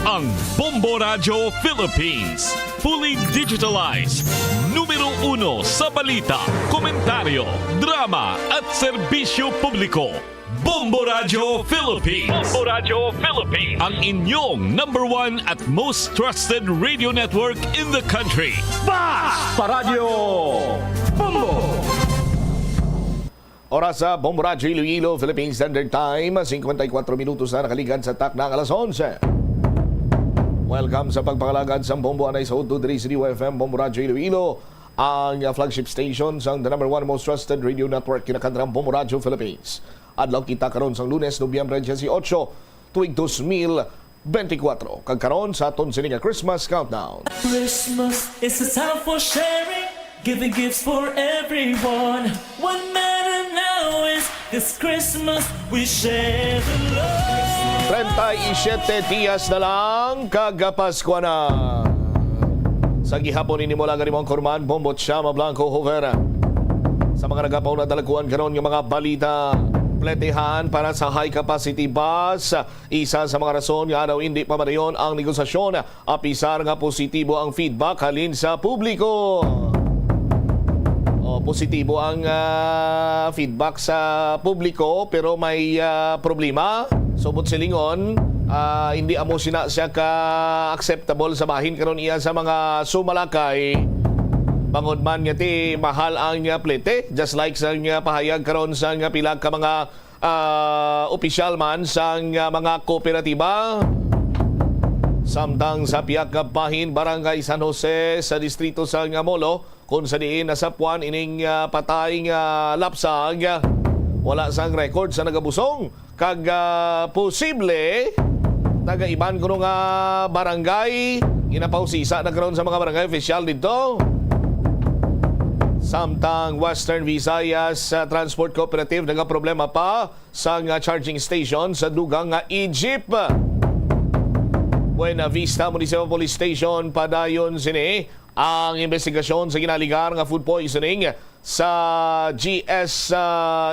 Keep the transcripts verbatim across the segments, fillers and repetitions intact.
Ang Bombo Radyo Philippines, fully digitalized, numero uno sa balita, komentaryo, drama at serbisyo publiko. Bombo Radyo Philippines. Bombo Radyo Philippines. Ang inyong number one at most trusted radio network in the country. Basta Radyo Bombo! Oras sa Bombo Radyo Iloilo, Philippine Standard Time, singkwenta y kuwatro minutos na nakaligad sa takna nga alas onse. Welcome sa pagpangalagad sa Bombo anay sa udto diri sa D Y F M Bombo Radyo Iloilo, ang flagship station sang the number one most trusted radio network, kinakandrang Bombo Radyo Philippines. Adlaw kita karon sang Lunes, Nobyembre diyesiyotso, tuig dos mil benti kuwatro. Kag karon sa aton sini nga Christmas countdown. Christmas is a time for sharing, giving gifts for everyone. What matter now is this Christmas we share the love. Treinta y siete dias na lang, kag Paskwa na. Sa gihapon ini mo lang ang imong kurman, Bombo Chama Blanco Hoover. Sa mga nagapauna, dalagkuan karon nga mga balita, pletehan para sa high capacity bus. Isa sa mga rason nga daw hindi pa madayon ang negosasyon, apisar nga positibo ang feedback halin sa publiko. O, positibo ang, ah, feedback sa publiko, pero may, ah, problema. Subot silingon, ah, hindi amo sina siya ka acceptable sa bahin karon iya sa mga sumalakay. Bangod man nga ti mahal ang, ah, plete, just like sa, ah, pahayag karon sa, ah, pila ka mga ah, opisyal man sang, ah, mga kooperatiba. Samtang sa pihak nga bahin, Barangay San Jose sa distrito sang Molo, kung sa diin nasapuan ining, ah, patay nga lapsag, wala sang record sa nagabusong, kag, ah, posible taga iban kuno nga barangay. Ginapausisa na karon sa mga barangay opisyal didto. Samtang Western Visayas, ah, Transport Cooperative nagaproblema pa sang, ah, charging station sa dugang nga e-jeep. Buena Vista Municipal Police Station, padayon sini ang investigasyon sa ginaligar nga food poisoning sa G S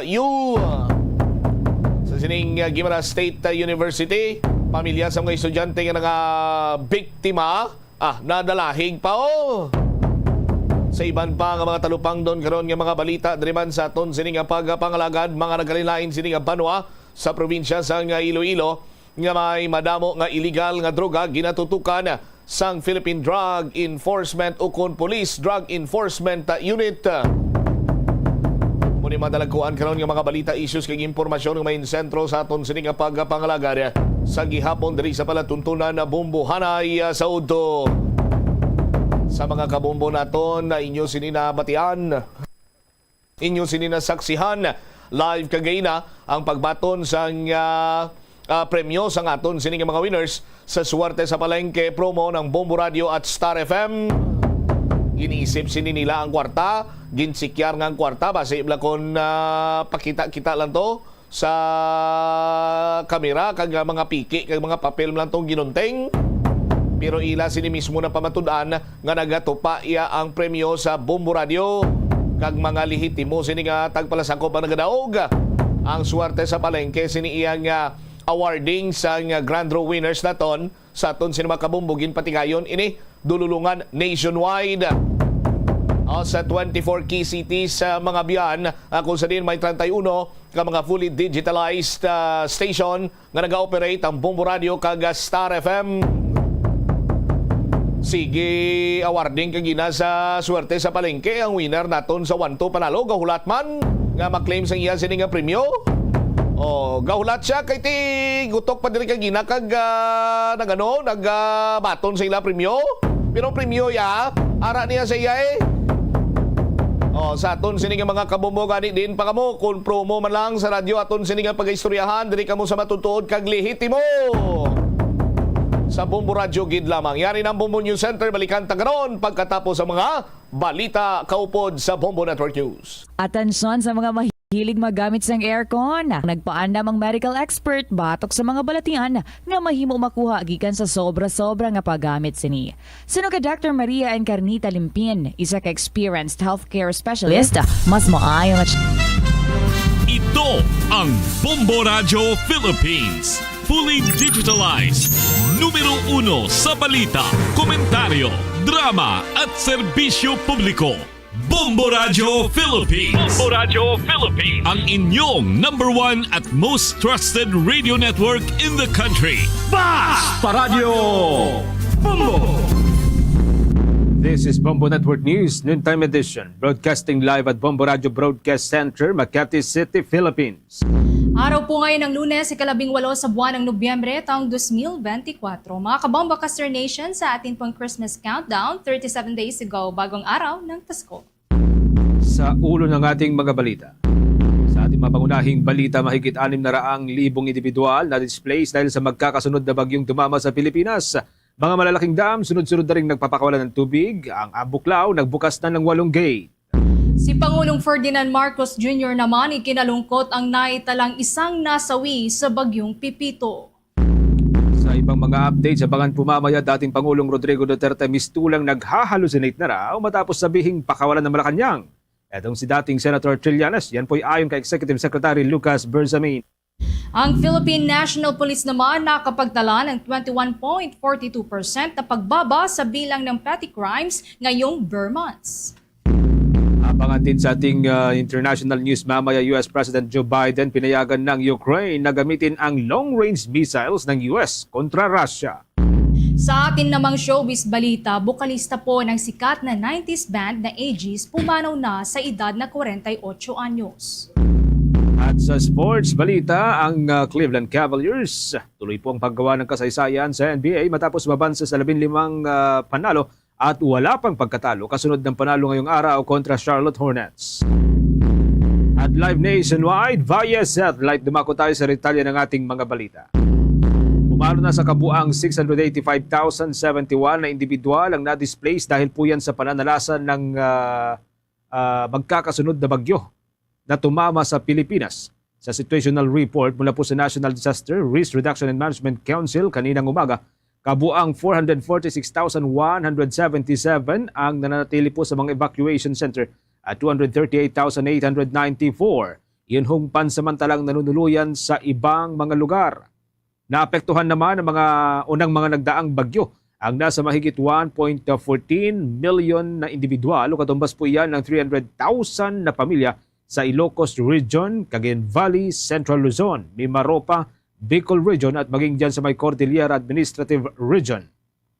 U. Sa sining, ah, Guimaras State, ah, University, pamilya sa mga estudyante nga nangabiktima, ah, nadalahig pa, oh. Sa iban pa nga mga talupangdon karon nga mga balita, diri man sa aton sini nga pagpangalagad, mga nagkalain-lain sini nga banwa sa probinsya sang Iloilo, nga may madamo nga iligal nga droga ginatutukan sang Philippine Drug Enforcement ukon Police Drug Enforcement Unit. Muni madalagkuan karon nga mga balita, issues kag impormasyon nga may sentro sa aton sini nga pagpangalagad sa gihapon diri sa palatuntunan na Bombohanay, ah, sa udto. Sa mga kabombo naton na inyo sini nabatian, inyo sini nasaksihan live kagina ang pagbaton sang, ah, ah, premyo sang aton sini nga mga winners sa Swerte sa Palengke promo ng Bombo Radio at Star F M. Giniisip sini nila ang kwarta, ginsikyar nga ang kwarta, basi bala kon, ah, pakita-kita lang to sa kamera, kag, ah, mga piki kag mga papel man lang tong ginunting. Pero ila sini mismo na pamatud-an nga nagatupa iya ang premyo sa Bombo Radio, kag mga lehitimo sini nga tagpalasakop ang nagadaog. Ang Swerte sa Palengke sini iya nga awarding sang, ah, grand draw winners naton sa aton sini mga kabombo, ginpatigayon ini dululungan nationwide. O, sa twenty-four key cities sa mga biyan, ah, kung sa diin may treinta y uno ka mga fully digitalized, ah, station nga naga-operate ang Bombo Radio kag, ah, Star F M. Sige, awarding kagina sa Swerte sa Palengke ang winner naton sa One Two Panalo. Gahulat man nga ma-claim sang iya sini nga premyo. O, gahulat siya kay ti gutok pa diri kagina kag, ah, nagano, nag, ah, baton sa ila premyo. Pero premyo ya, ara niya sa iya eh. O, sa aton sini nga mga kabombo gani, diin pa kamo, kon promo man lang sa radyo, aton sini nga pagaistoryahan, diri kamo sa matutuod kag lehitimo. Sa Bombo Radyo gid lamang. Yari na ang Bombo News Center, balikan ta karon pagkatapos ang mga balita kaupod sa Bombo Network News. Atensyon sa mga mahilig maggamit sang aircon. Nagpaandam ang medical expert batok sa mga balatian nga mahimo makuha gikan sa sobra-sobra nga paggamit sini. Suno kay Doctor Maria Encarnita Limpin, isa ka experienced healthcare specialist, mas maayo nga ch- Ito ang Bombo Radyo Philippines. Fully digitalized, Numero uno sa balita, komentaryo, drama at serbisyo publiko. Bombo Radyo Philippines. Bombo Radyo Philippines. Ang inyong number one at most trusted radio network in the country. Basta Radyo Bombo! This is Bombo Network News, Noontime Edition. Broadcasting live at Bombo Radyo Broadcast Center, Makati City, Philippines. Araw po ngayon ng Lunes, ikalabing walo sa buwan ng Nobyembre, taong dos mil benti kwatro. Mga kabombo ka Star Nation, sa atin pong Christmas countdown, thirty-seven days to go, bagong araw ng Pasko. Sa ulo ng ating mga balita. Sa ating mga pangunahing balita, mahigit anim na raang libong individual na displaced dahil sa magkakasunod na bagyong tumama sa Pilipinas. Mga malalaking dam, sunod-sunod na rin nagpapakawalan ng tubig. Ang Abuklao, nagbukas na ng walong gate. Si Pangulong Ferdinand Marcos Junior naman, ikinalungkot ang naitalang isang nasawi sa Bagyong Pepito. Sa ibang mga updates, abangan po mamaya, dating Pangulong Rodrigo Duterte mistulang nagha-hallucinate na raw matapos sabihing pakawalan ng Malacañang. Etong si dating Senator Trillanes, yan po'y ayon kay Executive Secretary Lucas Bersamin. Ang Philippine National Police naman nakapagtala ng twenty-one point forty-two percent na pagbaba sa bilang ng petty crimes ngayong ber months. Abangan din sa ating, ah, international news mamaya, U S President Joe Biden pinayagan ng Ukraine na gamitin ang long-range missiles ng U S kontra Russia. Sa atin namang showbiz balita, bokalista po ng sikat na nineties band na Aegis pumanaw na sa edad na kwarenta y ocho anyos. At sa sports balita, ang, ah, Cleveland Cavaliers tuloy po ang paggawa ng kasaysayan sa N B A matapos mabansa sa labing limang, ah, panalo at wala pang pagkatalo kasunod ng panalo ngayong araw kontra Charlotte Hornets. At live nationwide via satellite, dumako tayo sa detalye ng ating mga balita. Pumalo na sa kabuang six hundred eighty-five thousand seventy-one na individual ang na-displace dahil po yan sa pananalasa ng, ah, ah, magkakasunod na bagyo na tumama sa Pilipinas. Sa situational report mula po sa National Disaster Risk Reduction and Management Council kaninang umaga, kabuang four hundred forty-six thousand one hundred seventy-seven ang nananatili po sa mga evacuation center at two hundred thirty-eight thousand eight hundred ninety-four iyon hong pansamantalang nanunuluyan sa ibang mga lugar. Naapektuhan naman ang mga unang mga nagdaang bagyo ang nasa mahigit one point fourteen million na individual o katumbas po iyan ng three hundred thousand na pamilya sa Ilocos Region, Cagayan Valley, Central Luzon, Mimaropa, Bicol Region at maging dyan sa may Cordillera Administrative Region.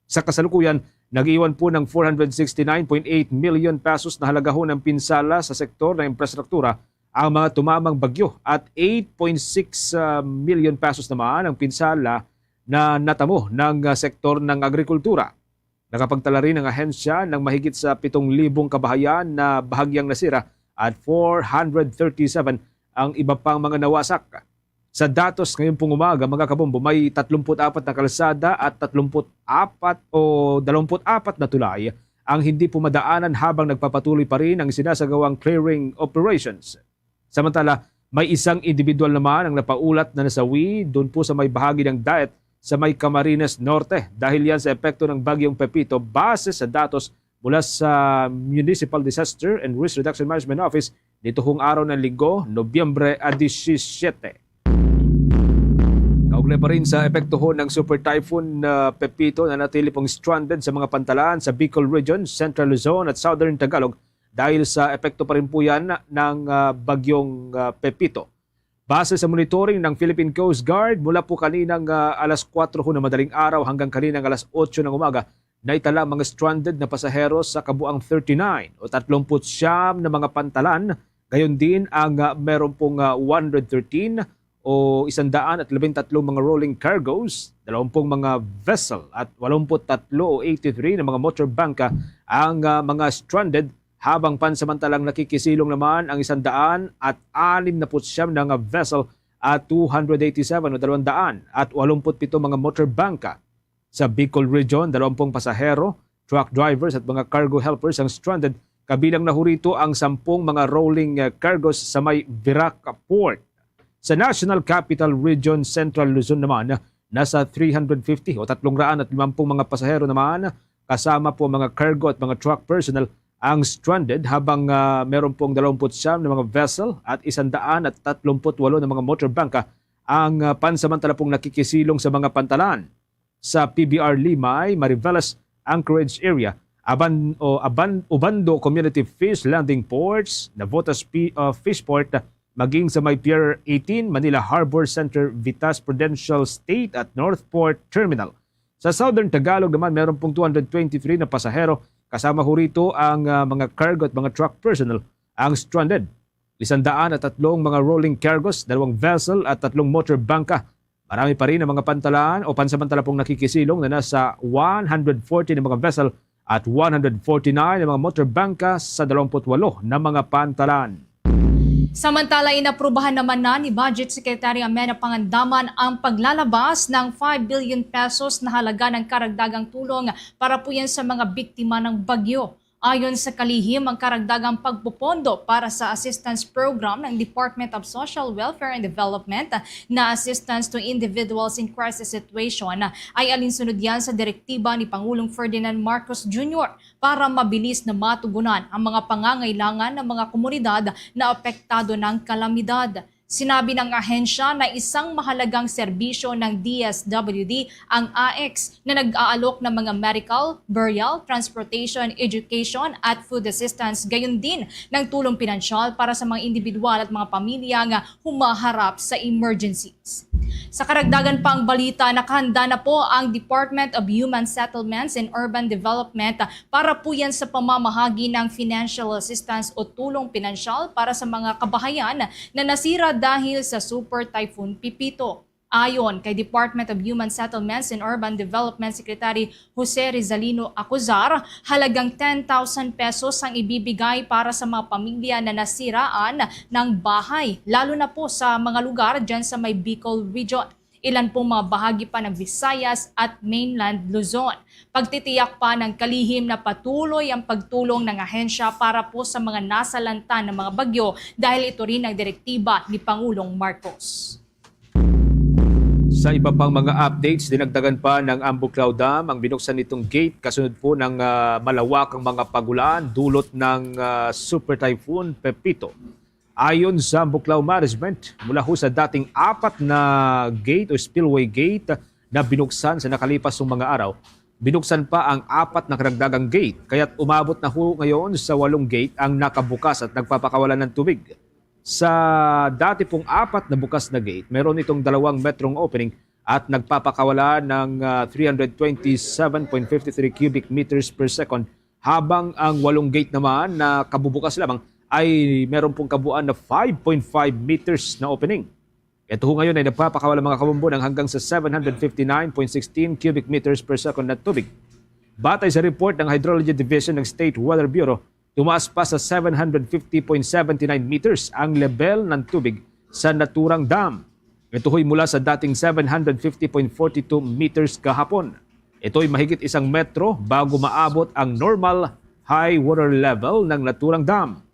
Sa kasalukuyan, nag-iwan po ng four hundred sixty-nine point eight million pesos na halagahon ng pinsala sa sektor ng infrastruktura ang mga tumamang bagyo at eight point six, ah, million pesos naman ang pinsala na natamo ng, ah, sektor ng agrikultura. Nakapagtala rin ang ahensya ng mahigit sa pitong libong kabahayan na bahagyang nasira at four hundred thirty-seven ang iba pang mga nawasak. Sa datos ngayon pong umaga, mga kabombo, may tatlumpu't apat na kalsada at tatlumpu't apat o dalawampu't apat na tulay ang hindi po madaanan habang nagpapatuloy pa rin ang sinasagawang clearing operations. Samantala, may isang individual naman ang napaulat na nasawi doon po sa may bahagi ng Daet sa may Camarines Norte dahil yan sa epekto ng Bagyong Pepito base sa datos mula sa Municipal Disaster and Risk Reduction Management Office nito hong araw ng Linggo, Nobyembre a disisyete. Kaugnay pa rin sa epekto ho ng Super Typhoon, ah, Pepito, nanatili pong stranded sa mga pantalan sa Bicol Region, Central Luzon at Southern Tagalog dahil sa epekto pa rin po yan ng, ah, Bagyong, ah, Pepito. Base sa monitoring ng Philippine Coast Guard, mula po kaninang, ah, alas kuwatro ho ng madaling araw hanggang kaninang alas otso ng umaga, naitala ang mga stranded na pasahero sa kabuang thirty-nine o tatlumpu't siyam na mga pantalan. Gayon din ang, ah, meron pong, ah, one hundred thirteen o isang daan at labing tatlong mga rolling cargos, dalawampung mga vessel at walumpu't tatlo o eighty-three na mga motor bangka ang, ah, mga stranded, habang pansamantalang nakikisilong naman ang isang daan at anim na put siyam na nga vessel at two hundred eighty-seven o dalawang daan at walumpu't pito mga motor bangka. Sa Bicol Region, dalawampung pasahero, truck drivers at mga cargo helpers ang stranded, kabilang na ho rito ang sampung mga rolling, eh, cargos sa may Virac Port. Sa National Capital Region, Central Luzon naman, nasa three hundred fifty o tatlong raan at limampung mga pasahero naman, kasama po ang mga cargo at mga truck personnel, ang stranded, habang, ah, meron pong dalawampu't siyam na mga vessel at isang daan at tatlumpu't walo na mga motor bangka ang, ah, pansamantala pong nakikisilong sa mga pantalan. sa P B R Limay, Mariveles, Anchorage area, Aban-, o Aban-, Obando Community Fish Landing Ports, Navotas Pi-, uh, Fishport, maging sa may Pier eighteen, Manila Harbor Center, Vitas Prudential State at Northport Terminal. Sa Southern Tagalog naman, meron pong two hundred twenty-three na pasahero, kasama ho rito ang, ah, mga cargo at mga truck personnel ang stranded. Isang daan at tatlong mga rolling cargos, dalawang vessel at tatlong motor bangka. Marami pa rin ang mga pantalan o pansamantala pong nakikisilong na nasa one hundred forty na mga vessel at one hundred forty-nine na mga motor bangka sa dalawampu't walo na mga pantalan. Samantala, inaprubahan naman na ni Budget Secretary Amenah Pangandaman ang paglalabas ng five billion pesos na halaga ng karagdagang tulong para po yan sa mga biktima ng bagyo. Ayon sa kalihim, ang karagdagang pagpopondo para sa assistance program ng Department of Social Welfare and Development na Assistance to Individuals in Crisis Situation ay alinsunod yan sa direktiba ni Pangulong Ferdinand Marcos Junior para mabilis na matugunan ang mga pangangailangan ng mga komunidad na apektado ng kalamidad. Sinabi ng ahensya na isang mahalagang serbisyo ng D S W D ang AICS na nag-aalok ng mga medical, burial, transportation, education, at food assistance, gayon din ng tulong pinansyal para sa mga individual at mga pamilya nga humaharap sa emergencies. Sa karagdagan pang balita, nakahanda na po ang Department of Human Settlements and Urban Development para po yan sa pamamahagi ng financial assistance o tulong pinansyal para sa mga kabahayan na nasira dahil sa Super Typhoon Pepito. Ayon kay Department of Human Settlements and Urban Development Secretary Jose Rizalino Acuzar, halagang ten thousand pesos ang ibibigay para sa mga pamilya na nasiraan ng bahay, lalo na po sa mga lugar dyan sa may Bicol Region. Ilan pong mga bahagi pa ng Visayas at mainland Luzon. Pagtitiyak pa ng kalihim na patuloy ang pagtulong ng ahensya para po sa mga nasalanta ng mga bagyo dahil ito rin ang direktiba ni Pangulong Marcos. Sa iba pang mga updates, dinagdagan pa ng Ambuclao Dam ang binuksan nitong gate kasunod po ng, ah, malawakang mga pagulan dulot ng, ah, Super Typhoon Pepito. Ayon sa Ambuclao Management, mula ho sa dating apat na gate o spillway gate na binuksan sa nakalipas ng mga araw, binuksan pa ang apat na karagdagang gate, kaya't umabot na ho ngayon sa walong gate ang nakabukas at nagpapakawalan ng tubig. Sa dati pong apat na bukas na gate, meron itong dalawang metrong opening at nagpapakawala ng, ah, three hundred twenty-seven point five three cubic meters per second, habang ang walong gate naman na kabubukas lamang ay meron pong kabuuan na five point five meters na opening. Ito ho ngayon ay nagpapakawala, mga kabombo, ng hanggang sa seven hundred fifty-nine point sixteen cubic meters per second na tubig. Batay sa report ng Hydrology Division ng State Weather Bureau, tumaas pa sa seven hundred fifty point seven nine meters ang lebel ng tubig sa naturang dam. Ito ho'y mula sa dating seven hundred fifty point four two meters kahapon. Ito'y mahigit isang metro bago maabot ang normal high water level ng naturang dam.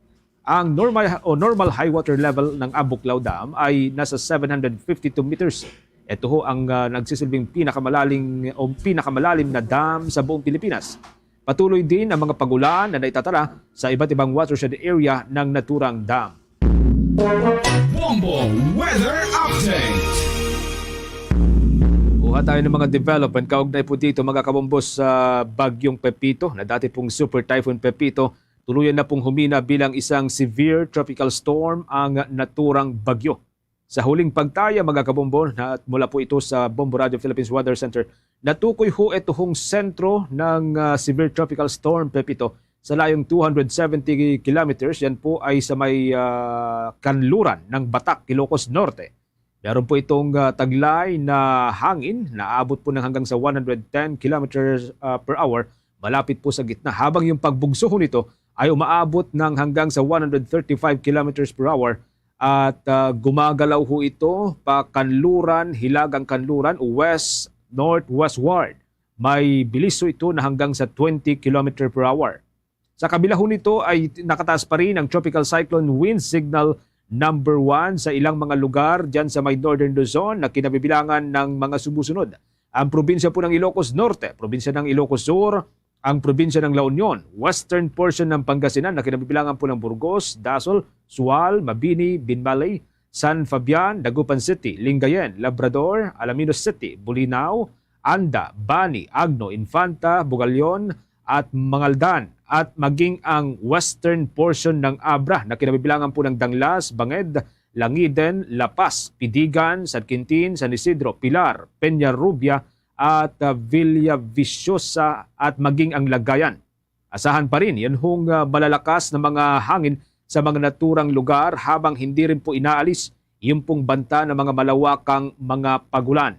Ang normal o normal high water level ng Ambuclao Dam ay nasa seven hundred fifty-two meters. Ito ho ang, ah, nagsisilbing pinakamalalim o pinakamalalim na dam sa buong Pilipinas. Patuloy din ang mga pagulan na naitatala sa iba't ibang watershed area ng naturang dam. Bombo Weather Update. Kuha tayo ng mga development kaugnay po dito, mga kabombo, sa Bagyong Pepito na dati pong Super Typhoon Pepito. Tuluyan na pong humina bilang isang severe tropical storm ang naturang bagyo. Sa huling pagtaya, mga kabombo, na mula po ito sa Bombo Radio Philippines Weather Center, natukoy ho ito hong sentro ng, ah, severe tropical storm Pepito sa layong two hundred seventy kilometers. Yan po ay sa may, ah, kanluran ng Batac, Ilocos Norte. Meron po itong, ah, taglay na hangin na aabot po ng hanggang sa one hundred ten kilometers, ah, per hour, malapit po sa gitna. Habang yung pagbugso ho nito ay umaabot ng hanggang sa one hundred thirty-five kilometers per hour at, ah, gumagalaw ho ito pa kanluran, hilagang kanluran, west, northwestward. May bilis ho ito na hanggang sa twenty kilometer per hour. Sa kabila ho nito ay nakataas pa rin ang Tropical Cyclone Wind Signal number one sa ilang mga lugar dyan sa may Northern Luzon na kinabibilangan ng mga sumusunod: ang probinsya po ng Ilocos Norte, probinsya ng Ilocos Sur, ang probinsya ng La Union, western portion ng Pangasinan na kinabibilangan po ng Burgos, Dasol, Sual, Mabini, Binmaley, San Fabian, Dagupan City, Lingayen, Labrador, Alaminos City, Bolinao, Anda, Bani, Agno, Infanta, Bugallon, at Mangaldan, at maging ang western portion ng Abra na kinabibilangan po ng Danglas, Banged, Langiden, La Paz, Pidigan, San Quintin, San Isidro, Pilar, Peña Rubia, at, ah, Villaviciosa at maging ang Lagayan. Asahan pa rin yan hong, ah, malalakas na mga hangin sa mga naturang lugar habang hindi rin po inaalis yung pong banta ng mga malawakang mga pagulan.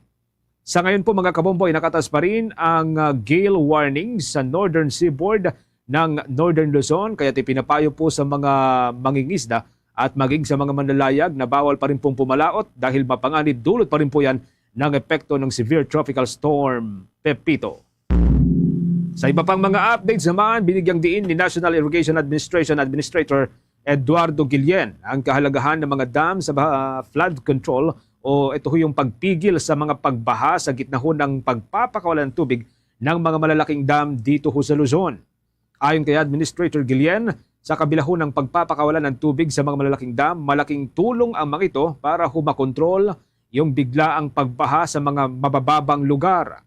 Sa ngayon po, mga kabombo, ay nakataas pa rin ang, ah, gale warning sa northern seaboard ng Northern Luzon, kaya ipinapayo po sa mga mangingisda at maging sa mga manlalayag na bawal pa rin pong pumalaot dahil mapanganib dulot pa rin po yan ng epekto ng severe tropical storm Pepito. Sa iba pang mga updates naman, binigyang diin ni National Irrigation Administration Administrator Eduardo Guillen ang kahalagahan ng mga dam sa ba-, flood control o ito ho yung pagpigil sa mga pagbaha sa gitnahon ng pagpapakawalan ng tubig ng mga malalaking dam dito ho sa Luzon. Ayon kay Administrator Guillen, sa kabilahon ng pagpapakawalan ng tubig sa mga malalaking dam, malaking tulong ang mga ito para ho makontrol yung biglaang pagbaha sa mga mabababang lugar.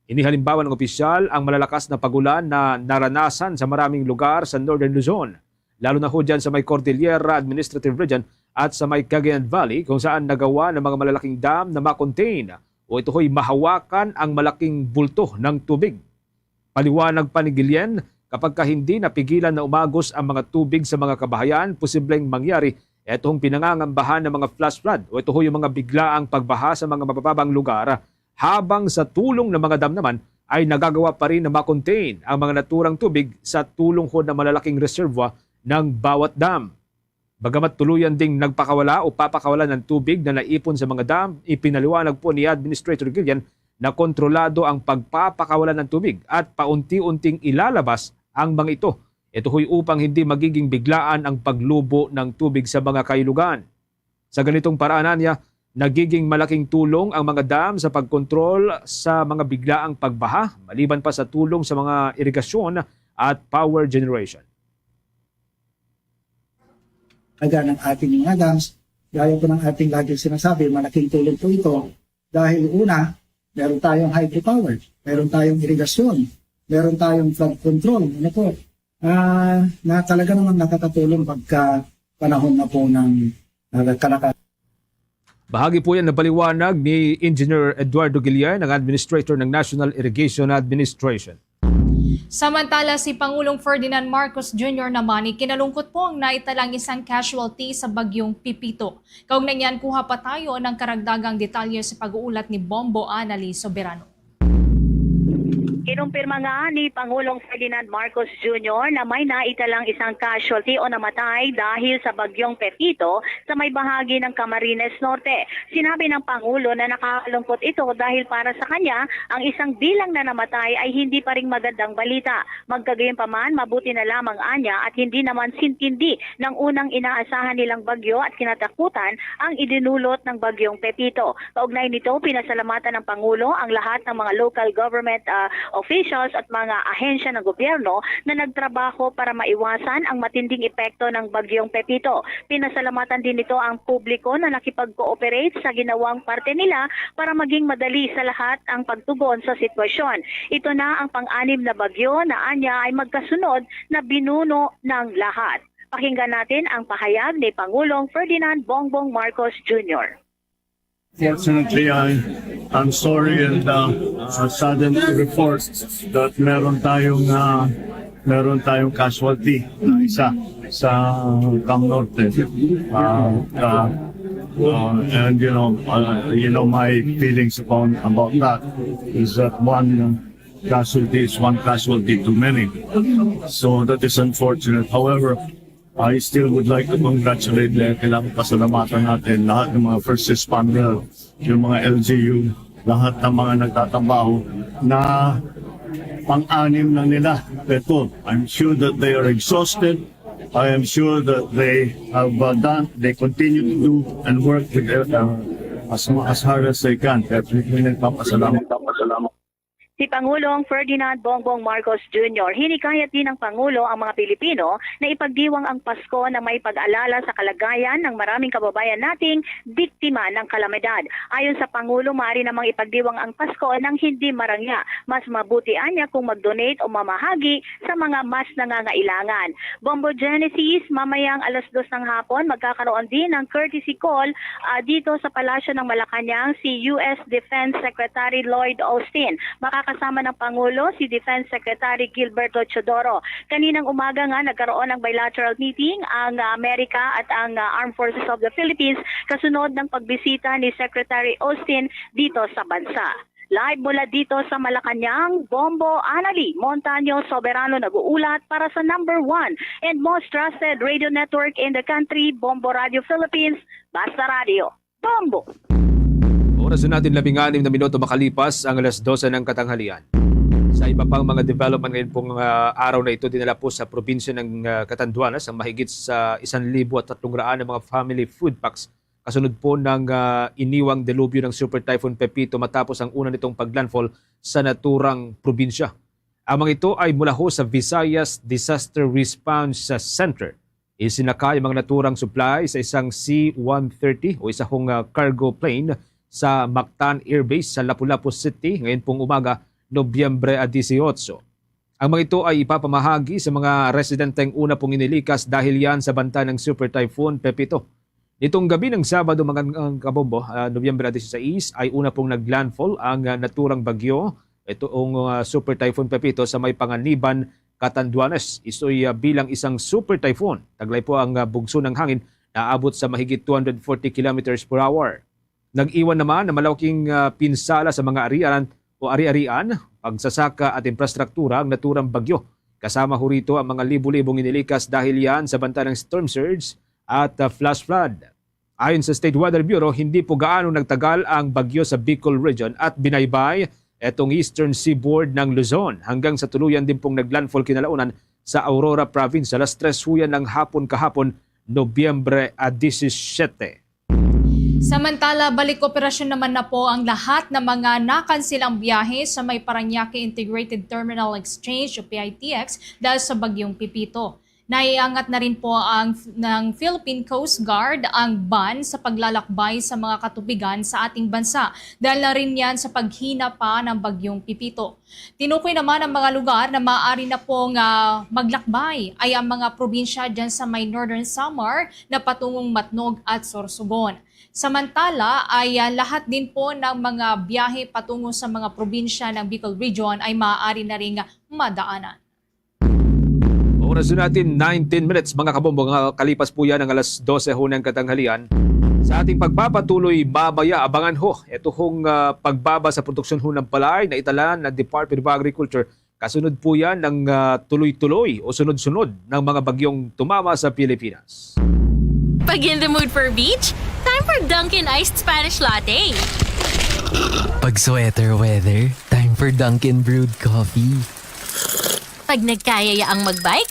Inihalimbawa ng opisyal ang malalakas na pagulan na naranasan sa maraming lugar sa Northern Luzon, lalo na ho dyan sa may Cordillera Administrative Region at sa may Cagayan Valley, kung saan nagawa ng mga malalaking dam na ma-contain o ito ho'y mahawakan ang malaking bulto ng tubig. Paliwanag pa ni Guillen, kapag ka hindi napigilan na umagos ang mga tubig sa mga kabahayan, posibleng mangyari itong pinangangambahan ng mga flash flood o ito ho yung mga biglaang pagbaha sa mga mabababang lugar, habang sa tulong ng mga dam naman ay nagagawa pa rin na ma-contain ang mga naturang tubig sa tulong ho ng malalaking reservoir ng bawat dam. Bagamat tuluyan ding nagpakawala o papakawalan ng tubig na naipon sa mga dam, ipinaliwanag po ni Administrator Guillen na kontrolado ang pagpapakawalan ng tubig at paunti-unting ilalabas ang mga ito. Ito ho'y upang hindi magiging biglaan ang paglubo ng tubig sa mga kailugan. Sa ganitong paraan, anya, nagiging malaking tulong ang mga dam sa pagkontrol sa mga biglaang pagbaha, maliban pa sa tulong sa mga irigasyon at power generation. Kaya ng ating mga dams, gaya po ng ating lagi sinasabi, malaking tulong po ito dahil una, meron tayong hydropower, meron tayong irigasyon, meron tayong flood control, ano po, ah, na talaga namang nakakatulong pagka panahon na po ng uh, kalaka. Bahagi po yan ng paliwanag ni Engineer Eduardo Guillen, ang administrator ng National Irrigation Administration. Samantala, si Pangulong Ferdinand Marcos Junior naman, ikinalungkot po ang naitalang isang casualty sa Bagyong Pipito. Kaugnay niyan, kuha pa tayo ng karagdagang detalye sa pag-uulat ni Bombo Anali Soberano. Kinumpirma nga ni Pangulong Ferdinand Marcos Junior na may naitalang isang casualty o namatay dahil sa Bagyong Pepito sa may bahagi ng Camarines Norte. Sinabi ng Pangulo na nakakalungkot ito dahil para sa kanya, ang isang bilang na namatay ay hindi pa ring magandang balita. Magkagayunpaman, mabuti na lamang anya at hindi naman sintindi ng unang inaasahan nilang bagyo at kinatakutan ang idinulot ng Bagyong Pepito. Kaugnay nito, pinasalamatan ng Pangulo ang lahat ng mga local government ah, officials at mga ahensya ng gobyerno na nagtrabaho para maiwasan ang matinding epekto ng Bagyong Pepito. Pinasalamatan din nito ang publiko na nakipag-cooperate sa ginawang parte nila para maging madali sa lahat ang pagtugon sa sitwasyon. Ito na ang pang-anim na bagyo na anya ay magkasunod na binuno ng lahat. Pakinggan natin ang pahayag ni Pangulong Ferdinand Bongbong Marcos Junior. Fortunately, I, I'm sorry and uh, uh, saddened to report that meron tayong uh, meron tayong casualty na isa sa Cam Norte. Uh, uh, uh, and you know, uh, you know my feelings upon about that is that one casualty is one casualty too many. So that is unfortunate. However, I still would like to congratulate, eh, kailangan pasalamatan natin lahat ng mga first responder, yung mga L G U, lahat ng mga nagtatrabaho na pang-anim na nila ito. I'm sure that they are exhausted. I am sure that they have uh, done, they continue to do and work with uh, as, as hard as they can. Kaya pinagpapasalamat. Si Pangulong Ferdinand Bongbong Marcos Junior, hinikayat din ng Pangulo ang mga Pilipino na ipagdiwang ang Pasko na may pag-alala sa kalagayan ng maraming kababayan nating biktima ng kalamidad. Ayon sa Pangulo, maaari namang ipagdiwang ang Pasko nang hindi marangya. Mas mabuti anya kung mag-donate o mamahagi sa mga mas nangangailangan. Bombo Genesis, mamayang alas dos ng hapon, magkakaroon din ng courtesy call, ah, dito sa Palasyo ng Malacañang si U S Defense Secretary Lloyd Austin. Makakasama ng Pangulo si Defense Secretary Gilberto Teodoro. Kaninang umaga nga nagkaroon ng bilateral meeting ang, ah, Amerika at ang, ah, Armed Forces of the Philippines kasunod ng pagbisita ni Secretary Austin dito sa bansa. Live mula dito sa Malacañang, Bombo Anali Montaño Soberano nag-uulat para sa number one and most trusted radio network in the country, Bombo Radio Philippines, Basta Radio. Bombo! Oras na natin, labing anim na minuto makalipas ang alas dose ng katanghalian. Sa iba pang mga development ngayon pong, ah, araw na ito, dinala po sa probinsya ng, ah, Catanduanes ang mahigit sa isang libo at tatlong raan na mga family food packs kasunod po ng, ah, iniwang delubyo ng Super Typhoon Pepito matapos ang una nitong paglandfall sa naturang probinsya. Ang mga ito ay mula ho sa Visayas Disaster Response Center. Isinakay ang mga naturang supply sa isang C one thirty o isa hong, ah, cargo plane sa Mactan Air Base sa Lapu-Lapu City ngayon pong umaga, Nobyembre a dieciocho. Ang mga ito ay ipapamahagi sa mga residenteng una pong inilikas dahil yan sa banta ng Super Typhoon Pepito. Nitong gabi ng Sabado, mga, ang kabombo, ah, Nobyembre dieciséis, ay una pong naglandfall ang, ah, naturang bagyo, itong, ah, Super Typhoon Pepito sa may Panganiban, Catanduanes. Isoy, ah, bilang isang super typhoon. Taglay po ang, ah, bugso ng hangin na abot sa mahigit two hundred forty kilometers per hour. Nag-iwan naman ng malaking, ah, pinsala sa mga arian o ari-arian, pagsasaka at infrastruktura ang naturang bagyo. Kasama ho rito ang mga libo-libong inilikas dahil yan sa banta ng storm surge at, ah, flash flood. Ayon sa State Weather Bureau, hindi po gaano nagtagal ang bagyo sa Bicol Region at binaybay etong eastern seaboard ng Luzon hanggang sa tuluyan din pong naglandfall kinalaunan sa Aurora Province alas tres huyan ng hapon kahapon, Nobyembre a diecisiete. Samantala, balik operasyon naman na po ang lahat ng mga nakansilang biyahe sa may Parañaque Integrated Terminal Exchange o P I T X dahil sa Bagyong Pepito. Naiangat na rin po ang, ng Philippine Coast Guard ang ban sa paglalakbay sa mga katubigan sa ating bansa dahil na rin yan sa paghina pa ng Bagyong Pepito. Tinukoy naman ang mga lugar na maaari na pong, ah, maglakbay ay ang mga probinsya dyan sa may Northern Samar na patungong Matnog at Sorsogon. Samantala ay, ah, lahat din po ng mga biyahe patungo sa mga probinsya ng Bicol Region ay maaari na ring madaanan. Oras na natin, nineteen minutes, mga kabombo, nga kalipas po yan ang alas dose ho ng katanghalian. Sa ating pagpapatuloy, mamaya, abangan ho ito hong, ah, pagbaba sa produksyon ho ng palay na itala ng Department of Agriculture. Kasunod po yan ng, ah, tuloy-tuloy o sunod-sunod ng mga bagyong tumama sa Pilipinas. Pag in the mood for beach, time for Dunkin' Iced Spanish Latte. Pag sweater weather, time for Dunkin' Brewed Coffee. Pag nagkayaya ang magbike,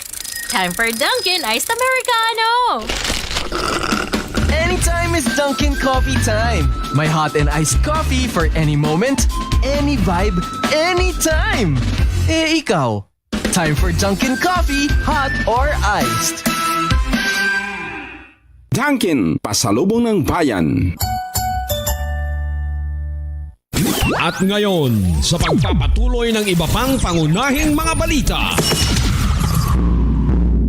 time for Dunkin' Iced Americano. Anytime is Dunkin' Coffee time. My hot and iced coffee for any moment, any vibe, anytime. Eh, ikaw? Time for Dunkin' Coffee, hot or iced. Dunkin', pasalubong ng bayan. At ngayon, sa pagpapatuloy ng iba pang pangunahing mga balita.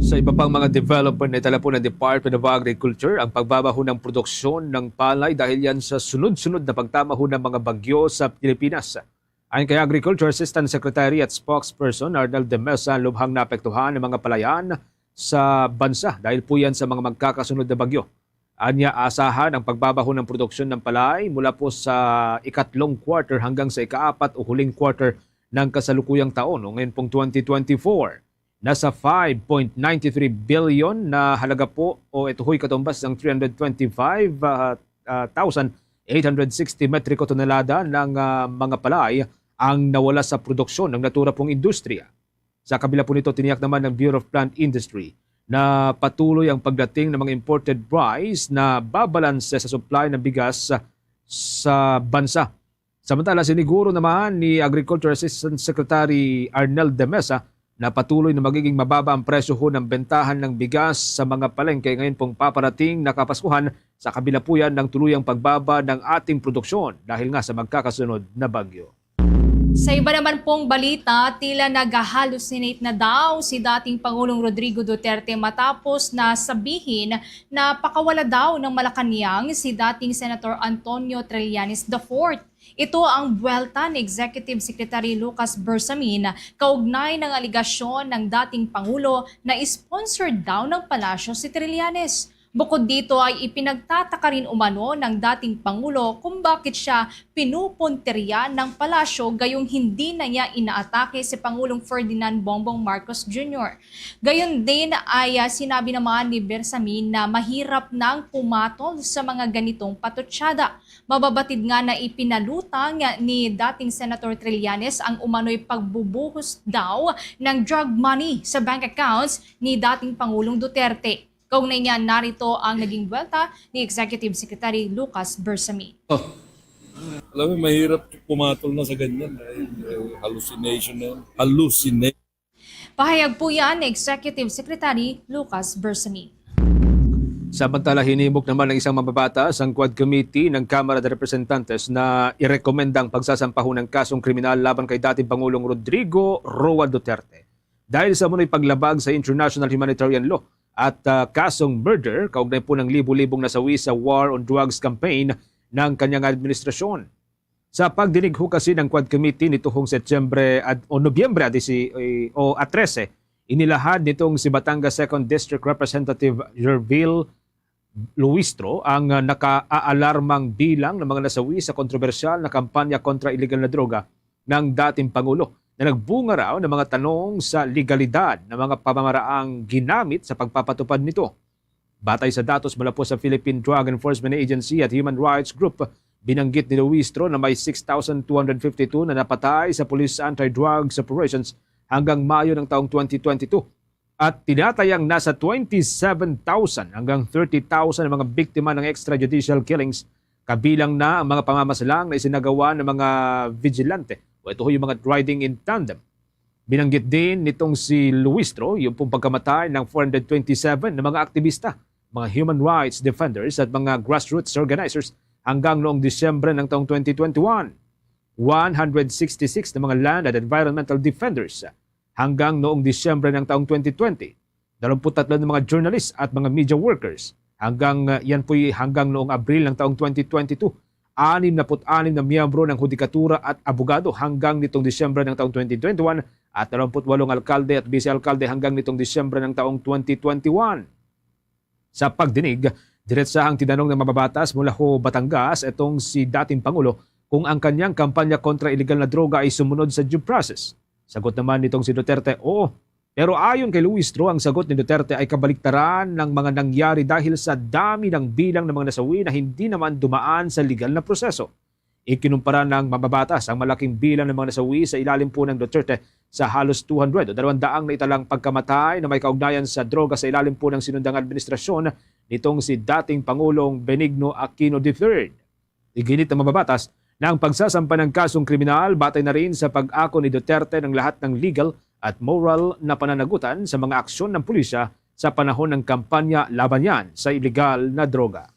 Sa iba pang mga development, naitala po ng Department of Agriculture ang pagbabaho ng produksyon ng palay dahil yan sa sunod-sunod na pagtama ho ng mga bagyo sa Pilipinas. Ayon kay Agriculture Assistant Secretary at Spokesperson Arnel de Mesa, lubhang naapektuhan ang mga palayan sa bansa dahil po yan sa mga magkakasunod na bagyo. Anya, asahan ang pagbabaho ng produksyon ng palay mula po sa ikatlong quarter hanggang sa ikaapat o huling quarter ng kasalukuyang taon o ngayon pong twenty twenty-four. Nasa five point nine three billion na halaga po o ito ho'y katumbas ng three hundred twenty-five, ah, ah, thousand eight hundred sixty metriko tonelada ng, ah, mga palay ang nawala sa produksyon ng natura pong industriya. Sa kabila po nito, tiniyak naman ng Bureau of Plant Industry na patuloy ang pagdating ng mga imported rice na babalanse sa supply ng bigas sa bansa. Samantala, siniguro naman ni Agriculture Assistant Secretary Arnel de Mesa na patuloy na magiging mababa ang presyo ho ng bentahan ng bigas sa mga palengke ngayon pong paparating na Kapaskuhan, sa kabila po yan ng tuluyang pagbaba ng ating produksyon dahil nga sa magkakasunod na bagyo. Sa iba naman pong balita, tila nag-hallucinate na daw si dating Pangulong Rodrigo Duterte matapos na sabihin na pakawala daw ng Malacañang si dating Senator Antonio Trillanes the fourth. Ito ang buwelta ni Executive Secretary Lucas Bersamin kaugnay ng aligasyon ng dating Pangulo na sponsored daw ng Palasyo si Trillanes. Bukod dito ay ipinagtataka rin umano ng dating Pangulo kung bakit siya pinupuntirya ng Palasyo gayong hindi na niya inaatake si Pangulong Ferdinand Bongbong Marcos Junior. Gayon din ay, ah, sinabi naman ni Bersamin na mahirap nang pumatol sa mga ganitong patutsada. Mababatid nga na ipinalutang ni dating Senator Trillanes ang umano'y pagbubuhos daw ng drug money sa bank accounts ni dating Pangulong Duterte. Kaugnay niya, narito ang naging buwelta ni Executive Secretary Lucas Bersamin. Alam mo, mahirap pumatol na sa ganyan. Eh, hallucination na yan. Hallucination. Pahayag po yan ni Executive Secretary Lucas Bersamin. Samantala, hinimok naman ng isang mambabatas ang Quad Committee ng Kamara de Representantes na irekomenda ang pagsasampahan ng kasong kriminal laban kay dating Pangulong Rodrigo Roa Duterte dahil sa umano'y paglabag sa international humanitarian law at, ah, kasong murder kaugnay po ng libo-libong nasawi sa war on drugs campaign ng kanyang administrasyon. Sa pagdinig ho kasi ng Quad Committee nituhong Setyembre at, o Nobyembre a dise, eh, o a trese, inilahad nitong si Batangas Second District Representative Gerville Luistro ang, ah, nakaaalarmang bilang ng mga nasawi sa kontrobersyal na kampanya kontra iligal na droga ng dating Pangulo na nagbunga raw ng mga tanong sa legalidad ng mga pamamaraang ginamit sa pagpapatupad nito. Batay sa datos mula po sa Philippine Drug Enforcement Agency at human rights group, binanggit ni Luistro na may six thousand two hundred fifty-two na napatay sa police anti-drugs operations hanggang Mayo ng taong twenty twenty-two, at tinatayang nasa twenty-seven thousand hanggang thirty thousand ang mga biktima ng extrajudicial killings, kabilang na ang mga pamamaslang na isinagawa ng mga vigilante, o ito ho yung mga riding in tandem. Binanggit din nitong si Luistro yung pong pagkamatay ng four hundred twenty-seven na mga aktivista, mga human rights defenders at mga grassroots organizers hanggang noong Disyembre ng taong twenty twenty-one, one hundred sixty-six na mga land and environmental defenders hanggang noong Disyembre ng taong twenty twenty, dalawampu't tatlo na mga journalists at mga media workers hanggang, uh, yan po'y hanggang noong Abril ng taong twenty twenty-two, anim na put anim na miyembro ng hudikatura at abogado hanggang nitong Disyembre ng taong twenty twenty-one, at dalawampu't walong alkalde at bise-alkalde hanggang nitong Disyembre ng taong twenty twenty-one. Sa pagdinig, diretsahang tinanong ng mambabatas mula ho Batangas itong si dating Pangulo kung ang kanyang kampanya kontra iligal na droga ay sumunod sa due process. Sagot naman nitong si Duterte, oo. Pero ayon kay Luistro, ang sagot ni Duterte ay kabaliktaran ng mga nangyari dahil sa dami ng bilang ng mga nasawi na hindi naman dumaan sa legal na proseso. Ikinumpara ng mambabatas ang malaking bilang ng mga nasawi sa ilalim po ng Duterte sa halos two hundred o dalawang daang naitalang pagkamatay na may kaugnayan sa droga sa ilalim po ng sinundang administrasyon nitong si dating Pangulong Benigno Aquino the third. Iginit ng mambabatas na ang pagsasampa ng kasong kriminal batay na rin sa pag-ako ni Duterte ng lahat ng legal at moral na pananagutan sa mga aksyon ng pulisya sa panahon ng kampanya laban niyan sa iligal na droga.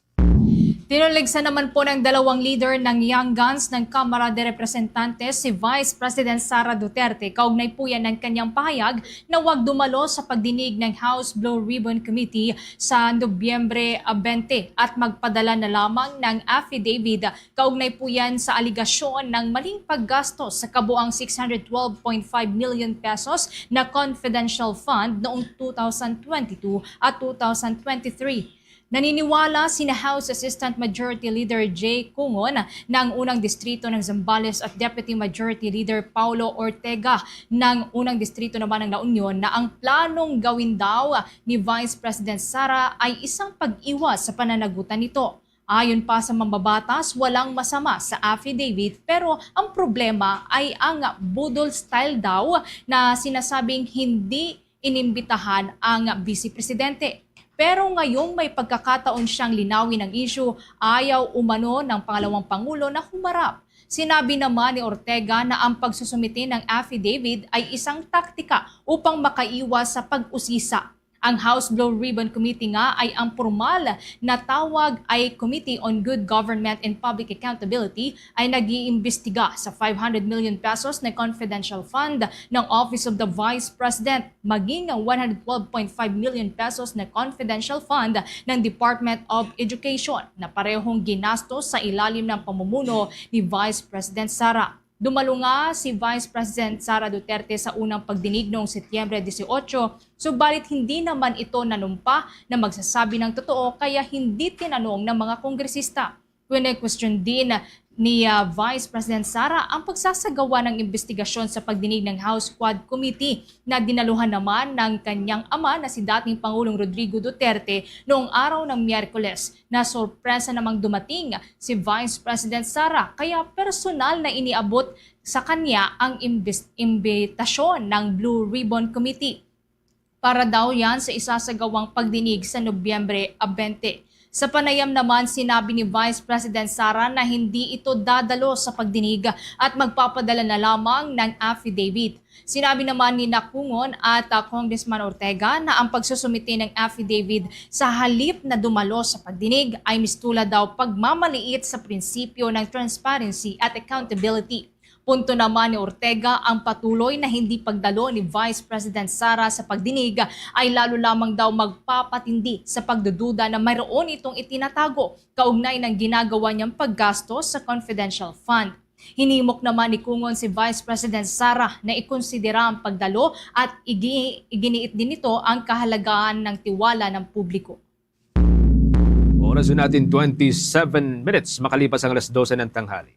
Tinuligsa naman po ng dalawang leader ng Young Guns ng Kamara de Representantes, si Vice President Sara Duterte, kaugnay po yan ng kanyang pahayag na wag dumalo sa pagdinig ng House Blue Ribbon Committee sa Nobyembre, ah, twenty at magpadala na lamang ng affidavit kaugnay po yan sa aligasyon ng maling paggastos sa kabuang six hundred twelve point five million pesos na confidential fund noong two thousand twenty-two at two thousand twenty-three. Naniniwala sina House Assistant Majority Leader Jay Cungon ng unang distrito ng Zambales at Deputy Majority Leader Paulo Ortega ng unang distrito naman ng La Union na ang planong gawin daw ni Vice President Sara ay isang pag-iwas sa pananagutan nito. Ayon pa sa mambabatas, walang masama sa affidavit, pero ang problema ay ang budol style daw na sinasabing hindi inimbitahan ang Vice Presidente. Pero ngayong may pagkakataon siyang linawin ang issue, ayaw umano ng pangalawang pangulo na humarap. Sinabi naman ni Ortega na ang pagsusumite ng affidavit ay isang taktika upang makaiwas sa pag-usisa. Ang House Blue Ribbon Committee nga ay ang pormal na tawag ay Committee on Good Government and Public Accountability ay nag-iimbestiga sa five hundred million pesos na confidential fund ng Office of the Vice President, maging ang one hundred twelve point five million pesos na confidential fund ng Department of Education na parehong ginastos sa ilalim ng pamumuno ni Vice President Sara. Dumalunga si Vice President Sara Duterte sa unang pagdinig noong Setyembre dieciocho, subalit hindi naman ito nanumpa na magsasabi ng totoo, kaya hindi tinanong ng mga kongresista. Kine-question din ni, ah, Vice President Sara ang pagsasagawa ng imbestigasyon sa pagdinig ng House Quad Committee na dinaluhan naman ng kanyang ama na si dating Pangulong Rodrigo Duterte noong araw ng Miyerkules. Nasorpresa namang dumating si Vice President Sara, kaya personal na iniabot sa kanya ang imbis-, imbitasyon ng Blue Ribbon Committee. Para daw yan sa isasagawang pagdinig sa Nobyembre twenty. Sa panayam naman, sinabi ni Vice President Sara na hindi ito dadalo sa pagdinig at magpapadala na lamang ng affidavit. Sinabi naman ni Nakungon at, ah, Congressman Ortega na ang pagsusumite ng affidavit sa halip na dumalo sa pagdinig ay mistula daw pagmamaliit sa prinsipyo ng transparency at accountability. Punto naman ni Ortega, ang patuloy na hindi pagdalo ni Vice President Sara sa pagdinig ay lalo lamang daw magpapatindi sa pagdududa na mayroon itong itinatago kaugnay ng ginagawa niyang paggastos sa confidential fund. Hinimok naman ni Kungon si Vice President Sara na ikonsidera ang pagdalo at igi-, iginiit din nito ang kahalagahan ng tiwala ng publiko. Oras na natin, twenty-seven minutes makalipas ang alas dose ng tanghali.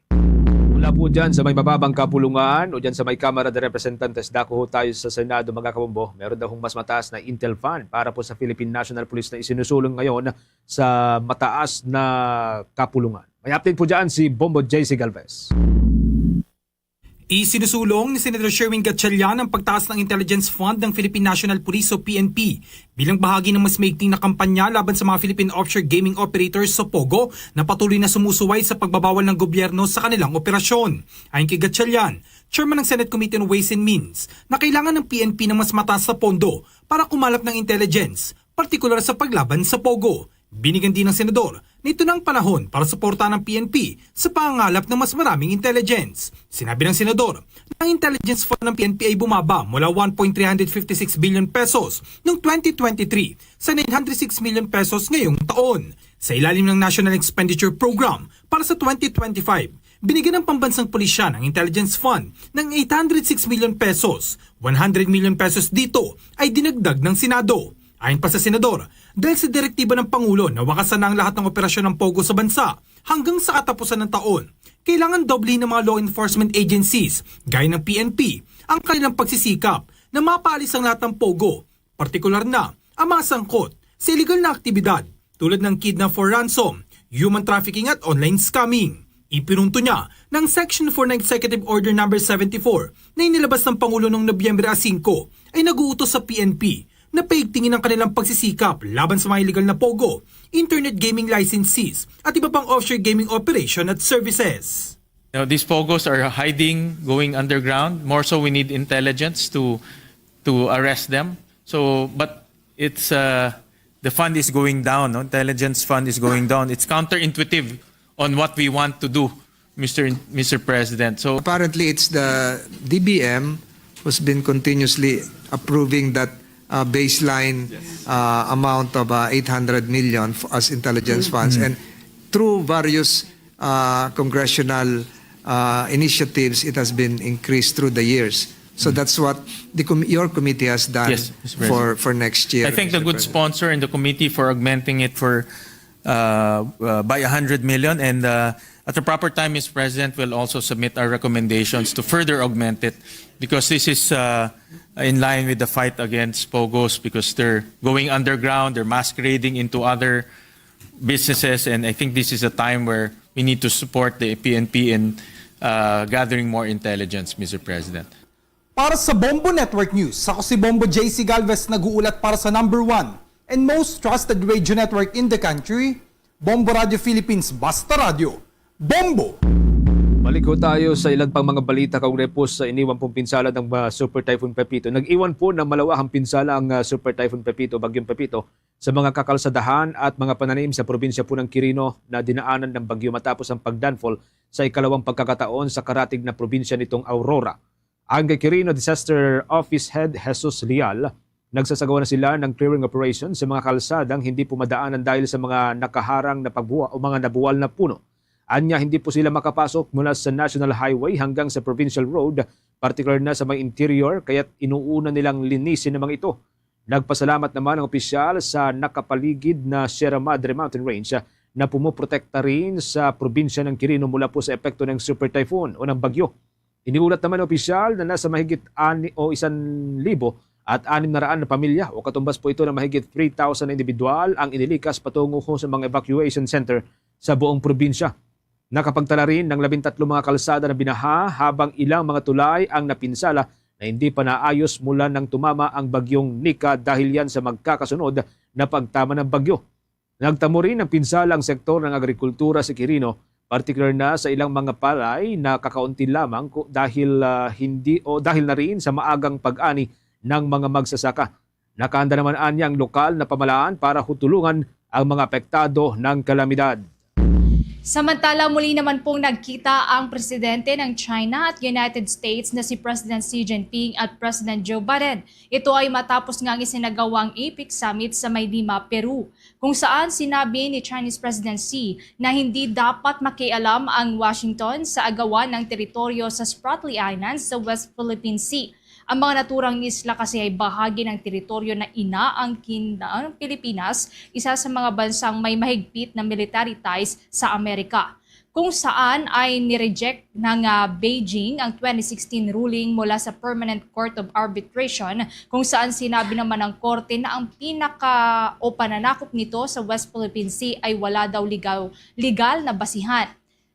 Mula po dyan sa may mababang kapulungan o dyan sa may Kamara de Representantes, dako ho tayo sa Senado, mga kabombo. Meron daw hong mas mataas na intel fund para po sa Philippine National Police na isinusulong ngayon sa mataas na kapulungan. May update po dyan si Bombo J C Galvez. Isinusulong ni Senator Sherwin Gatchalian ang pagtaas ng intelligence fund ng Philippine National Police o P N P bilang bahagi ng mas maigting na kampanya laban sa mga Philippine offshore gaming operators sa POGO na patuloy na sumusuway sa pagbabawal ng gobyerno sa kanilang operasyon. Ayon kay Gatchalian, chairman ng Senate Committee on Ways and Means, na kailangan ng P N P ng mas mataas na pondo para kumalap ng intelligence, partikular sa paglaban sa POGO. Binigyan din ng senador na ito na ang panahon para suportahan ang P N P sa pangangalap ng mas maraming intelligence. Sinabi ng senador na ang intelligence fund ng P N P ay bumaba mula one point three hundred fifty six billion pesos noong twenty twenty-three sa nine hundred six million pesos ngayong taon. Sa ilalim ng National Expenditure Program para sa twenty twenty-five, binigyan ng pambansang pulisya ng intelligence fund ng eight hundred six million pesos. One hundred million pesos dito ay dinagdag ng Senado. Ayon pa sa senador, dahil sa direktiba ng Pangulo na wakasan na ang lahat ng operasyon ng POGO sa bansa hanggang sa katapusan ng taon, kailangan doblihin ng mga law enforcement agencies gaya ng P N P ang kanilang pagsisikap na mapaalis ang lahat ng POGO, partikular na ang mga sangkot sa iligal na aktibidad tulad ng kidnap for ransom, human trafficking at online scamming. Ipinunto niya na ang Section four ng Executive Order Number seventy-four na inilabas ng Pangulo noong Nobyembre a singko ay nag-uutos sa P N P na paigtingin ang kanilang pagsisikap laban sa mga iligal na POGO, internet gaming licensees at iba pang offshore gaming operation at services. You know, these POGOs are hiding, going underground. More so, we need intelligence to to arrest them. So, but it's uh, the fund is going down. No? Intelligence fund is going down. It's counterintuitive on what we want to do, Mister In- Mister President. So, Apparently, it's the D B M who's been continuously approving that uh, baseline uh, amount of uh, eight hundred million f- as intelligence funds. And through various uh, congressional uh, initiatives, it has been increased through the years. So that's what the com- your committee has done Yes, Mister President. for, for next year. I thank the Mister good President. Sponsor and the committee for augmenting it for uh, uh, by a hundred million, and uh, at the proper time, Mister President will also submit our recommendations to further augment it, because this is uh, in line with the fight against POGOs, because they're going underground, they're masquerading into other businesses, and I think this is a time where we need to support the P N P in uh, gathering more intelligence, Mister President. Para sa Bombo Network News, ako si Bombo J C Galvez, nag-uulat para sa number one and most trusted radio network in the country, Bombo Radio Philippines, Basta Radio, Bombo! Balik ho tayo sa ilan pang mga balita kaugnay po sa iniwan pong pinsala ng, ah, Super Typhoon Pepito. Nag-iwan po ng malawakang pinsala ang, ah, Super Typhoon Pepito, Bagyong Pepito, sa mga kakalsadahan at mga pananim sa probinsya po ng Quirino na dinaanan ng bagyo matapos ang pagdownfall sa ikalawang pagkakataon sa karatig na probinsya nitong Aurora. Ayon kay Quirino Disaster Office Head Jesus Lial, nagsasagawa na sila ng clearing operation sa mga kalsadang hindi po madaanan dahil sa mga nakaharang na pagbuwa o mga nabuwal na puno. Anya, hindi po sila makapasok mula sa National Highway hanggang sa Provincial Road, partikular na sa may interior, kaya't inuuna nilang linisin ang mga ito. Nagpasalamat naman ang opisyal sa nakapaligid na Sierra Madre Mountain Range na pumoprotekta rin sa probinsya ng Quirino mula po sa epekto ng Super Typhoon o ng bagyo. Iniulat naman ng opisyal na nasa mahigit ani o isan libo at anim na raan na pamilya o katumbas po ito ng mahigit three thousand na individual ang inilikas patungo ho sa mga evacuation center sa buong probinsya. Nakapagtala rin ng labintatlo mga kalsada na binaha, habang ilang mga tulay ang napinsala na hindi pa naayos mula nang tumama ang bagyong Nika, dahil yan sa magkakasunod na pagtama ng bagyo. Nagtamo rin ng pinsala ang sektor ng agrikultura sa Quirino, partikular na sa ilang mga palay na kakaunti lamang ku-, dahil, ah, hindi o dahil na rin sa maagang pag-ani ng mga magsasaka. Nakahanda naman anya ang lokal na pamahalaan para ho tulungan ang mga apektado ng kalamidad. Samantala, muli naman pong nagkita ang presidente ng China at United States na si President Xi Jinping at President Joe Biden. Ito ay matapos nga ang isinagawang APEC Summit sa may Lima, Peru, kung saan sinabi ni Chinese President Xi na hindi dapat makialam ang Washington sa agawan ng teritoryo sa Spratly Islands sa West Philippine Sea. Ang mga naturang isla kasi ay bahagi ng teritoryo na ina ang kin-, ang Pilipinas, isa sa mga bansang may mahigpit na military ties sa Amerika, kung saan ay nireject ng, ah, Beijing ang twenty sixteen ruling mula sa Permanent Court of Arbitration, kung saan sinabi naman ng korte na ang pinaka o pananakop nito sa West Philippine Sea ay wala daw ligaw-, legal na basihan.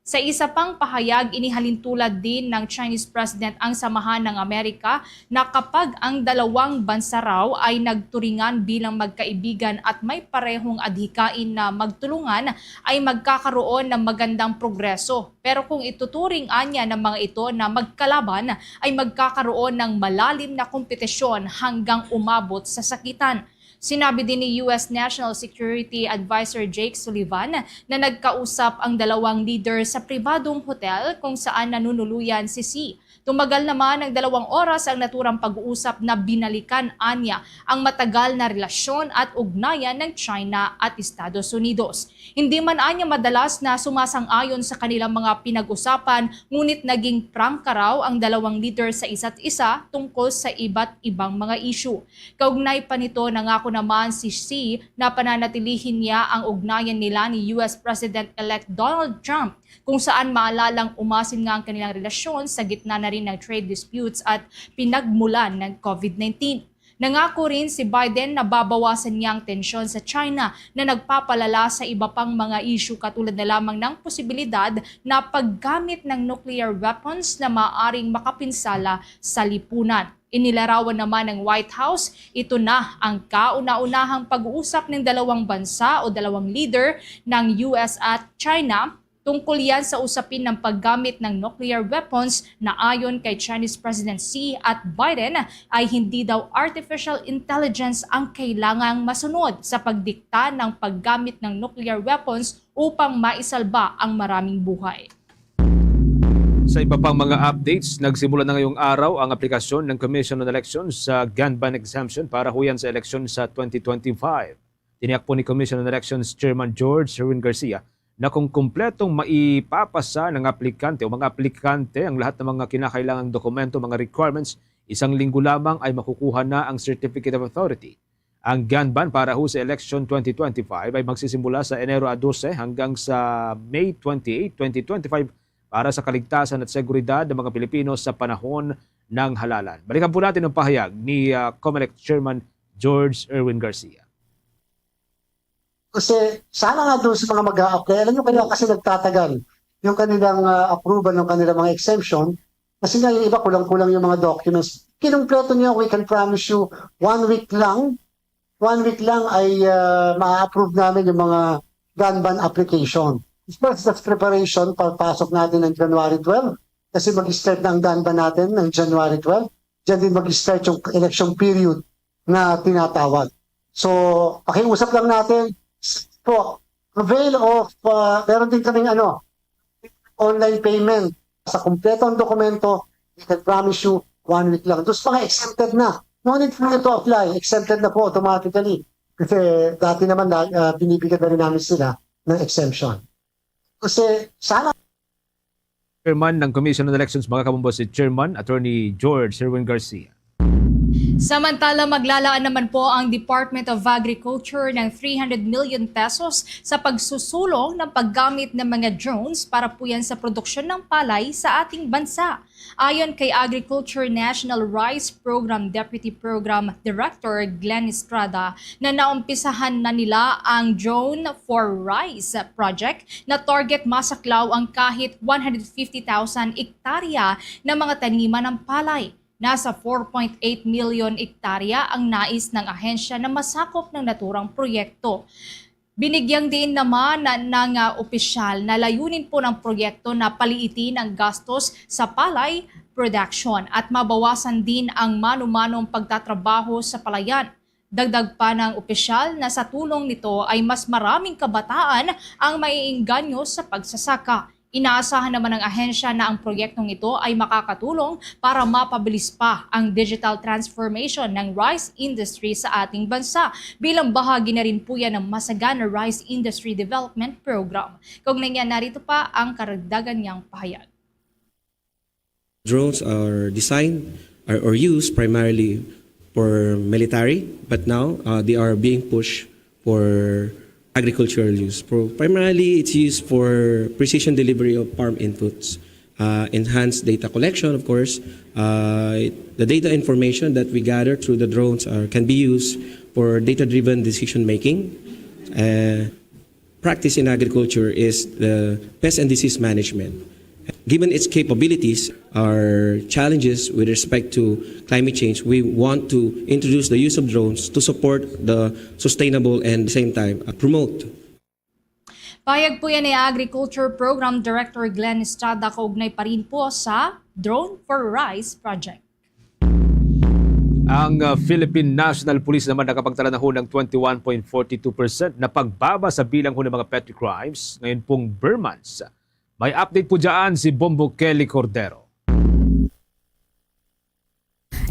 Sa isa pang pahayag, inihalintulad din ng Chinese President ang samahan ng Amerika na kapag ang dalawang bansa raw ay nagturingan bilang magkaibigan at may parehong adhikain na magtulungan, ay magkakaroon ng magandang progreso. Pero kung ituturing anya ng mga ito na magkalaban, ay magkakaroon ng malalim na kompetisyon hanggang umabot sa sakitan. Sinabi din ni U S National Security Advisor Jake Sullivan na nagkausap ang dalawang leader sa pribadong hotel kung saan nanunuluyan si Xi. Tumagal naman ng dalawang oras ang naturang pag-uusap na binalikan anya ang matagal na relasyon at ugnayan ng China at Estados Unidos. Hindi man anya madalas na sumasang-ayon sa kanilang mga pinag-usapan, ngunit naging prangka raw ang dalawang leader sa isa't isa tungkol sa iba't ibang mga isyu. Kaugnay pa nito, nangako naman si Xi na pananatilihin niya ang ugnayan nila ni U S President-elect Donald Trump, kung saan maalalang umasin nga ang kanilang relasyon sa gitna na rin ng trade disputes at pinagmulan ng COVID nineteen. Nangako rin si Biden na babawasan niya ang tensyon sa China na nagpapalala sa iba pang mga isyu, katulad na lamang ng posibilidad na paggamit ng nuclear weapons na maaaring makapinsala sa lipunan. Inilarawan naman ng White House, ito na ang kauna-unahang pag-uusap ng dalawang bansa o dalawang leader ng U S at China. Tungkol yan sa usapin ng paggamit ng nuclear weapons na ayon kay Chinese President Xi at Biden ay hindi daw artificial intelligence ang kailangang masunod sa pagdikta ng paggamit ng nuclear weapons upang maisalba ang maraming buhay. Sa iba pang mga updates, nagsimula na ngayong araw ang aplikasyon ng Commission on Elections sa gun ban exemption para huyan sa eleksyon sa twenty twenty-five. Tiniyak po ni Commission on Elections Chairman George Erwin Garcia na kung kumpletong maipapasa ng aplikante o mga aplikante ang lahat ng mga kinakailangang dokumento, mga requirements, isang linggo lamang ay makukuha na ang Certificate of Authority. Ang gun ban para ho sa election twenty twenty-five ay magsisimula sa Enero dose hanggang sa May twenty-eight, twenty twenty-five, para sa kaligtasan at seguridad ng mga Pilipino sa panahon ng halalan. Balikan po natin ang pahayag ni, ah, Comelec Chairman George Erwin Garcia. Kasi sana nga doon sa mga mag-a-apply, alam nyo kaya kasi nagtatagal yung kanilang, ah, approval ng kanilang mga exemption, kasi nga yung iba kulang-kulang yung mga documents. Kinumpleto niyo, we can promise you, one week lang, one week lang ay, ah, ma-approve namin yung mga gun ban application. Of course, that's preparation para pasok natin ng January twelve. Kasi mag-start na ang daan ba natin ng January twelve. Diyan din mag-start yung election period na tinatawag. So, pakiusap lang natin po, avail of, uh, meron din kaming ano, online payment. Sa kompleto ang dokumento, we can promise you one week lang. Tapos mga exempted na. No need for you to apply. Exempted na po automatically. Kasi dati naman na, uh, binibigyan na rin namin sila ng exemption. Kasi sana Chairman ng Commission on Elections, mga kabumbos, si Chairman Attorney George Sherwin Garcia. Samantala, maglalaan naman po ang Department of Agriculture ng three hundred million pesos sa pagsusulong ng paggamit ng mga drones para po yan sa produksyon ng palay sa ating bansa. Ayon kay Agriculture National Rice Program Deputy Program Director Glenn Estrada, na naumpisahan na nila ang Drone for Rice project na target masaklaw ang kahit one hundred fifty thousand ektarya na mga taniman ng palay. Nasa four point eight million ektarya ang nais ng ahensya na masakop ng naturang proyekto. Binigyang diin naman ng uh, opisyal na layunin po ng proyekto na paliitin ang gastos sa palay production at mabawasan din ang mano-manong pagtatrabaho sa palayan. Dagdag pa ng opisyal na sa tulong nito ay mas maraming kabataan ang maiengganyo sa pagsasaka. Inaasahan naman ng ahensya na ang proyektong ito ay makakatulong para mapabilis pa ang digital transformation ng rice industry sa ating bansa, bilang bahagi na rin po yan ng Masagana Rice Industry Development Program. Kaugnay niya, narito pa ang karagdagan niyang pahayag. Drones are designed or, or used primarily for military, but now uh, they are being pushed for agricultural use. For, primarily, it's used for precision delivery of farm inputs, uh, enhanced data collection, of course. Uh, the data information that we gather through the drones are, can be used for data-driven decision making. Uh, practice in agriculture is the pest and disease management. Given its capabilities, our challenges with respect to climate change, we want to introduce the use of drones to support the sustainable and, same time, uh, promote Pahayag po yan ni Agriculture Program Director Glenn Estrada kaugnay pa rin po sa Drone for Rice Project. Ang uh, Philippine National Police naman nakapagtala na ho ng twenty-one point forty two percent na pagbaba sa bilang ho ng mga petty crimes ngayon pong ber months. May update po dyan si Bombo Kelly Cordero.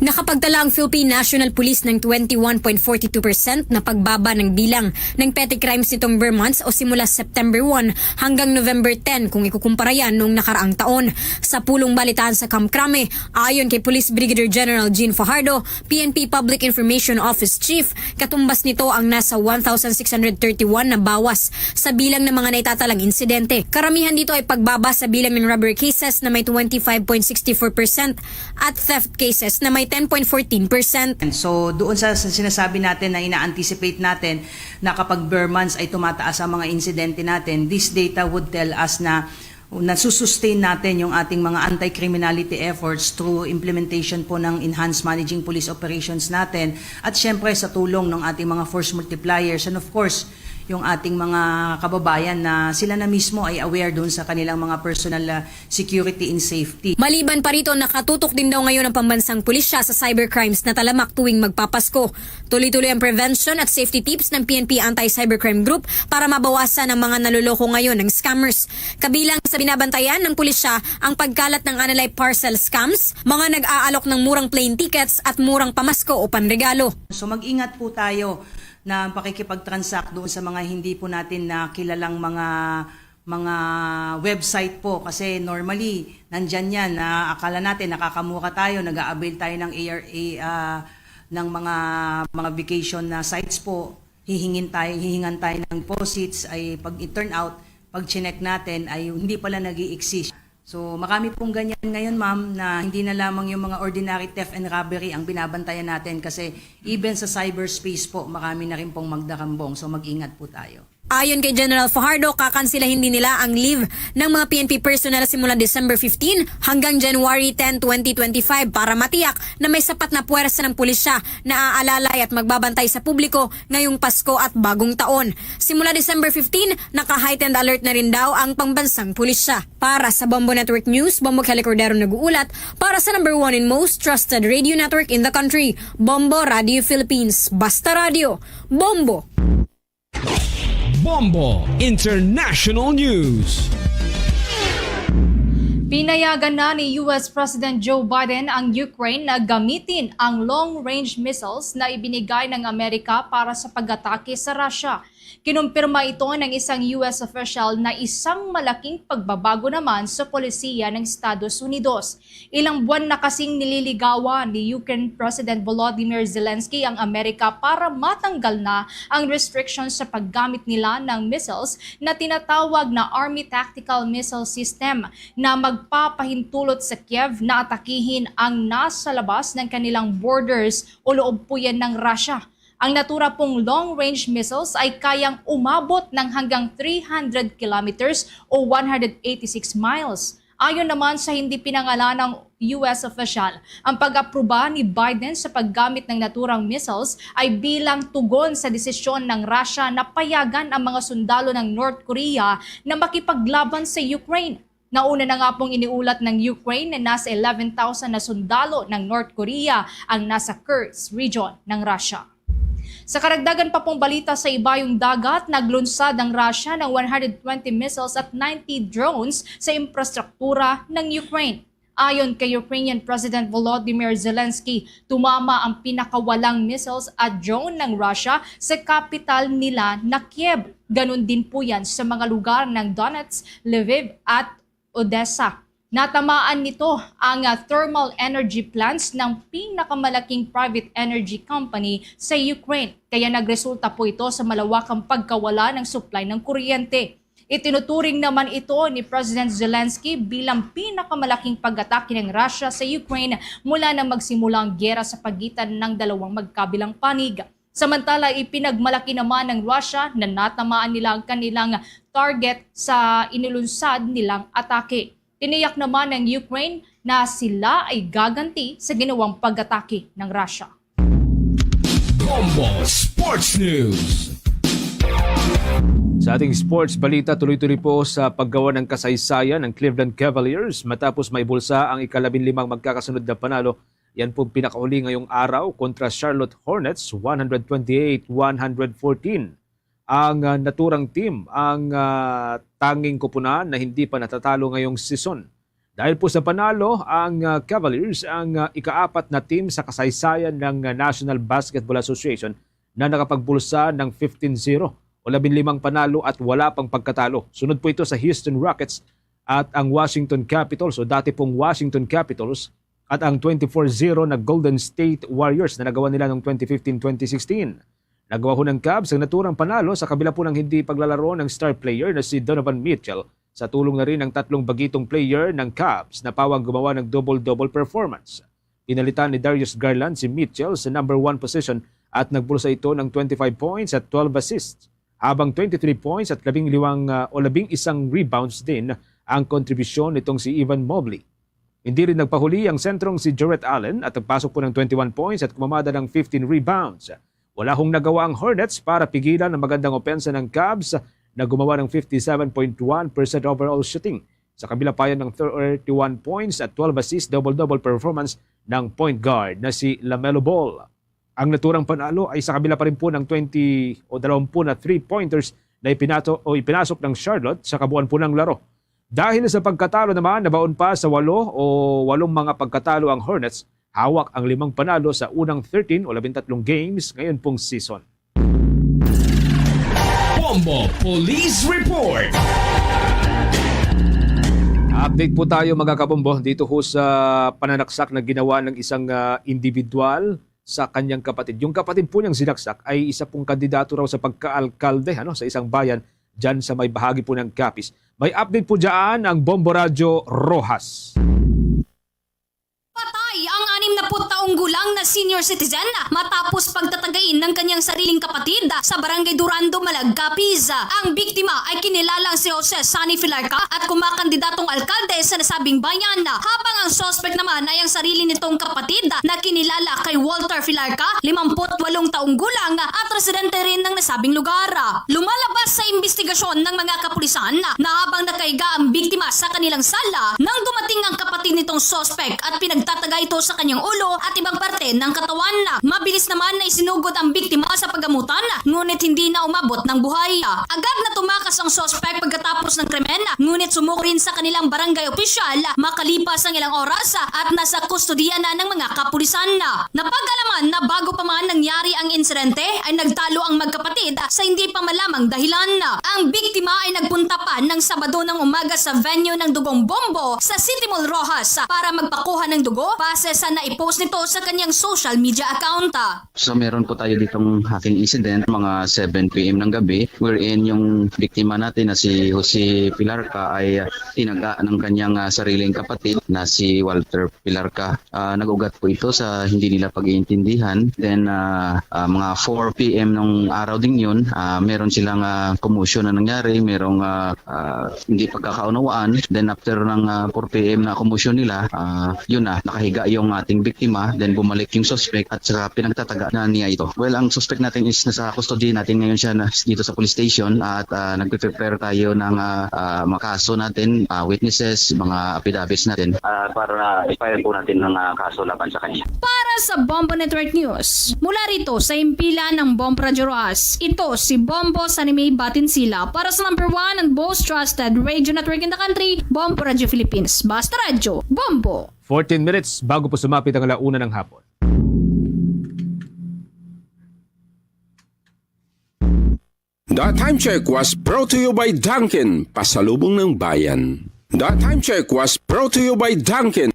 Nakapagtala ang Philippine National Police ng twenty-one point forty two percent na pagbaba ng bilang ng petty crimes nitong ber months o simula September one hanggang November ten kung ikukumpara yan noong nakaraang taon. Sa pulong balitaan sa Kamkrame, ayon kay Police Brigadier General Jean Fajardo, P N P Public Information Office Chief, katumbas nito ang nasa one thousand six hundred thirty-one na bawas sa bilang ng mga naitatalang insidente. Karamihan dito ay pagbaba sa bilang ng robbery cases na may twenty-five point sixty-four percent at theft cases na may ten point fourteen percent. And so doon sa, sa sinasabi natin na ina-anticipate natin na kapag ber months ay tumataas ang mga insidente natin, this data would tell us na nasusustain natin yung ating mga anti-criminality efforts through implementation po ng enhanced managing police operations natin at syempre sa tulong ng ating mga force multipliers and of course yung ating mga kababayan na sila na mismo ay aware doon sa kanilang mga personal uh, security and safety. Maliban pa rito, nakatutok din daw ngayon ang pambansang pulisya sa cybercrimes na talamak tuwing magpapasko. Tuloy-tuloy ang prevention at safety tips ng P N P Anti-Cybercrime Group para mabawasan ang mga naloloko ngayon ng scammers. Kabilang sa binabantayan ng pulisya ang pagkalat ng Anilay Parcel Scams, mga nag-aalok ng murang plane tickets at murang pamasko o panregalo. So mag-ingat po tayo na pakikipag-transact doon sa mga hindi po natin na kilalang mga mga website po kasi normally nandyan yan na akala natin nakakamura tayo, nag-a-avail tayo ng A R A uh, ng mga mga vacation na sites po, hihingin tayo, hihingan tayo ng deposits ay pag it turn out pag chinek natin ay hindi pala nag exist. So marami pong ganyan ngayon ma'am na hindi na lamang yung mga ordinary theft and robbery ang binabantayan natin kasi even sa cyberspace po marami na rin pong magdarambong. So mag-ingat po tayo. Ayon kay General Fajardo, kakansilahin din nila ang leave ng mga P N P personnel simula December fifteen hanggang January ten, twenty twenty-five para matiyak na may sapat na puwersa ng pulisya na aalalay at magbabantay sa publiko ngayong Pasko at Bagong Taon. Simula December fifteen, naka-heightened alert na rin daw ang pambansang pulisya. Para sa Bombo Network News, Bombo Kelly Cordero nag-uulat para sa number one and most trusted radio network in the country, Bombo Radio Philippines. Basta Radio, Bombo! Bombo International News. Pinayagan na ni U S President Joe Biden ang Ukraine na gamitin ang long-range missiles na ibinigay ng Amerika para sa pag-atake sa Russia. Kinumpirma ito ng isang U S official na isang malaking pagbabago naman sa polisiya ng Estados Unidos. Ilang buwan na kasing nililigawan ni Ukraine President Volodymyr Zelensky ang Amerika para matanggal na ang restriction sa paggamit nila ng missiles na tinatawag na Army Tactical Missile System na magpapahintulot sa Kiev na atakihin ang nasa labas ng kanilang borders o loob po yan ng Russia. Ang natura pong long-range missiles ay kayang umabot ng hanggang three hundred kilometers o one hundred eighty-six miles. Ayon naman sa hindi pinangalanang U S official, ang pag-aproba ni Biden sa paggamit ng naturang missiles ay bilang tugon sa desisyon ng Russia na payagan ang mga sundalo ng North Korea na makipaglaban sa Ukraine. Nauna na nga pong iniulat ng Ukraine na nasa eleven thousand na sundalo ng North Korea ang nasa Kursk region ng Russia. Sa karagdagan pa pong balita sa ibayong dagat, naglunsad ang Russia ng one hundred twenty missiles at ninety drones sa infrastruktura ng Ukraine. Ayon kay Ukrainian President Volodymyr Zelensky, tumama ang pinakawalang missiles at drone ng Russia sa kapital nila na Kiev. Ganun din po yan sa mga lugar ng Donetsk, Lviv at Odessa. Natamaan nito ang ah, thermal energy plants ng pinakamalaking private energy company sa Ukraine, kaya nagresulta po ito sa malawakang pagkawala ng supply ng kuryente. Itinuturing naman ito ni President Zelensky bilang pinakamalaking pag-atake ng Russia sa Ukraine mula nang magsimula ang giyera sa pagitan ng dalawang magkabilang panig. Samantala, ipinagmalaki naman ng Russia na natamaan nila ang kanilang target sa inulunsad nilang atake. Tiniyak naman ng Ukraine na sila ay gaganti sa ginawang pag-atake ng Russia. Bombo Sports News. Sa ating sports balita, tuloy-tuloy po sa paggawa ng kasaysayan ng Cleveland Cavaliers matapos maibulsa ang ikalabinlimang magkakasunod na panalo. Yan po pinakauli ngayong araw kontra Charlotte Hornets, one hundred twenty-eight one hundred fourteen. Ang ah, naturang team ang ah, tanging kupunan na hindi pa natatalo ngayong season. Dahil po sa panalo, ang ah, Cavaliers ang ah, ikaapat na team sa kasaysayan ng ah, National Basketball Association na nakapagbulsa ng fifteen zero o labinlimang panalo at wala pang pagkatalo. Sunod po ito sa Houston Rockets at ang Washington Capitals o dati pong Washington Capitals at ang twenty-four zero na Golden State Warriors na nagawa nila noong twenty fifteen twenty sixteen. Nagawa ho ng Cavs ang naturang panalo sa kabila po ng hindi paglalaro ng star player na si Donovan Mitchell. Sa tulong na rin ng tatlong bagitong player ng Cavs na pawang gumawa ng double-double performance. Pinalitan ni Darius Garland si Mitchell sa number one position at nagbulsa ito ng twenty-five points at twelve assists, habang twenty-three points at labing liwang ah, o labing isang rebounds din ang kontribusyon nitong si Evan Mobley. Hindi rin nagpahuli ang sentrong si Jarrett Allen at nagpasok po ng twenty-one points at kumamada ng fifteen rebounds. Wala hong nagawa ang Hornets para pigilan ang magandang opensa ng Cavs na gumawa ng fifty-seven point one percent overall shooting. Sa kabila pa yan ng thirty-one points at twelve assists, double-double performance ng point guard na si LaMelo Ball. Ang naturang panalo ay sa kabila pa rin po ng twenty o dalawampu na three-pointers na ipinato o ipinasok ng Charlotte sa kabuuan po ng laro. Dahil sa pagkatalo naman, nabaon pa sa walo o walong mga pagkatalo ang Hornets. Hawak ang limang panalo sa unang thirteen o labintatlong games ngayon pong season. Bombo Police Report. Update po tayo, mga kabombo, dito ho sa pananaksak na ginawa ng isang ah, individual sa kanyang kapatid. Yung kapatid po niyang sinaksak ay isa pong kandidato raw sa pagkaalkalde, ano, sa isang bayan dyan sa may bahagi po ng Capiz. May update po dyan ang Bombo Radyo Rojas. Patay ang anim na put taong gulang ang na senior citizen matapos pagtatagain ng kanyang sariling kapatid sa Barangay Durando, Malagcapiz. Ang biktima ay kinilalang si Jose Sunny Filarca at kumakandidatong alkalde sa nasabing bayan, habang ang suspect naman ay ang sarili nitong kapatid na kinilala kay Walter Filarca, limampu't walong taong gulang at residente rin ng nasabing lugar. Lumalabas sa imbestigasyon ng mga kapulisan na habang nakahiga ang biktima sa kanilang sala, nang dumating ang kapatid nitong suspect at pinagtataga ito sa kanyang ulo at ibang parte ng katawan. Mabilis naman na isinugod ang biktima sa pagamutan, ngunit hindi na umabot ng buhay. Agad na tumakas ang suspect pagkatapos ng krimen, ngunit sumuko rin sa kanilang barangay opisyal makalipas ang ilang oras at nasa kustodiya na ng mga kapulisan. Napag-alaman na bago pa man nangyari ang insidente, ay nagtalo ang magkapatid sa hindi pa malamang dahilan. Ang biktima ay nagpunta pa ng Sabado ng umaga sa venue ng Dugong Bombo sa City Mall Roxas para magpakuha ng dugo base sa naipost nito sa kanyang social media account. So meron po tayo ditong hacking incident mga seven p m ng gabi, wherein yung biktima natin na si Jose Pilarca ay, ah, tinaga ng kanyang, ah, sariling kapatid na si Walter Pilarca. Ah, nag-ugat po ito sa hindi nila pag-iintindihan. Then, ah, ah, mga four p m nung araw ding yun, ah, meron silang, ah, commotion na nangyari, merong, ah, ah, hindi pagkakaunawaan. Then after ng, ah, four p m na commotion nila, ah, yun na, nakahiga yung ating biktima. Then bumalik yung suspect at saka pinagtataga na niya ito. Well, ang suspect natin is nasa custody natin ngayon siya na, dito sa police station at, ah, nagpe-prepare tayo ng, ah, ah, mga kaso natin, ah, witnesses, mga affidavits natin. Ah, para i-file po natin ng, ah, kaso laban sa kanya. Para sa Bombo Network News, mula rito sa himpilan ng Bombo Radyo Roxas, ito si Bombo Sunny May Batinsila para sa number one and most trusted radio network in the country, Bombo Radyo Philippines. Basta Radyo, Bombo! Fourteen minutes bago po sumapit ang alauna ng hapon. The time check was brought to you by Dunkin, pasalubong ng bayan. The time check was brought to you by Dunkin.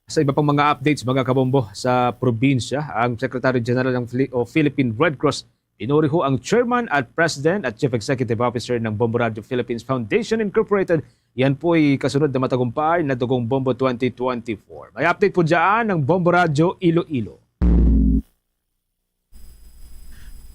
Sa iba pang mga updates, mga kabombo, sa probinsya, ang Secretary General ng Phili-, o Philippine Red Cross, pinuri ho ang Chairman at President at Chief Executive Officer ng Bombo Radio Philippines Foundation Incorporated. Yan po'y kasunod na matagumpay na Dugong Bombo twenty twenty-four. May update po dyan ng Bombo Radio Iloilo.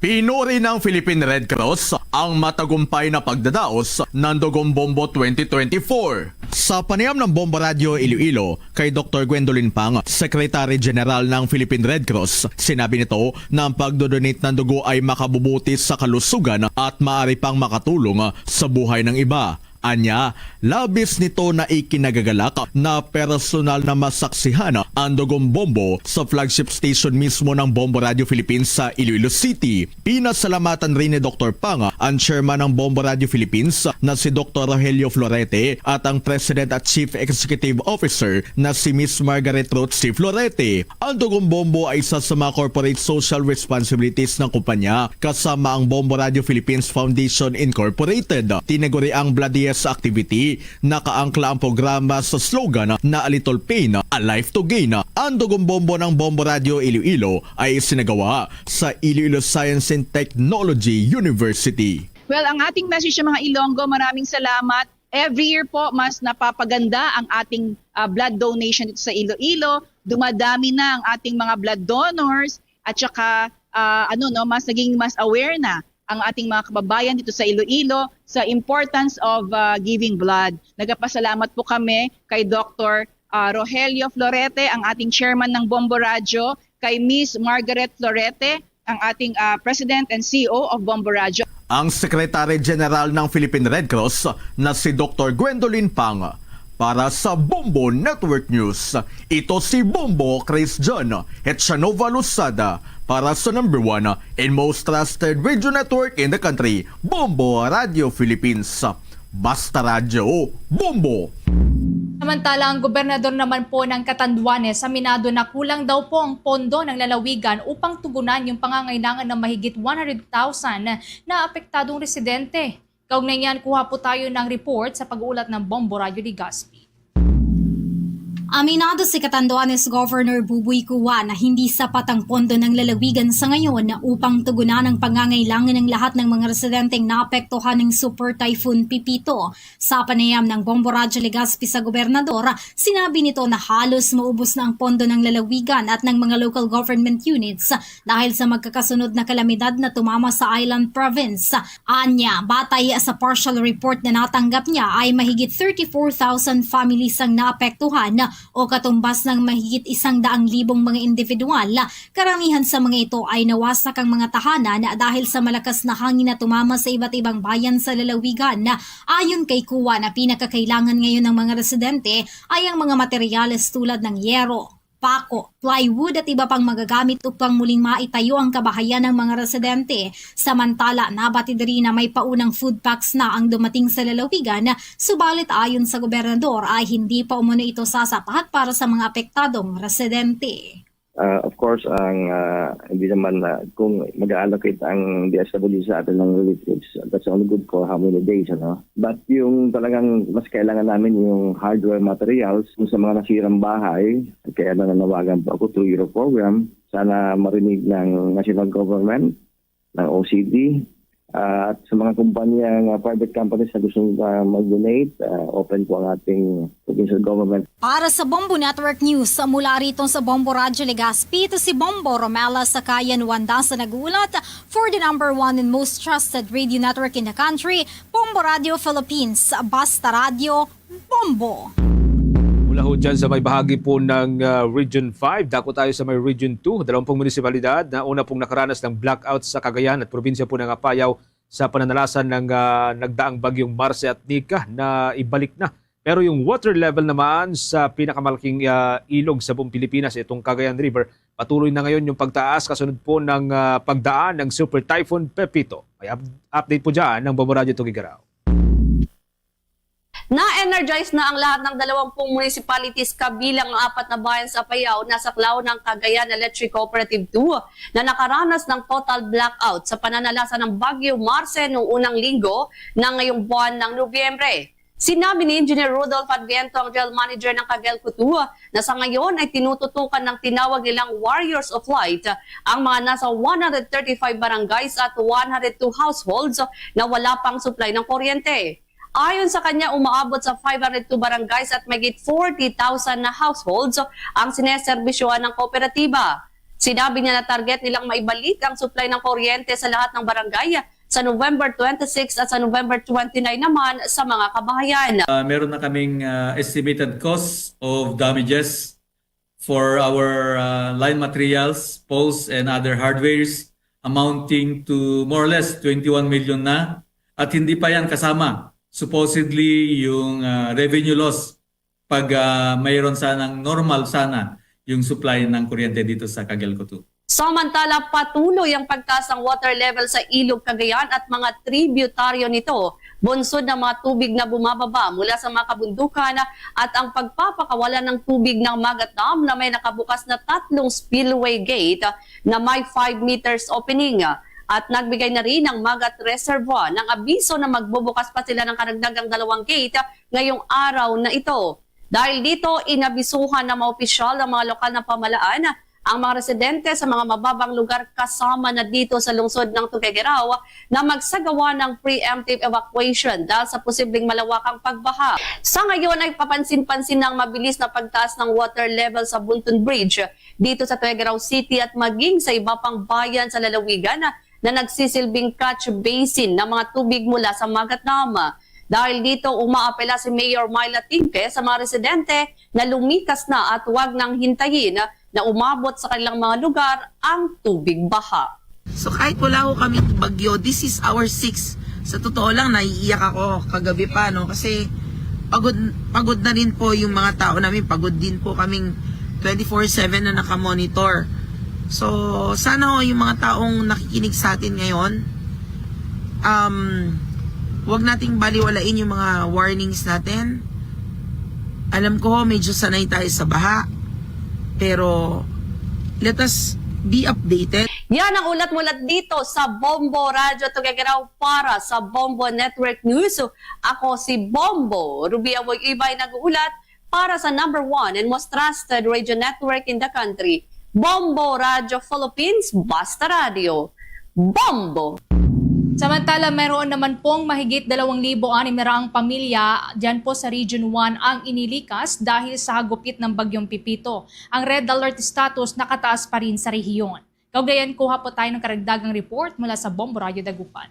Pinuri ng Philippine Red Cross ang matagumpay na pagdadaos ng Dugong Bombo twenty twenty-four. Sa panayam ng Bombo Radyo Iloilo kay Doktor Gwendolyn Pang, Secretary General ng Philippine Red Cross, sinabi nito na ang pagdodonate ng dugo ay makabubuti sa kalusugan at maaari pang makatulong sa buhay ng iba. Anya, labis nito na ikinagagalak na personal na masaksihan ang Dugong Bombo sa flagship station mismo ng Bombo Radio Philippines sa Iloilo City. Pinasalamatan rin ni Doktor Pang ang chairman ng Bombo Radio Philippines na si Doktor Rogelio Florete at ang President at Chief Executive Officer na si Miss Margaret Rotsi Florete. Ang Dugong Bombo ay isa sa mga corporate social responsibilities ng kumpanya kasama ang Bombo Radio Philippines Foundation Incorporated. Tinaguri ang Bladies activity, nakaangkla ang programa sa slogan na "A Little Pain, a Life to Gain." Ang Dugong Bombo ng Bombo Radio Iloilo ay isinagawa sa Iloilo Science and Technology University. Well, ang ating message sa mga Ilonggo, maraming salamat. Every year po, mas napapaganda ang ating, ah, blood donation dito sa Iloilo. Dumadami na ang ating mga blood donors at saka, ah, ano, no, mas naging mas aware na ang ating mga kababayan dito sa Iloilo sa importance of, ah, giving blood. Nagpapasalamat po kami kay Doktor, ah, Rogelio Florete, ang ating chairman ng Bombo Radyo, kay Miss Margaret Florete, ang ating, ah, President and C E O of Bombo Radyo. Ang Secretary General ng Philippine Red Cross na si Doktor Gwendolyn Pang. Para sa Bombo Network News, ito si Bombo Chris John Hetchanova Losada para sa number one and most trusted radio network in the country, Bombo Radio Philippines. Basta Radyo, Bombo! Samantala, ang gobernador naman po ng Catanduanes, aminado na kulang daw po ang pondo ng lalawigan upang tugunan yung pangangailangan ng mahigit one hundred thousand na apektadong residente. Kaugnay niyan, kuha po tayo ng report sa pag-uulat ng Bombo Radyo Legazpi. Aminado si Catanduanes Governor Buboy Cua na hindi sapat ang pondo ng lalawigan sa ngayon upang tugunan ang pangangailangan ng lahat ng mga residenteng naapektuhan ng Super Typhoon Pepito. Sa panayam ng Bombo Radyo Legazpi sa gobernador, sinabi nito na halos maubos na ang pondo ng lalawigan at ng mga local government units dahil sa magkakasunod na kalamidad na tumama sa island province. Anya, batay sa partial report na natanggap niya, ay mahigit thirty-four thousand families ang naapektuhan o katumbas ng mahigit isang daang libong mga individual. Karamihan sa mga ito ay nawasak ang mga tahanan dahil sa malakas na hangin na tumama sa iba't ibang bayan sa lalawigan. Ayon kay Cua, na pinakakailangan ngayon ng mga residente ay ang mga materyales tulad ng yero, pako, plywood at iba pang magagamit upang muling maitayo ang kabahayan ng mga residente. Samantala, nabati diri na may paunang food packs na ang dumating sa lalawigan, subalit ayon sa gobernador ay hindi pa umano ito sasapat para sa mga apektadong residente. Uh, of course, ang uh, hindi naman uh, kung mag-allocate ang D S W sa atin ng relief goods, that's only good for how many days, ano? But yung talagang mas kailangan namin yung hardware materials sa mga nasirang bahay, kaya nananawagan po ako through your program. Sana marinig ng national government, ng O C D, uh, at sa mga kumpanya nga private companies na gustong uh, mag-donate, uh, open po ang ating provincial government. Para sa Bombo Network News, mula rito sa Bombo Radyo Legazpi, ito si Bombo Romela Sakayan Wanda sa nag-uulat for the number one and most trusted radio network in the country, Bombo Radio Philippines. Basta Radyo, Bombo. Mula ho dyan sa may bahagi po ng uh, Region five, dako tayo sa may Region two. Dalawampung munisipalidad na una pong nakaranas ng blackout sa Cagayan at probinsya po ng Apayao sa pananalasan ng uh, nagdaang bagyong Marce at Nika na ibalik na. Pero yung water level naman sa pinakamalaking uh, ilog sa buong Pilipinas, itong Cagayan River, patuloy na ngayon yung pagtaas kasunod po ng uh, pagdaan ng Super Typhoon Pepito. May update po dyan ng Bombo Radyo Tugigaraw. Na-energize na ang lahat ng dalawampung municipalities kabilang ang apat na bayan sa Apayao na saklaw ng Cagayan Electric Cooperative two na nakaranas ng total blackout sa pananalasa ng Bagyo Marce noong unang linggo ng ngayong buwan ng Nobyembre. Sinabi ni Engineer Rudolph Adviento, ang General Manager ng Cagelco two, na sa ngayon ay tinututukan ng tinawag nilang Warriors of Light ang mga nasa one hundred thirty-five barangays at one hundred two households na wala pang supply ng kuryente. Ayon sa kanya, umaabot sa five hundred two barangays at mahigit forty thousand na households ang sineserbisyohan ng kooperatiba. Sinabi niya na target nilang maibalik ang supply ng kuryente sa lahat ng barangay sa November twenty-six at sa November twenty-nine naman sa mga kabahayan. Uh, meron na kaming uh, estimated cost of damages for our uh, line materials, poles, and other hardwares amounting to more or less twenty-one million na. At hindi pa yan kasama, supposedly, yung uh, revenue loss pag uh, mayroon sanang normal sana yung supply ng kuryente dito sa Cagelco two. Samantala, patuloy ang pagtaas ng water level sa Ilog Cagayan at mga tributaryo nito, bunsod ng mga tubig na bumababa mula sa mga kabundukan at ang pagpapakawalan ng tubig ng Magat Dam na may nakabukas na tatlong spillway gate na may five meters opening. At nagbigay na rin ang Magat Reservoir ng abiso na magbubukas pa sila ng karagdagang dalawang gate ngayong araw na ito. Dahil dito, inabisuhan ng mga opisyal ng mga lokal na pamahalaan ang mga residente sa mga mababang lugar kasama na dito sa lungsod ng Tuguegarao na magsagawa ng preemptive evacuation dahil sa posibleng malawakang pagbaha. Sa ngayon ay papansin-pansin na ang mabilis na pagtaas ng water level sa Bunton Bridge dito sa Tuguegarao City at maging sa iba pang bayan sa lalawigan na nagsisilbing catch basin ng mga tubig mula sa Magat Dam. Dahil dito, umaapela si Mayor Myla Tingke sa mga residente na lumikas na at wag nang hintayin na umabot sa kanilang mga lugar ang tubig baha. So kahit wala ko kaming bagyo, this is our sixth. Sa totoo lang, naiiyak ako kagabi pa, no? Kasi pagod, pagod na rin po yung mga tao namin. Pagod din po kaming twenty-four seven na nakamonitor. So sana ho, yung mga taong nakikinig sa atin ngayon, um, wag nating baliwalain yung mga warnings natin. Alam ko, medyo sanay tayo sa baha. Pero let us be updated. Yan ang ulat mula dito sa Bombo Radyo Tuguegarao para sa Bombo Network News. Ako si Bombo Ruby Aboy Ibay nag-uulat para sa number one and most trusted radio network in the country, Bombo Radio Philippines, Basta Radio. Bombo! Samantala, mayroon naman pong mahigit dalawang libo anim na raang pamilya dyan po sa Region one ang inilikas dahil sa hagupit ng Bagyong Pipito. Ang red alert status nakataas pa rin sa rehiyon. Kaugayan, kuha po tayo ng karagdagang report mula sa Bombo Radio Dagupan.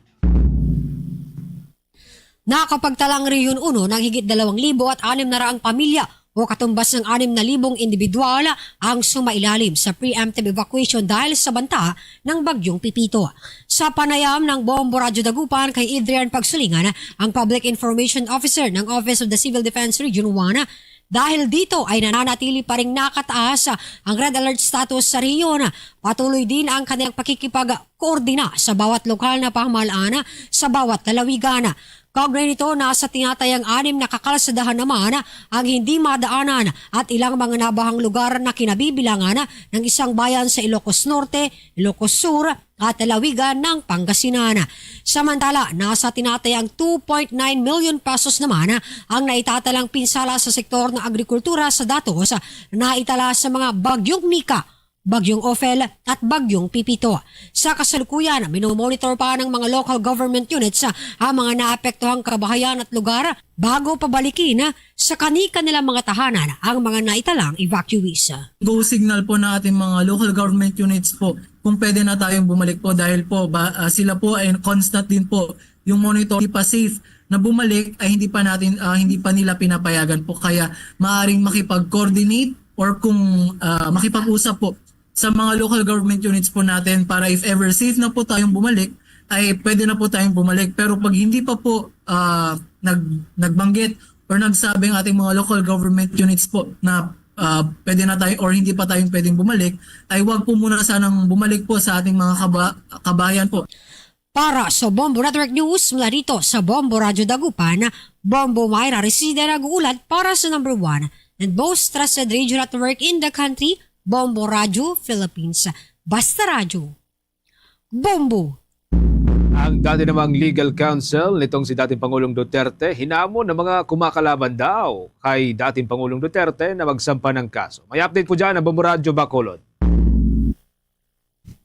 Nakapagtala ang Rehiyon uno ng higit dalawang libo at anim na raang pamilya o katumbas ng anim na libong individual ang sumailalim sa preemptive evacuation dahil sa banta ng Bagyong Pipito. Sa panayam ng Bombo Radyo Dagupan kay Adrian Pagsulingan, ang Public Information Officer ng Office of the Civil Defense Region one, dahil dito ay nananatili pa ring nakataas ang red alert status sa rehiyon. Patuloy din ang kanilang pakikipagkoordina sa bawat lokal na pamahalaan sa bawat lalawigan. Kaugnay nito, nasa tinatayang anim na kakalsadahan naman ang hindi madaanan at ilang mga nabahang lugar na kinabibilangan ng isang bayan sa Ilocos Norte, Ilocos Sur, at lalawigan ng Pangasinan. Samantala, nasa tinatayang two point nine million pesos naman ang naitatalang pinsala sa sektor ng agrikultura sa datos na naitala sa mga Bagyong Mika, Bagyong Ophel, at Bagyong Pipito. Sa kasalukuyan, minomonitor pa ng mga local government units ang mga naapektuhang kabahayan at lugar bago pabalikin sa kani-kanilang mga tahanan ang mga naitalang evacuees. Go signal po ng ating mga local government units po kung pwede na tayong bumalik po dahil po ba, ah, sila po ay constant din po yung monitor, hindi pa safe na bumalik ay hindi pa natin, ah, hindi pa nila pinapayagan po. Kaya maaring makipag-coordinate or kung, ah, makipag-usap po sa mga local government units po natin para if ever safe na po tayong bumalik, ay pwede na po tayong bumalik. Pero pag hindi pa po, ah, nag-, nagbanggit or nagsabi ang ating mga local government units po na, ah, pwede na tayo or hindi pa tayong pwedeng bumalik, ay wag po muna sanang bumalik po sa ating mga kaba-, kabahayan po. Para sa Bombo Network News, mula dito sa Bombo Radyo Dagupan, Bombo Myra Resida nag-uulat para sa number one and most trusted radio network in the country, Bombo Radyo Philippines. Basta Radyo. Bombo! Ang dati namang legal counsel nitong si dating Pangulong Duterte, hinamon ng mga kumakalaban daw kay dating Pangulong Duterte na magsampa ng kaso. May update po dyan ang Bombo Radyo Bacolod.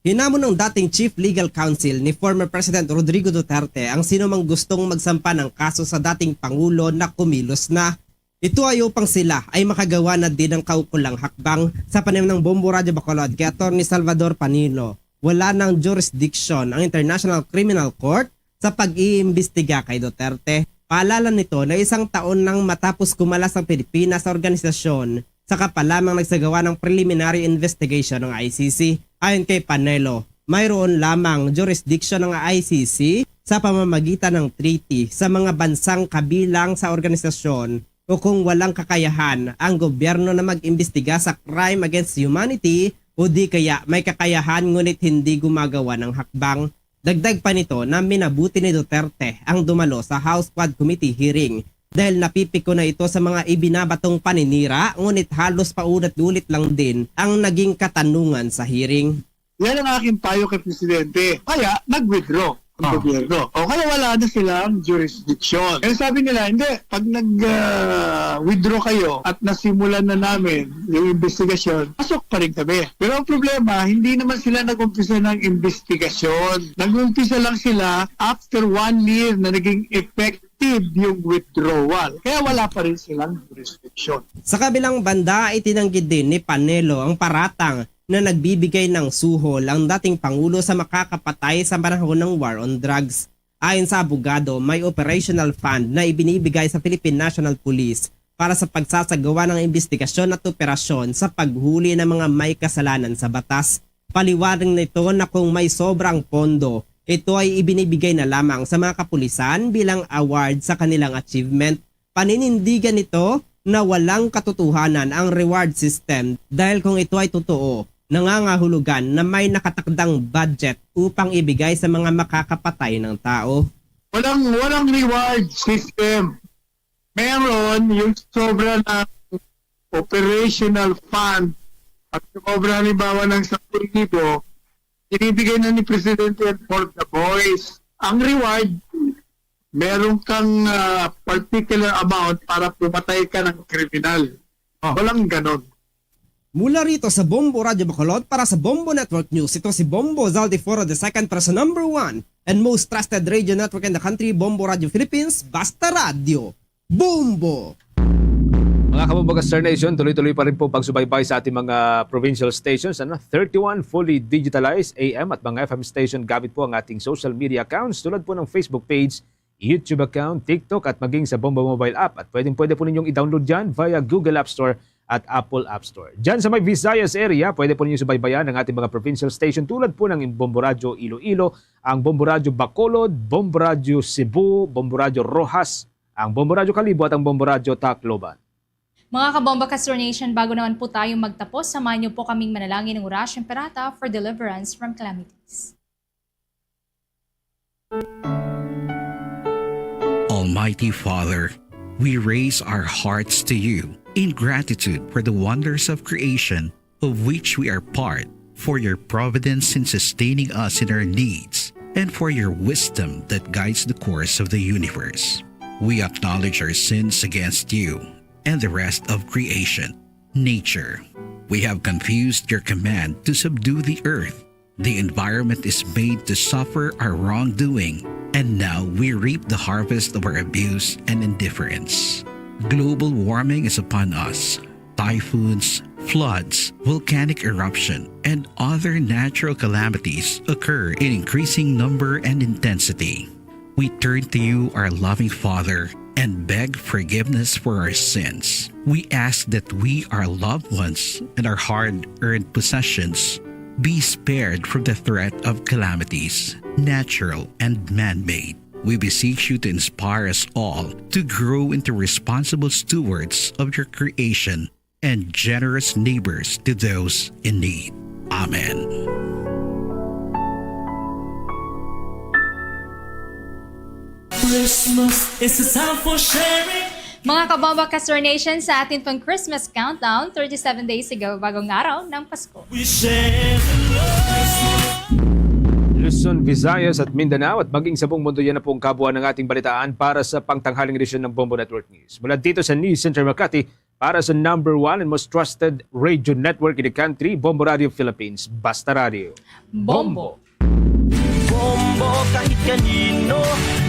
Hinamon ng dating Chief Legal Counsel ni former President Rodrigo Duterte ang sinumang gustong magsampa ng kaso sa dating Pangulo na kumilos na. Ito ay upang sila ay makagawa na din ng kaukulang hakbang. Sa panayam ng Bombo Radyo Bacolod kay Attorney Salvador Panilo, wala ng jurisdiction ang International Criminal Court sa pag-iimbestiga kay Duterte. Paalala nito na isang taon nang matapos kumalas ang Pilipinas sa organisasyon, saka pa lamang nagsagawa ng preliminary investigation ang I C C. Ayon kay Panelo, mayroon lamang jurisdiction ang I C C sa pamamagitan ng treaty sa mga bansang kabilang sa organisasyon o kung walang kakayahan ang gobyerno na mag-imbestiga sa crime against humanity o di kaya may kakayahan ngunit hindi gumagawa ng hakbang. Dagdag pa nito na minabuti ni Duterte ang dumalo sa House Quad Committee hearing dahil napipikon na ito sa mga ibinabatong paninira, ngunit halos paulit-ulit lang din ang naging katanungan sa hearing. Yan ang aking payo kay Presidente. Kaya nag-withdraw ang Ah. gobyerno. O kaya wala na silang jurisdiction. Kaya sabi nila, "Hindi, pag nag, ah, withdraw kayo at nasimulan na namin yung investigasyon, pasok pa rin kami." Pero ang problema, hindi naman sila nag-umpisa ng investigasyon. Nag-umpisa lang sila after one year na naging effective yung withdrawal. Kaya wala pa rin silang jurisdiction. Sa kabilang banda, itinanggi din ni Panelo ang paratang na nagbibigay ng suhol ang dating Pangulo sa makakapatay sa panahon ng war on drugs. Ayon sa abogado, may operational fund na ibinibigay sa Philippine National Police para sa pagsasagawa ng imbestigasyon at operasyon sa paghuli ng mga may kasalanan sa batas. Paliwanag nito na kung may sobrang pondo, ito ay ibinibigay na lamang sa mga kapulisan bilang award sa kanilang achievement. Paninindigan nito na walang katotohanan ang reward system dahil kung ito ay totoo, nangangahulugan na may nakatakdang budget upang ibigay sa mga makakapatay ng tao. Walang, walang reward system. Meron yung sobra ng operational fund at sobra halimbawa ng sampung libo, ibibigay na ni Presidente yan for the boys. Ang reward, meron kang, ah, particular amount para pumatay ka ng kriminal. Walang ganon. Mula rito sa Bombo Radyo Bacolod para sa Bombo Network News, ito si Bombo Zaldi Foro the second para sa number one and most trusted radio network in the country, Bombo Radyo Philippines, Basta Radyo. Bombo! Mga kabombo ka Star Nation, tuloy-tuloy pa rin po pagsubaybay sa ating mga provincial stations. Ano? Thirty-one fully digitalized A M at mga F M station gamit po ang ating social media accounts tulad po ng Facebook page, YouTube account, TikTok at maging sa Bombo Mobile app. At pwedeng-pwede po ninyong i-download yan via Google App Store at Apple App Store. Diyan sa may Visayas area, pwede po ninyo subaybayan ang ating mga provincial station tulad po ng Bombo Radyo Iloilo, ang Bombo Radyo Bacolod, Bombo Radyo Cebu, Bombo Radyo Roxas, ang Bombo Radyo Kalibo at ang Bombo Radyo Tacloban. Mga kabombo ka Star Nation, bago naman po tayo magtapos, samahan niyo po kaming manalangin ng Orasyon Perata for deliverance from calamities. Almighty Father, we raise our hearts to you in gratitude for the wonders of creation of which we are part, for your providence in sustaining us in our needs, and for your wisdom that guides the course of the universe. We acknowledge our sins against you and the rest of creation, nature. We have confused your command to subdue the earth. The environment is made to suffer our wrongdoing, and now we reap the harvest of our abuse and indifference. Global warming is upon us. Typhoons, floods, volcanic eruption, and other natural calamities occur in increasing number and intensity. We turn to you, our loving Father, and beg forgiveness for our sins. We ask that we, our loved ones, and our hard-earned possessions be spared from the threat of calamities, natural and man-made. We beseech you to inspire us all to grow into responsible stewards of your creation and generous neighbors to those in need. Amen. Christmas is a time for sharing. Mga kabombo ka Star Nation, sa atin pang Christmas countdown, thirty-seven days ago, bagong araw ng Pasko. We share the love. Luzon, Visayas at Mindanao at maging sa buong mundo, yan na po ang kabuuan ng ating balitaan para sa pangtanghaling edisyon ng Bombo Network News. Mula dito sa News Center Makati, para sa number one and most trusted radio network in the country, Bombo Radio Philippines, Basta Radio. Bombo. Bombo, kahit kanino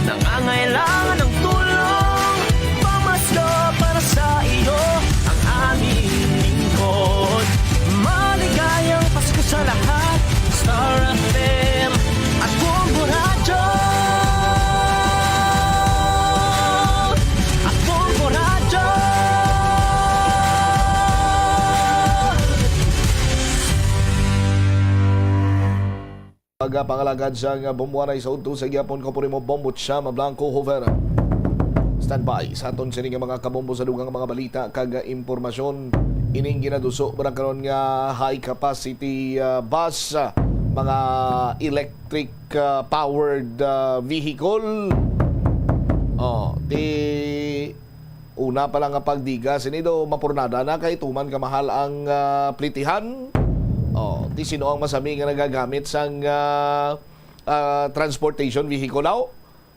nangangailangan ng tulong, pamasko para sa iyo ang aming lingkod. Maligayang Pasko sa lahat, Star F M at Bombo Radyo. At Bombo Radyo. Pagpangalagad sang bombuanay sa udto sa gihapon, ko puri mo, Bombo Chama Blanco Hover. Standby sa aton sini nga mga kabombo sa dugang mga balita kag impormasyon. Ining ginaduso ba karon nga high capacity, ah, bus, ah, mga electric, ah, powered, ah, vehicle. Oh, ti una pa lang nga pagdiga sini do mapurnada na kay tuman kamahal ang, ah, plitihan. Oh, ti sino ang masami nga nagagamit sang, ah, ah, transportation vehicle, aw?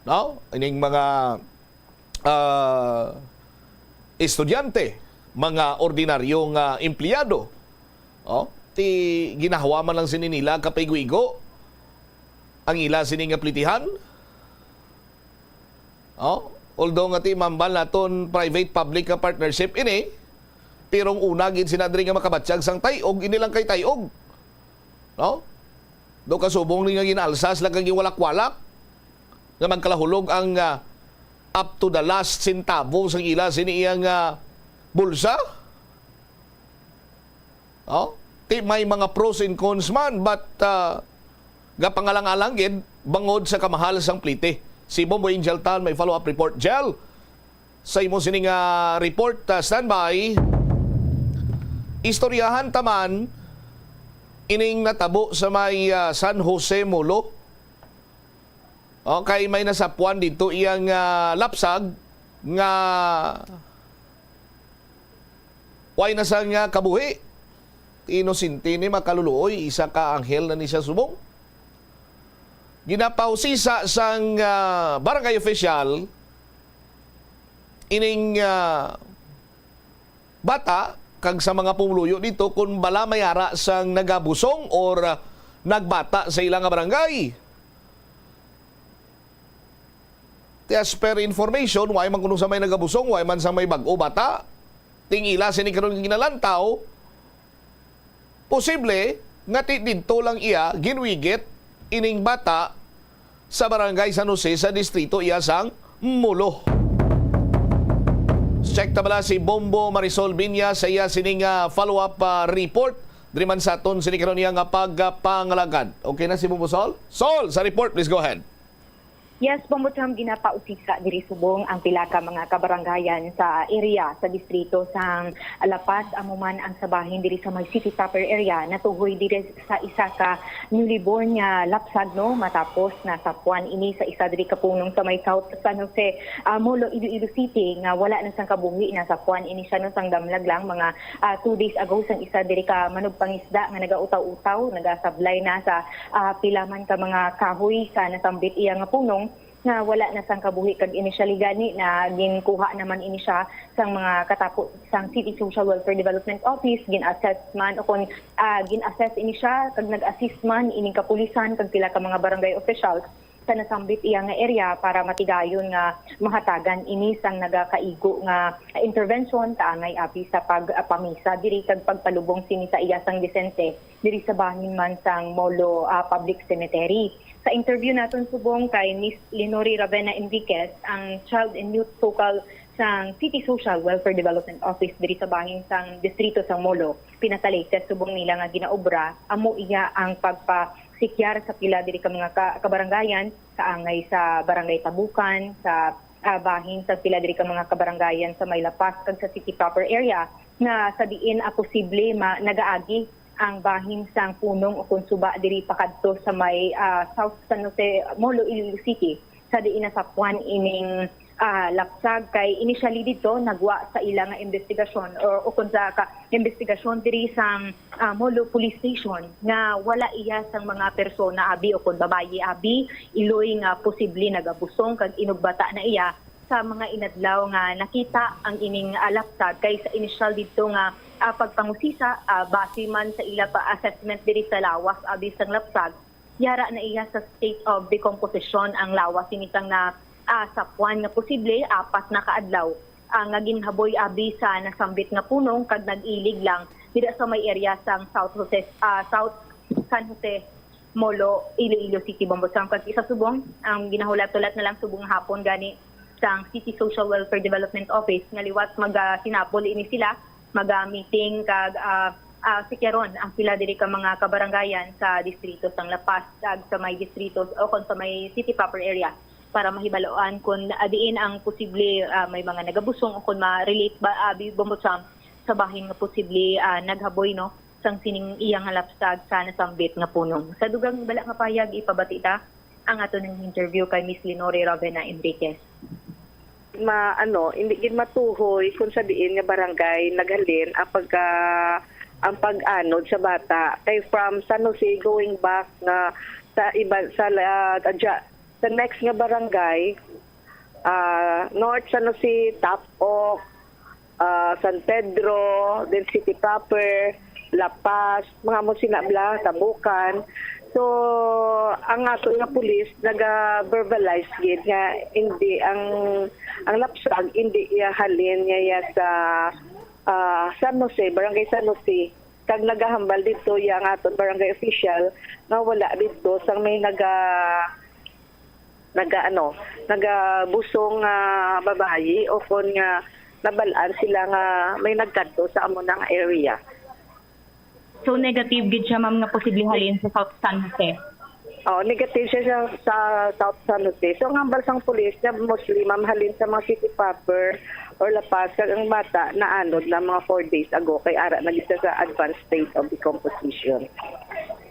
No? Ining mga, ah, estudyante, mga ordinaryo nga empleyado. Oh, ti ginahawa man lang sini nila kapaigo-igo ang ila sini nga plitihan. Oh, although nga ti mambal naton private public nga partnership ini, pero ang una gid sina diri nga makabatyag sang tayog, ini lang kay tayog. No? Do kasubong ni nga ginalsa sila kag giwalak-walak nga magkalahulog ang, ah, up to the last centavo sang ila sini iyang, ah, bulsa. Oh, ti may mga pros and cons man, but, ah, gapangalang-alang gid bangod sa kamahal sang plite. Si Bombo Angel Tan may follow-up report. Jel, sa imo sini nga report, ah, standby. Istoryahan ta man ining natabo sa may, ah, San Jose Molo. Okay, may nasapuan dito iyang, ah, lapsag nga way na sang, ah, kabuhi. Inosente ni, makaluluoy, isa ka anghel na ni siya subong. Ginapausisa sang, ah, barangay official ining, ah, bata kag sa mga pumuluyo dito kung bala may ara sang nagabusong or, ah, nagbata sa ila nga barangay. Ti as per information, way man kuno sa may nagabusong, way man sa may bag-o bata. Ting-ila sini karon nga ginalantaw, posible nga ti didto lang iya ginwigit ining bata sa Barangay San Jose sa distrito iya sang Molo. Check ta bala si Bombo Marisol Binya sa iya sining, ah, follow-up, ah, report. Diri man sa aton sini karon iya nga pagpangalagad. Okay na si Bombo Sol? Sol, sa report, please go ahead. Yes, Bombo Cham, ginapausisa diri subong ang pila ka mga kabarangayan sa area sa distrito sang La Paz, amo man ang sa bahin diri sa may city proper area, natuhoy diri sa isa ka newly born nga lapsag, no, matapos nasapuan ini sa isa diri ka punong sa may South San Jose, ah, Molo, Iloilo City, nga wala na sang kabuhi. Nasapuan ini siya, no, sang damlag lang, mga, ah, two days ago, sang isa diri ka manugpangisda nga nagautaw-utaw, nagasablay na sa, ah, pila man ka mga kahoy sa nasambit iya nga punong nga wala na sang kabuhi, kag initially gani na ginkuha naman ini siya sang mga katapo sang City Social Welfare Development Office, gin-assess man o kon, ah, gin-assess ini siya kag nag-assist man ining kapulisan kag pila ka mga barangay officials sa nasambit iya nga area para matigayon nga mahatagan ini sang nagakaigo nga intervention kaangay abi sa pagpamisa diri kag pagpalubong sini sa iya sang Vicente diri sa bahin man sang Molo, ah, Public Cemetery. Sa interview naton subong kay Miss Lenore Ravena Enriquez, ang Child and Youth Focal sang City Social Welfare Development Office diri sa bahin sang distrito sang Molo, pinaka-latest subong nila nga ginaobra amo iya ang pagpasikyar sa pila diri ka mga ka- kabarangayan, kaangay sa Barangay Tabukan, sa, ah, bahin sa pila diri ka mga kabarangayan sa may La Paz kag sa city proper area, nga sa diin, ah, posible ma- nagaagi ang bahin sang punong ukon suba diri pakadto sa may, ah, South San Jose, Molo, Iloilo City, sa diin nasapuan ining, ah, lapsag, kay initially didto nagwa sa ila nga investigasyon o ukon sa ka investigasyon diri sang, ah, Molo Police Station nga wala iya sang mga persona abi ukon babayi abi, iloy nga posible nagabusong kag inugbata na iya sa mga inadlaw nga nakita ang ining, ah, lapsag, kay sa initial didto nga, ah, pagpangusisa, ah, base man sa ila pa assessment diri sa lawas abi sang lapsag, yara na iya sa state of decomposition ang lawas sini sang na, ah, sapuan nga posible apat na ka adlaw, ah, nga ginhaboy abi sa nasambit nga punong kag nag-ilig lang dira sa may area sang South Jose, ah, South San Jose, Molo, Iloilo City, Bombo Sam. Kag isa subong, ang ginahulat-hulat na lang subong nga hapon gani sang City Social Welfare Development Office nga liwat magasinapol ini sila, maga-meeting kag, ah, ah, sikyaron ang pila diri ka mga kabarangayan sa distrito sang La Paz kag sa may distrito o kon sa may city proper area para mahibaloan kung, ah, diin ang posible, ah, may mga nagabusong o kon ma-relate ba, ah, bi-, Bombo Sam, sa bahin nga posible, ah, naghaboy, no, sang sining iya nga lapsag sa nasambit nga punong. Sa dugang bala nga payag, ipabati ta ang aton nga interview kay Miss Lenore Ravena Enriquez. Ma-, ano, hindi gid matuhoy kung sa diin nga barangay naghalin ang pagka-, ang pag-anod sa bata. Kay from San Jose going back nga sa iba, sa, ah, adya-, sa next nga barangay, ah, North San Jose, Tapok, ah, San Pedro, then City Proper, La Paz, mga mo sina bla, Tabukan. So, ang aton nga pulis naga-verbalize gid nga hindi ang, ang lapsag hindi iya halin nga iya sa, ah, San Jose, Barangay San Jose. Kag nagahambal didto iya ang aton barangay official nga wala didto sang may naga naga ano, nagabusong nga babayi o kon nga nabal-an sila nga may nagkadto sa amo na nga area. So, negative gid siya, ma'am, nga posible halin sa South San Jose? Oh, negative siya sa, sa South San Jose. So, ang hambal sang pulis nga mostly, ma'am, halin sa mga city proper or La Paz, kag ang bata naanod na mga four days ago kay ara na gid siya sa advanced state of decomposition.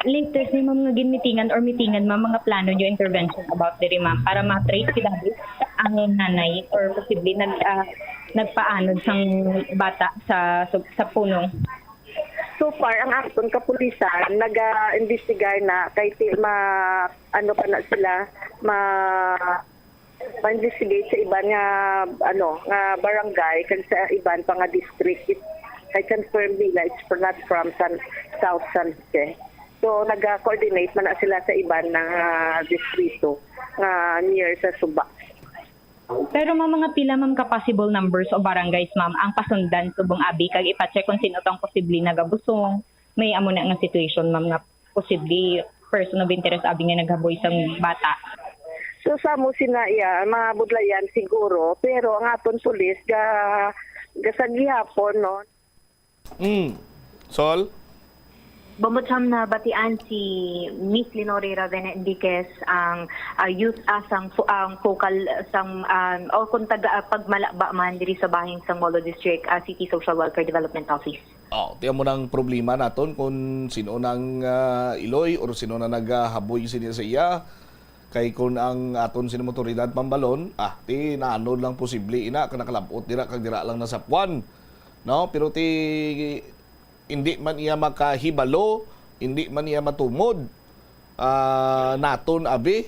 Latest ni, ma'am, nga ginmitingan or mitingan, ma'am, mga plano niyo intervention about diri, ma'am, para ma-trace si Daddy, ang nanay or posible nag, ah, nagpaanod sang bata sa, sa, sa punong? So far, ang aton kapulisan naga-investigar na kay ti ma ano pa na sila ma ma-investigate sa iban nga ano nga barangay kag sa iban pa nga district. It, I confirm nila it's for, not from San, South San Jose. So, nag-coordinate man na sila sa iban nga distrito nga near sa Suba. Pero may mga pila, ma'am, ka possible numbers o barangays, ma'am, ang pasundan subong abi kag ipa-check kung sino tong posible nagabusong? May amo na nga situation, ma'am, nga posible person of interest abi nga naghaboy sang bata. So, sa mo sina iya, mga budlayan siguro, pero ang aton pulis ga, gasagihapon, no? Mm. Sol? Bombo Cham, nabatian si Miss Lenore Ravena Enriquez ang ah, youth ah, sang fo- ang focal sang um, o kung taga ah, pagmalaba man diri sa bahin sang Molo District ah, City Social Welfare Development Office. Oh, tiyan mo nang problema naton kung sino nang ah, iloy or sino na nagahaboy sini sa iya. Kay kung ang aton sini motoridad pambalon, ah, ti naanod lang posible ina ka nakalabot dira kag dira lang nasapwan. No, pero ti hindi man iya makahibalo, hindi man iya matumod ah, naton abi.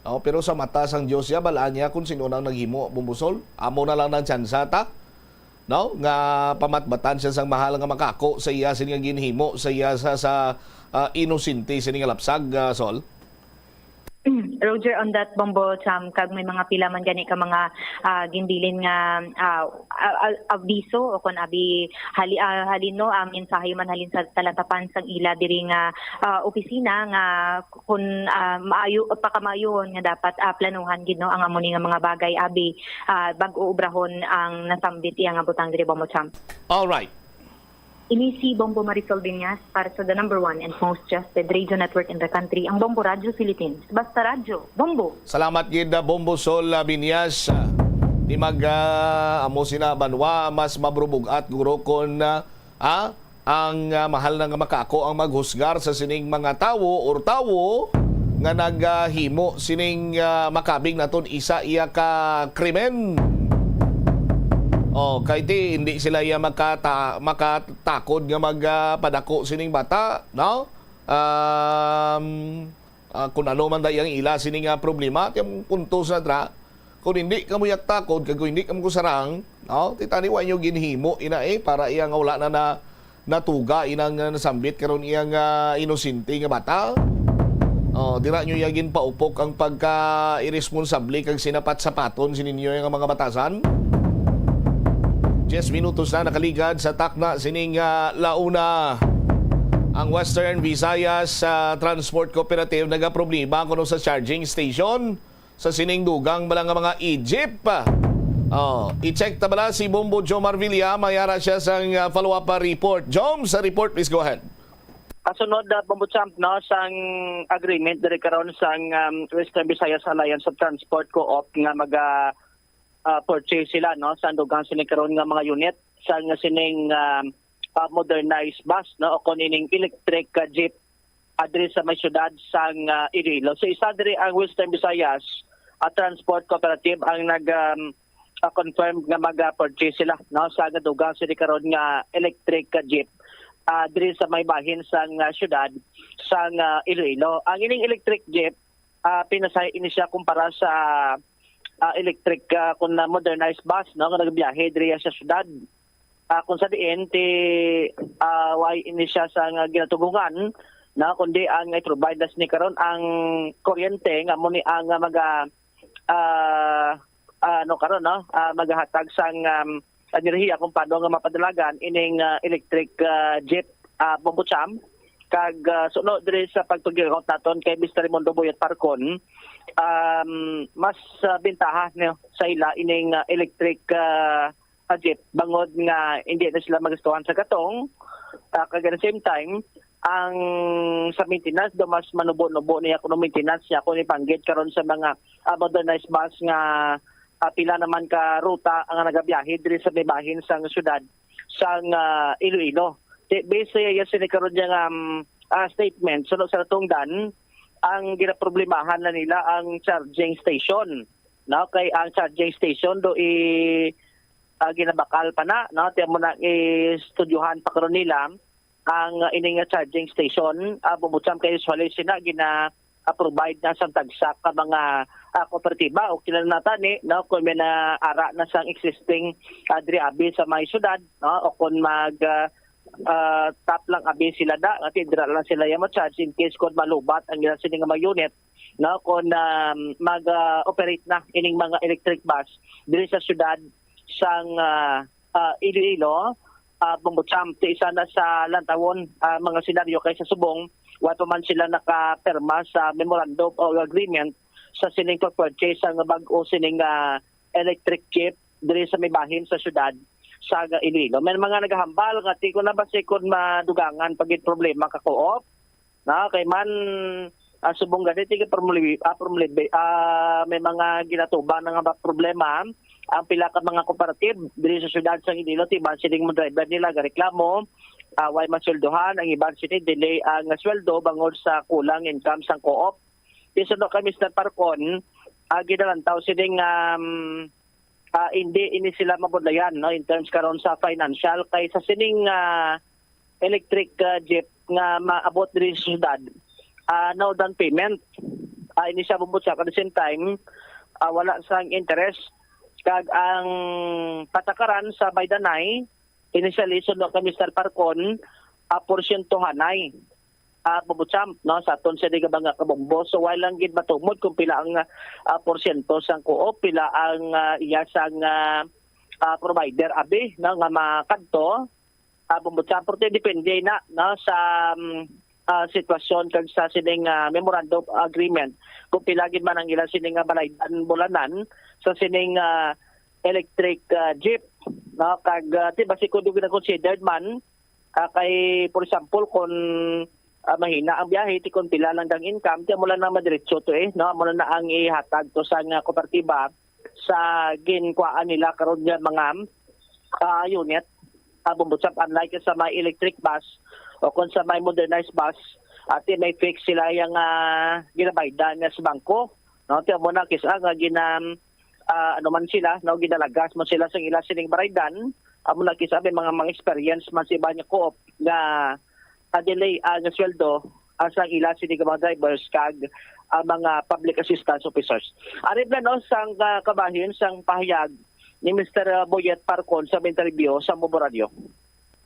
No, pero sa mata sang Dios ya balaan niya kung sino nang naghimo, Bombo Sol. Amo na lang nang tsansa ta. No, nga pamatbatan siya sang mahal nga makako sa iya sini nga ginhimo sa iya sa sa ah, inosente sini nga lapsag, ah, Sol. Roger, on that, Bombo Cham, kag may mga pila man gani ka mga ah, ginbilin nga ah, a- a- abiso o kon abi hali, ah, halin no ang mensahe man halin sa talatapan sang ila diri nga ah, opisina nga kun ah, maayo pakamaayuhon nga dapat ah, planuhan gid no ang amo ni nga mga bagay abi ah, bag-o obrahon ang nasambit iya nga butang diri, Bombo Cham. All right. Ini si Bombo Marisol Viñas para sa the number one and most trusted radio network in the country, ang Bombo Radyo Philippines. Basta radyo, Bombo! Salamat gid, ah, Bombo Sol ah, Binyas. Ah, di mag ah, amo sina banwa mas mabrubug-at guro kon ah, ah, ang ah, mahal na nga makako ang maghusgar sa sining mga tawo or tawo nga naghimo sining ah, makabig naton isa iya ka krimen. Oh, kay ti hindi sila iya makata makatakod nga magpadako sining bata, no? Um, ah, kung ano man da iyang ila sini nga problema, ti ang punto sa dra, kung hindi kamo yak takod kag kung hindi kamo kusarang, no? Ti tani wa inyo ginhimo ina eh para iya nga wala na, na natuga ina nga nasambit karon iya nga inosente nga bata. Oh, dira nyo iya ginpaupok ang pagka irresponsable kag sinapat-sapaton sininyo nga mga batasan. Diyes minutos na nakaligad sa takna sining ah, launa. Ang Western Visayas ah, Transport Cooperative nagaproblema kuno sa charging station sa sining dugang bala nga mga jeep. Oh, i-check ta bala si Bombo Jomar Villa, may ara siya sang ah, follow-up ah, report. Jom, sa report, please go ahead. Kasunod na Bombo Champ no sang agreement diri karon sang um, Western Visayas Alliance of Transport Co-op nga maga ah, purchase sila no sa dugang sini karon nga mga unit sang sining um, ah, modernized bus no o kon ining electric ah, jeep ah, diri sa may syudad sang ah, Iloilo. So isa diri ang Western Visayas ah, Transport Cooperative ang nag um, ah, confirmed nga mag-purchase sila no sa dugang sini karon nga electric ah, jeep ah, diri sa may bahin sang ah, syudad sang ah, Iloilo. Ang ining electric jeep ah, pinasay ini siya kumpara sa ah, electric ah, kun na modernized bus no nga nagbiyahe diri sa syudad. Ah, kung sa diin ti ah, why ini siya sa nga ginatugungan na kundi ang i-provide na sini karon ang kuryente nga mo ni ang ah, maga ah, ah, ano karon no ah, magahatag sang um, enerhiya kung paano nga mapadalagan ining ah, electric ah, jeep ah, Bombo Cham kag ah, suno diri sa pagtugyot naton kay Mister Raimundo Boyet Parcon um, mas ah, bintaha no, sa ila ining ah, electric ah, ah, jeep bangod nga hindi na sila magastuhan sa gatong ah, kag at the same time ang sa maintenance do mas manubo-nubo niya kuno maintenance niya kung ipanggit karon sa mga ah, modernized bus nga ah, pila naman ka ruta ang nagabiyahe diri sa may bahin sang syudad sang ah, Iloilo. Ti- Based sa iya sini karon niya nga um, ah, statement suno sa natungdan ang ginaproblemahan na nila ang charging station no kay ang charging station do i ah, ginabakal pa na no ti mo na istudyohan pa karon nila ang ah, ini nga charging station ah, bumutsam kay usually sina gina ah, provide na sang tagsa ka mga, ah, kooperatiba o kinahanglan na tani, no, kung may naara na sang existing, ah, diri abi sa may syudad, no, o kung mag, ah, ah, tap lang abi sila da, nga dira lang sila iya ma-charge in case kung malubat ang ila sini nga mga unit, no, kung, um, mag, ah, operate na ining mga electric bus diri sa syudad sang, ah, ah, Iloilo. Ah, Bumbo Champ, ti isa na sa lantawon, ah, mga senaryo kay sa subong wa pa man sila nakapirma sa memorandum of agreement sa sining pag-purchase sang bag-o sining, ah, electric jeep diri sa may bahin sa syudad sa Iloilo. May mga nagahambal nga ti ko na ba si kon madugangan pa gid problema ka co-op, na kay man, ah, subong gani ti problema, ah, problema, ah, may mga ginatubang na nga problema ang pila ka mga cooperative diri sa syudad sang Iloilo, ti man sining mga driver nila gareklamo, ah, way masweldohan, ang iban sini delay ang sweldo bangod sa kulang income sang co-op. Ti suno kay Mister Parcon, ah, ginalantaw sining, um, ah, hindi ini sila mabudlayan, no, in terms karon sa financial kay sa sining, ah, electric, ah, jeep nga maabot diri sa syudad, ah, no down payment. Ah, ini siya, Bumbo Champ, at the same time, ah, wala sang interest kag ang patakaran sa baydanay initially suno kay Mister Parcon, ah, porsyentohanay, ah, Bumbo Champ, no, sa aton sini nga mga kabombo. So, wala lang gid matumod kung pila ang, ah, porsyento sang co-op, pila ang, ah, iya sang, ah, ah, provider abi, no, nga makadto, ah, Bumbo Champ, pero depende na, no, sa, um, ah, sitwasyon kag sa sining, ah, memorandum of agreement kung pila gid man ang ila sining nga balaydan bulanan sa sining, ah, electric, ah, jeep, no, kag, ah, ti basi kung gina-considered man, ah, kay, for example, kung, ah, mahina ang biyahe, ti kung pila lang dang income, ti amo lang na madiretso to, eh, no, amo na ang ihatag to sa nga kooperatiba sa ginkuhaan nila karon nga mga, ah, unit, ah, Bumbo Champ, unlike sa may electric bus o kung sa may modernized bus, ati may fix sila yang, ah, ginabaydan nga sa bangko, no? Ti amo na kis-a nga gina-, ah, ano man sila, no, ginalagas man sila sa ila sining baraydan, amo na kis-a may mga, mga experience man sa iba nga co-op nga, ah, delay ang sweldo, ah, sa ila sini nga mga drivers kag ang mga public assistance officers. Ari na, no, sang, ah, kabahin sang pahayag ni Mister Boyet Parcon sa interview sa Bumbo Radio.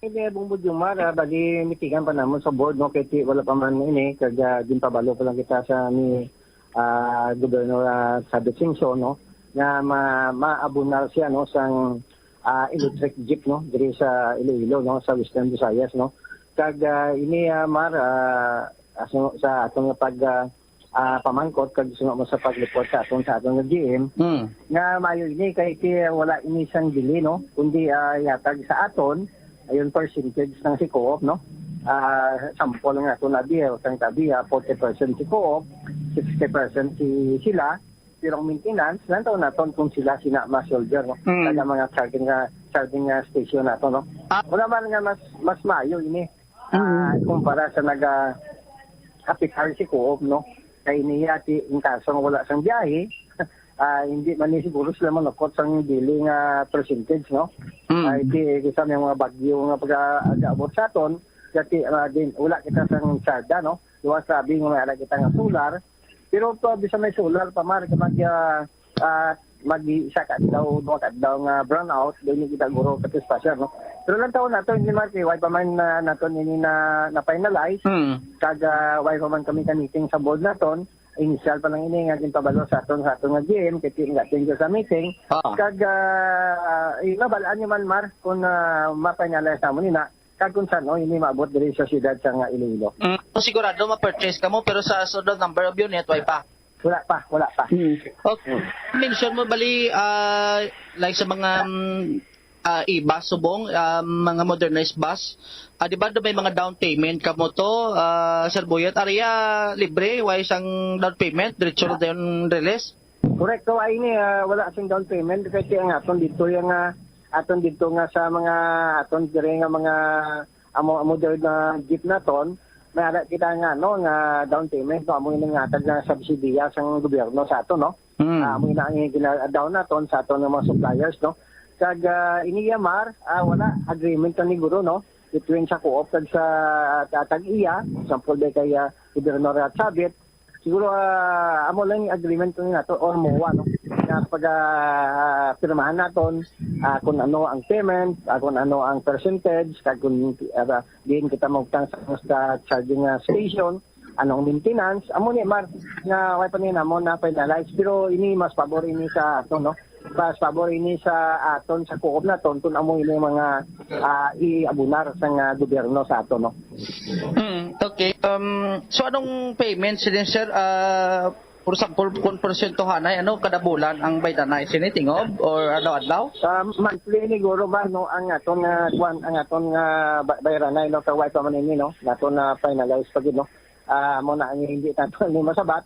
Ini Bumbo Jomar, ah, bali mitigan pa namon sa board, no, kay ti-, wala pa man ini, kag, ah, ginpabalo pa lang kita sa ni, ah, Governor, ah, Sabit Singson, no, nga ma-, maabunar siya, no, sang, ah, electric jeep, no, diri sa Iloilo, no, sa Western Visayas, no. Kag, ah, ini, ah, Mar, ah, aso-, sa atong pag, ah, ah, pamangkot kag suno mo sa pag-report sa aton, sa aton nga G M, Mm. nga maayo ini kay ti-, wala ini sang bili, no, kundi, ah, yatag sa aton, ayon percentage ng si co-op, no. Ah, sample nga aton abi, ah, sang tabi, ah, forty percent si co-op, sixty percent si sila, pero ang maintenance, lantaw naton kung sila sina ma-soldier, no. Mm. Kada mga charging, ah, charging, ah, station nato, no. Ah. Wala man nga mas, mas maayo ini. Ah, Mm. kumpara sa naga-, kapital si co-op, no? Kay niya, ti, in kaso nga wala sang biyahe, ah, hindi man ni siguro sila manukot sang bili nga percentage, no? Mm. Ay, ti, kisa may mga bagyo nga pag-aabot sa aton, dati, ah, din, wala kita sang sarda, no? Luwas sabi nga may ala kita nga solar, pero pa, bisa may solar pa, Mar, ka mag, ah, ah, mag isa ka adlaw, duha ka adlaw nga brownout, dili kita guro ka trespass, no? Pero lang taon nato, hindi man, kay why pa man na, naton ini na, na-finalize, Hmm. kag, ah, why pa man kami ka-meeting sa board naton, initial pa lang ini nga ginpabalo sa aton, sa aton nga G M, kay ti-, nga attend sa meeting, Ah. kag, ah, eh, mabalaan nyo man, Mar, kung, ah, ma-finalize naman ni na, kag kung saan, oh, ini maabot diri sa siyudad sa nga Iloilo. Mm, so sigurado ma-purchase ka mo, pero sa sunod number of unit, why pa? Wala pa, wala pa. Hmm. Okay. Hmm. Mention mo bali, ah, like sa mga, mm, ah, e-bus subong, ah, mga modernized bus, ah, di ba do may mga down payment ka mo to, ah, Sir Boyet? Ariya libre, way sang down payment, diretso na dayon release? Correct. So, ay ni, ah, wala sing down payment kasi ang aton dito yung, ah, aton dito nga sa mga, aton dire nga mga amo, amo diri na jeep naton, may ara kita nga, no, nga down payment, no, amo yung nga na subsidiya sang gobyerno sa aton, no? Mm. Ah, amo na ang gina-, down naton sa aton nga mga suppliers, no? Kag, ah, ini, Mar, ah, wala agreement na ni guro, no? Between sa co-op kag sa, ah, tag-iya, example, day kay, ah, Governor Sabit, Siguro, ah, amo lang yung agreement ko nato or MOA, no? Na pag, ah, pirmahan naton, ah, kung ano ang payment, ah, kung ano ang percentage, kag kung, ah, diin kita mautang sa, sa charging, ah, station, anong maintenance, amo ni, Mar, na way pa ni namo na finalize. Pero ini mas pabor ini sa ato, no? Mas pabor ini sa aton, sa kuop naton, kung amo ini mga, ah, iabunar sang, ah, gobyerno sa ato, no? Mm, okay. Um, so anong payments din, sir? Ah, for example, kung porsyento hanay, ano, kada bulan ang baydanay sini, tingob or adlaw-adlaw? Ah, monthly ni guro ba, no, ang aton nga, kuwan, ang aton nga ba-, bayranay, no, kaway pa man ini, no, nato na finalize pa gid, no. Ah, mo na ang hindi nato ni masabat.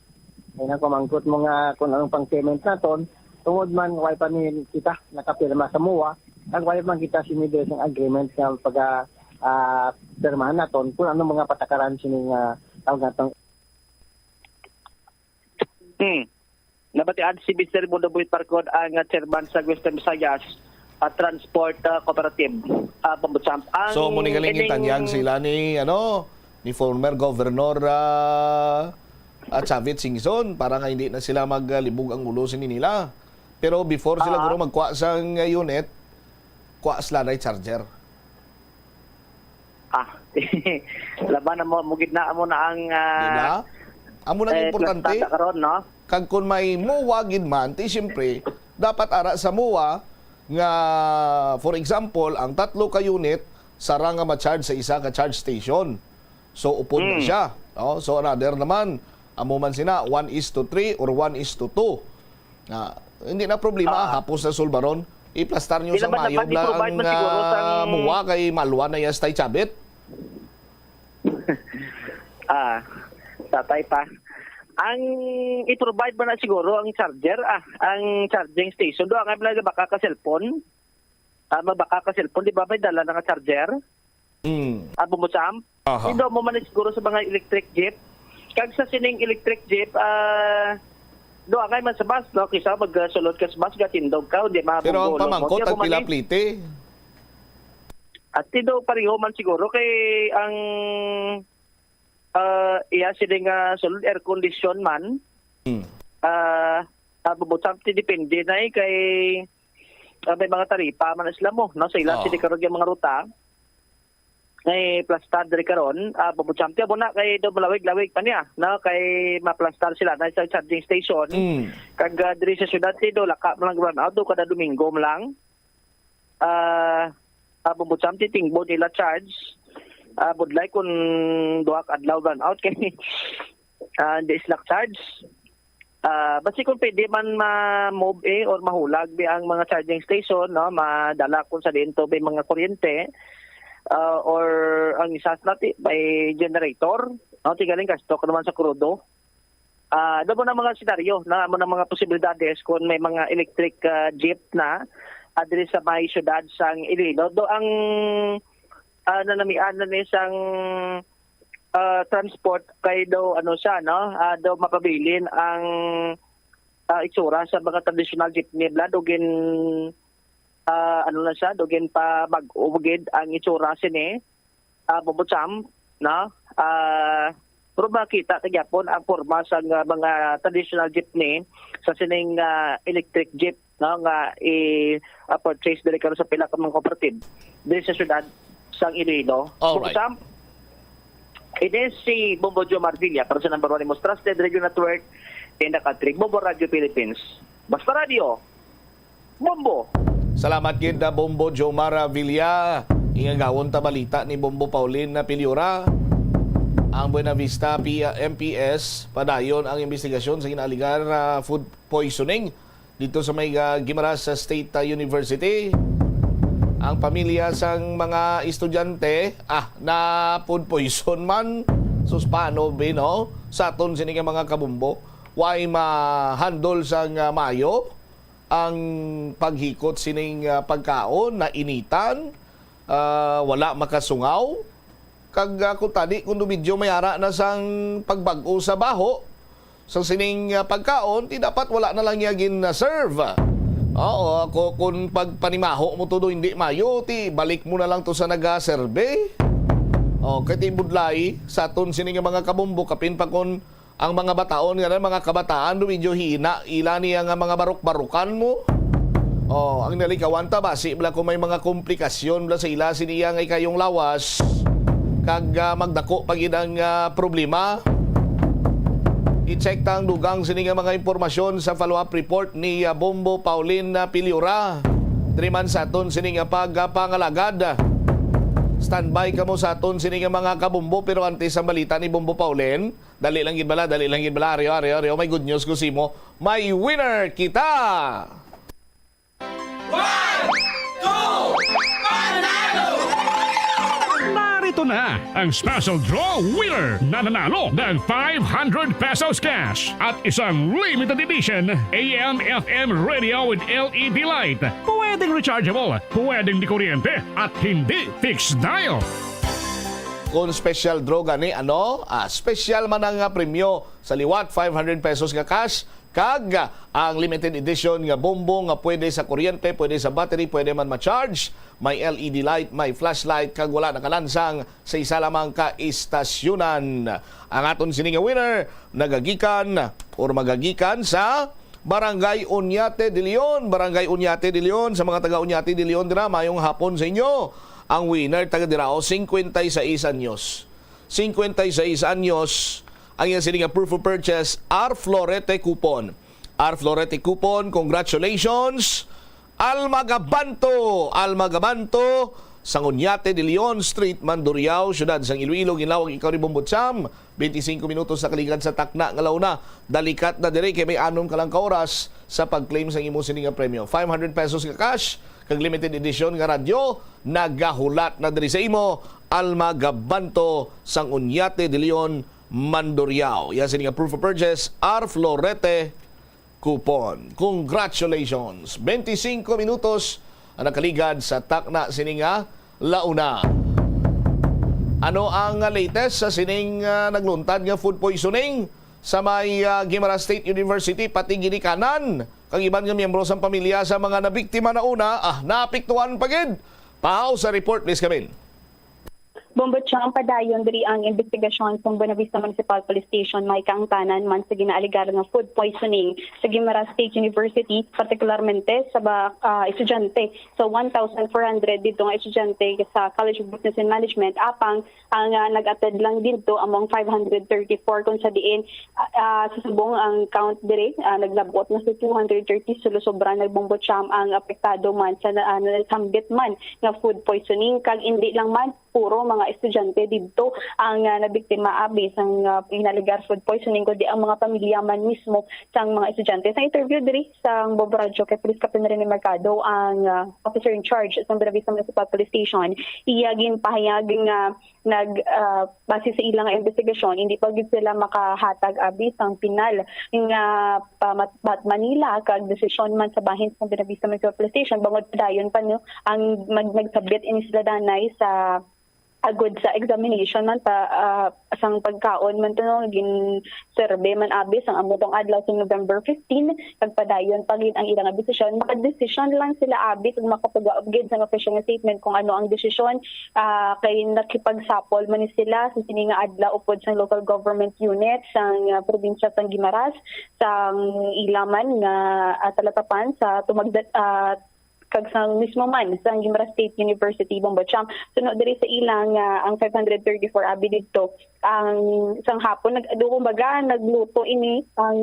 Ay na kumangkot mo nga kung anong pang payment naton, tungod man way pa ni kita nakapirma sa MOA, kag way man kita sini sang agreement nga pag, ah, pirmahan naton kung anong mga patakaran sini nga tawag naton. Hmm. Nabatian si Mister Mundo Boy Parcon, ang, ah, chairman sa Western Visayas, ah, Transport, ah, Cooperative, ah, Pambutsam. Ang So, mo ni galing ining itanyag sila ni, ano, ni former Governor, ah, ah, Chavit Singson para nga hindi na sila maglibog ang ulo sini nila. Pero before sila Ah. guro magkuha sang, ah, unit, kuha sila na charger. Ah, laban na mo, mo gid na, amo na ang, ah, Di ba? Amo na ang eh, importante. Plastata karon, no? Kag kung may MOA gid man, ti siyempre, dapat ara sa MOA nga, for example, ang tatlo ka unit, sara nga ma-charge sa isa ka charge station. So, upod na Hmm. siya. No? So, another naman, amo man sina, one is to three or one is to two. Ah, hindi na problema, Ah. hapos na sulbaron. Iplastar nyo Di sa naman mayo dapat lang i-provide man siguro ang, sang MOA kay malwa na ya stay chabit. Ah, tatay pa. Ang i-provide man na siguro ang charger, ah, ang charging station. Do, ang baka ka cellphone. Ah, mabaka ka cellphone, di ba may dala na nga charger? Mm. Ah, Bumbo Sam? Aha. Indo mo man siguro sa mga electric jeep. Kag sa sining electric jeep, ah, do angay man sa bus, no? Kisa magsulod ka sa bus, gatindog ka, o di ma-, Pero ang bunggulo mo. pamangkot, Di ang ako man pila eh. plite? At ti do pareho man siguro kay ang, ah, iya sini nga sulod air condition man. Hmm. Ah, ah, Bumbo Sam, ti depende na eh kay, ah, may mga taripa man sila mo, no? Sa ila Oo. sini karon yung mga ruta. Nga plastar diri karon, ah, Bumbo Sam, ti amo na kay do malawig-lawig pa niya, no? Kay maplastar sila na sa charging station. Mm. Kag, ah, diri sa syudad, ti do laka man ang brownout do kada Domingo man lang. Ah, ah, Bumbo Sam, ti tingbo nila charge. Ah, budlay kung duha ka adlaw brownout kay, ah, hindi sila charge. Ah, basi kung pwede man ma-move eh or mahulag bi ang mga charging station, no, madala kung sa diin to may mga kuryente, ah, or ang isa natin may generator, no, ti galing gasto ka naman sa krudo. Ah, damo na mga senaryo, na mo na mga posibilidades kung may mga electric, ah, jeep na, ah, diri sa may syudad sang Iloilo. Do ang, ah, nanamian na ni sang, ah, transport kay daw, ano siya, no? Ah, daw mapabilin ang, ah, itsura sa mga traditional jeepney, bla, do gin, ah, ano na siya, do gin pa mag-ugid ang itsura sini, ah, Bumbo Sam, no? Ah, pero makita ta gyapon ang porma sa nga mga traditional jeepney sa sining, ah, electric jeep, no, nga i, ah, purchase diri karon sa pila ka mga cooperative diri sa syudad sang Iloilo. Alright. Bumbo Sam, it is si Bumbo Jomar Villa para sa number one most trusted radio network in the country, Bumbo Radio Philippines. Basta Radio, Bumbo. Salamat gid na Bumbo Jomar Villa. Ingagawon ta balita ni Bumbo Pauline na Piliora. Ang Buena Vista P-, M P S, padayon ang investigasyon sa ginaaligar, ah, food poisoning dito sa may, ah, Guimaras State, ah, University. Ang pamilya sang mga estudyante, ah, na food poison man. Sus, paano, be, no? Sa aton sini nga mga kabumbo, way ma-handle sang, ah, maayo ang paghikot sining, ah, pagkaon, nainitan, ah, wala makasungaw. Kag, ah, kung tani, kung medyo may ara na sang pagbag-o sa baho, sa sining, ah, pagkaon, ti dapat wala na lang niya gin-serve. Oo, ako, kung pagpanimaho mo to do, hindi mayo, ti balik mo na lang to sa nagaserbe. O, kay ti budlay, sa aton sini nga mga kabumbo, kapin pa kung Ang mga bataon nga na, mga kabataan, do medyo hina ila niya nga mga barok-barokan mo. Oh, ang nalikawan ta ba, si bla kung may mga komplikasyon bla sa ila siniya nga ikayong lawas, kag, ah, magdako pa gid ang, ah, problema. I-check ta ang dugang sini nga mga impormasyon sa follow-up report ni, ah, Bombo Paulin, ah, Piliura. Diri man sa aton sini nga pagpangalagad. Standby kamo sa aton sini nga mga kabombo, pero antes ang balita ni Bombo Paulin, dali lang gid bala, dali lang gid bala. Aryo, aryo, aryo. May good news ko simo. May winner kita! One, two, panalo! Narito na ang special draw winner na nanalo ng five hundred pesos cash at isang limited edition A M F M radio with L E D light. Pwedeng rechargeable, pwedeng di kuryente, at hindi fixed dial. Kung special draw gani, ano? Ah, special man ang, ah, premyo sa liwat, five hundred pesos nga cash, kag, ah, ang limited edition nga bombo nga pwede sa kuryente, pwede sa battery, pwede man ma-charge, may L E D light, may flashlight, kag wala nakalansang sa isa lamang ka istasyunan. Ang aton sini nga winner nagagikan or magagikan sa Barangay Oñate de Leon. Barangay Oñate de Leon, sa mga taga Oñate de Leon dira, mayong hapon sa inyo. Ang winner taga dira, o, cincuenta y seis anyos. Cincuenta y seis anyos ang iya sini nga proof of purchase, R Florete Coupon. R Florete Coupon, congratulations! Alma Gabanto, Alma Gabanto, sang Oñate de Leon Street, Mandurriao, siyudad sang Iloilo. Ginlawag ikaw ni Bombo Cham, twenty-cinco minutos sa kaligad sa takna nga launa. Dalikat na diri kay may anom ka lang ka oras sa pag-claim sang imo sini nga premyo. Five hundred pesos nga cash, kag limited edition nga radyo, nagahulat na diri sa imo, Alma Gabanto sang Oñate de Leon, Mandurriao. Iya sini nga proof of purchase, R Florete Coupon. Congratulations! Twenty-cinco minutos ang nakaligad sa takna sini nga launa. Ano ang latest sa sining, ah, nagluntad nga food poisoning sa may, ah, Guimaras State University, pati ginikanan kag iban nga miyembro sang pamilya sa mga nabiktima na una, ah, naapektuhan pa gid? Pahaw sa report, please, Kamin. Bombo Cham, padayon diri ang investigasyon sa Buenavista Municipal Police Station, may kaangtanan man sa ginaalegar nga food poisoning sa Guimaras State University, partikularmente sa ba, ah, estudyante. So, one thousand four hundred dito nga estudyante sa College of Business and Management, apang ang, ah, nag-attend lang dito among five hundred thirty-four, kung sa diin, ah, ah, sa subong ang count diri, ah, naglabot na sa two hundred thirty, sulo sobra na, Bombo Cham, ang apektado man sa na, ah, nasambit man nga food poisoning, kag indi lang man puro mga estudyante didto ang, ah, nabiktima abi sang, ah, ginalegar food poisoning, kundi ang mga pamilya man mismo sang mga estudyante. Sa interview diri sa Bombo Radyo kay Police Captain Rene Mercado, ang, ah, officer in charge sa Buenavista Municipal Police Station, iya ginpahayag nga nag, ah, base sa ilang investigasyon, hindi pa gid sila makahatag abi sang pinal nga pamat-, Batman nila kag desisyon man sa bahin sa Buenavista Municipal Police Station, bangod padayon pa, no, ang mag-, nagsabit ini sila danay sa agod sa examination man pa, ah, sang pagkaon man to, no, gin-survey man abi sang amo tong adlaw sa November fifteen, kag padayon pa gid ang ilang desisyon. Makadesisyon lang sila abi kag makapagaub gid sang official nga statement kung ano ang desisyon, ah, kay nakipagsapol man ni sila sa sini nga adlaw upod sang local government unit sang, ah, probinsya sang Guimaras, sang ila man nga, ah, talatapan sa tumagda-, ah, kag sang mismo man sang Guimaras State University, Bombo Cham. Suno diri sa ilang, ah, ang five hundred thirty-four abi didto, ang sang hapon, nag-, do, kumbaga, nagluto ini, ang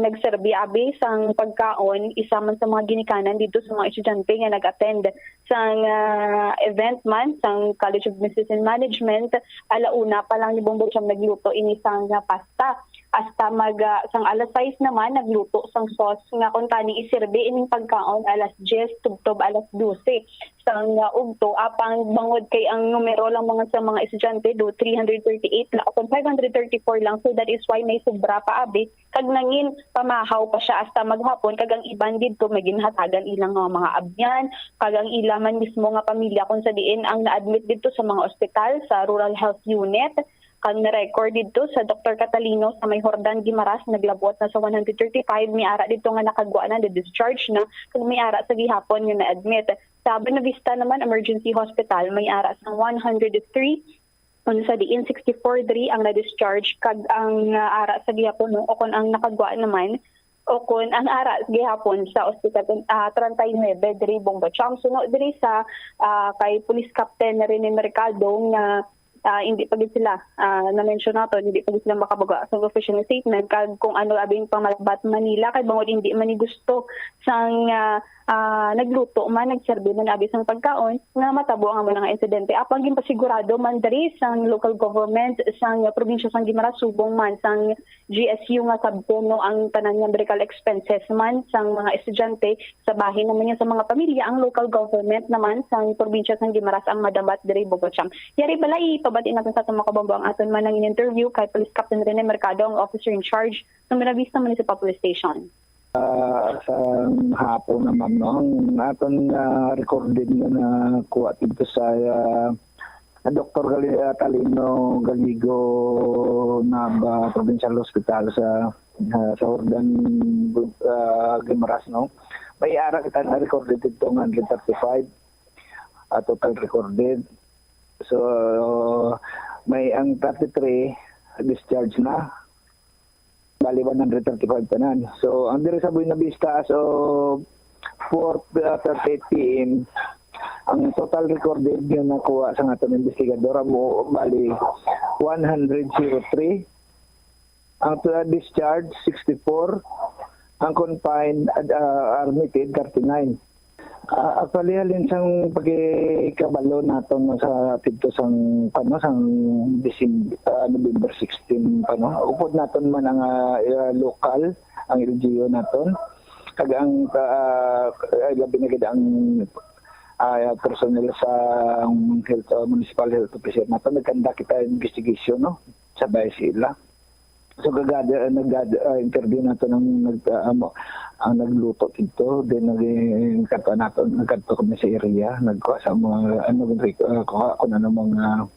nagserbi abi sang pagkaon, isa man sa mga ginikanan didto sa mga estudyante nga nag-attend sang, ah, event man sang College of Business and Management. Alauna pa lang ni Bombo Cham nagluto ini sang, ah, pasta. Hasta mag, ah, sang alas sais naman, nagluto sang sauce nga kon tani iserbi ining pagkaon alas diyes tubtob alas dose sang, ah, ugto. Apang bangod kay ang numero lang mga sa mga estudyante do three hundred thirty-eight lang, kon five hundred thirty-four lang, so that is why may sobra pa abi, kag nangin pamahaw pa siya hasta maghapon, kag ang iban didto may ginhatagan ilang mga, mga abyan, kag ang ila man mismo nga pamilya kung sa diin ang na-admit didto sa mga ospital, sa Rural Health Unit, kag na-record didto sa Doktor Catalino sa may Jordan, Guimaras, naglabot na sa one hundred thirty-five, may ara didto nga nakagwa na, na-discharge na, kag may ara sa gihapon nga na-admit. Sa Buenavista naman Emergency Hospital, may ara sa one hundred three, Sa diin sixty-four diri ang na-discharge, kag ang, ah, ara sa gihapon, no, o kon ang nakagwa naman, o kon ang ara gihapon sa ospital, ah, treinta y nueve diri, Bombo Cham. Suno diri sa, ah, kay Police Captain Rene Mercado nga, ah, hindi pa gid sila, ah, na-mention nato, hindi pa gid sila makabagwa sa official statement kag kung ano abing pamalabat man nila, kay bangod hindi man ni gusto sang, ah, ah, nagluto man, nagserbi man abi sang pagkaon nga matabo ang amo nga insidente. Apang ginpasigurado man diri sang local government sang probinsya sang Guimaras, subong man sang G S U nga sabton, no, ang tanan nga medical expenses man sang mga estudyante, sa bahin naman niya sa mga pamilya, ang local government naman sang probinsya sang Guimaras ang madambat diri, Bombo Cham. Yari bala, ipabati natin sa atong mga kabombo ang aton man ang interview kay Police Captain Rene Mercado, ang officer in charge sa Buenavista Municipal Police Station. Ah, sa hapon naman, no, ang aton, ah, recorded nga nakuha dito sa, ah, Doktor Gali-, ah, Talino Galigo Nava Provincial Hospital sa, ah, sa Jordan, ah, Guimaras, no? May ara kita na recorded dito nga one hundred thirty-five, ah, total recorded. So, may ang thirty-three discharge na. Bali, one hundred thirty-five tanan. So, ang diri sa Buenavista as of four, uh, thirty-eight P M, ang total recorded nga nakuha sa aton investigador amo, bali, one hundred zero three. Ang, uh, discharge, sixty-four. Ang confined, uh, admitted, thirty-nine. Ah, actually, halin sang pagkikabalo naton sa tidto sang, ano, sang Decem-, ah, November sixteen pa, no? Upod naton man ang, ah, ah, lokal, ang L G U naton, kag ang, ah, ah, labi na gid ang, ah, personnel sa health, ah, municipal health officer naton, nagkanda kita investigation, no? Sabay sila. So, gagada, nag-, ah, interview nato ng nag-, ah, amo, ang nagluto dito, then naging kadto nato, nagkadto kami sa area, nagkuha sa mga, ano, ah, kuha kung ano mga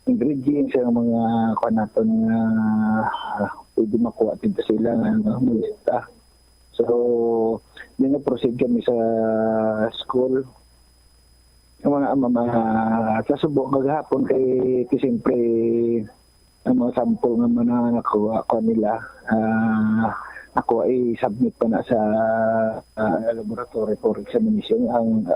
ingredients, ang mga kuha naton nga, ah, pwede makuha dito sila nga, ano, malista. So, then nag-proceed kami sa school. Ang mga, mga, sa subo, maghapon kay, kay siyempre, ang mga sample nga mga nakuha ko nila, ah, nakuha, i-submit pa na sa, ah, laboratory for examination. Ang,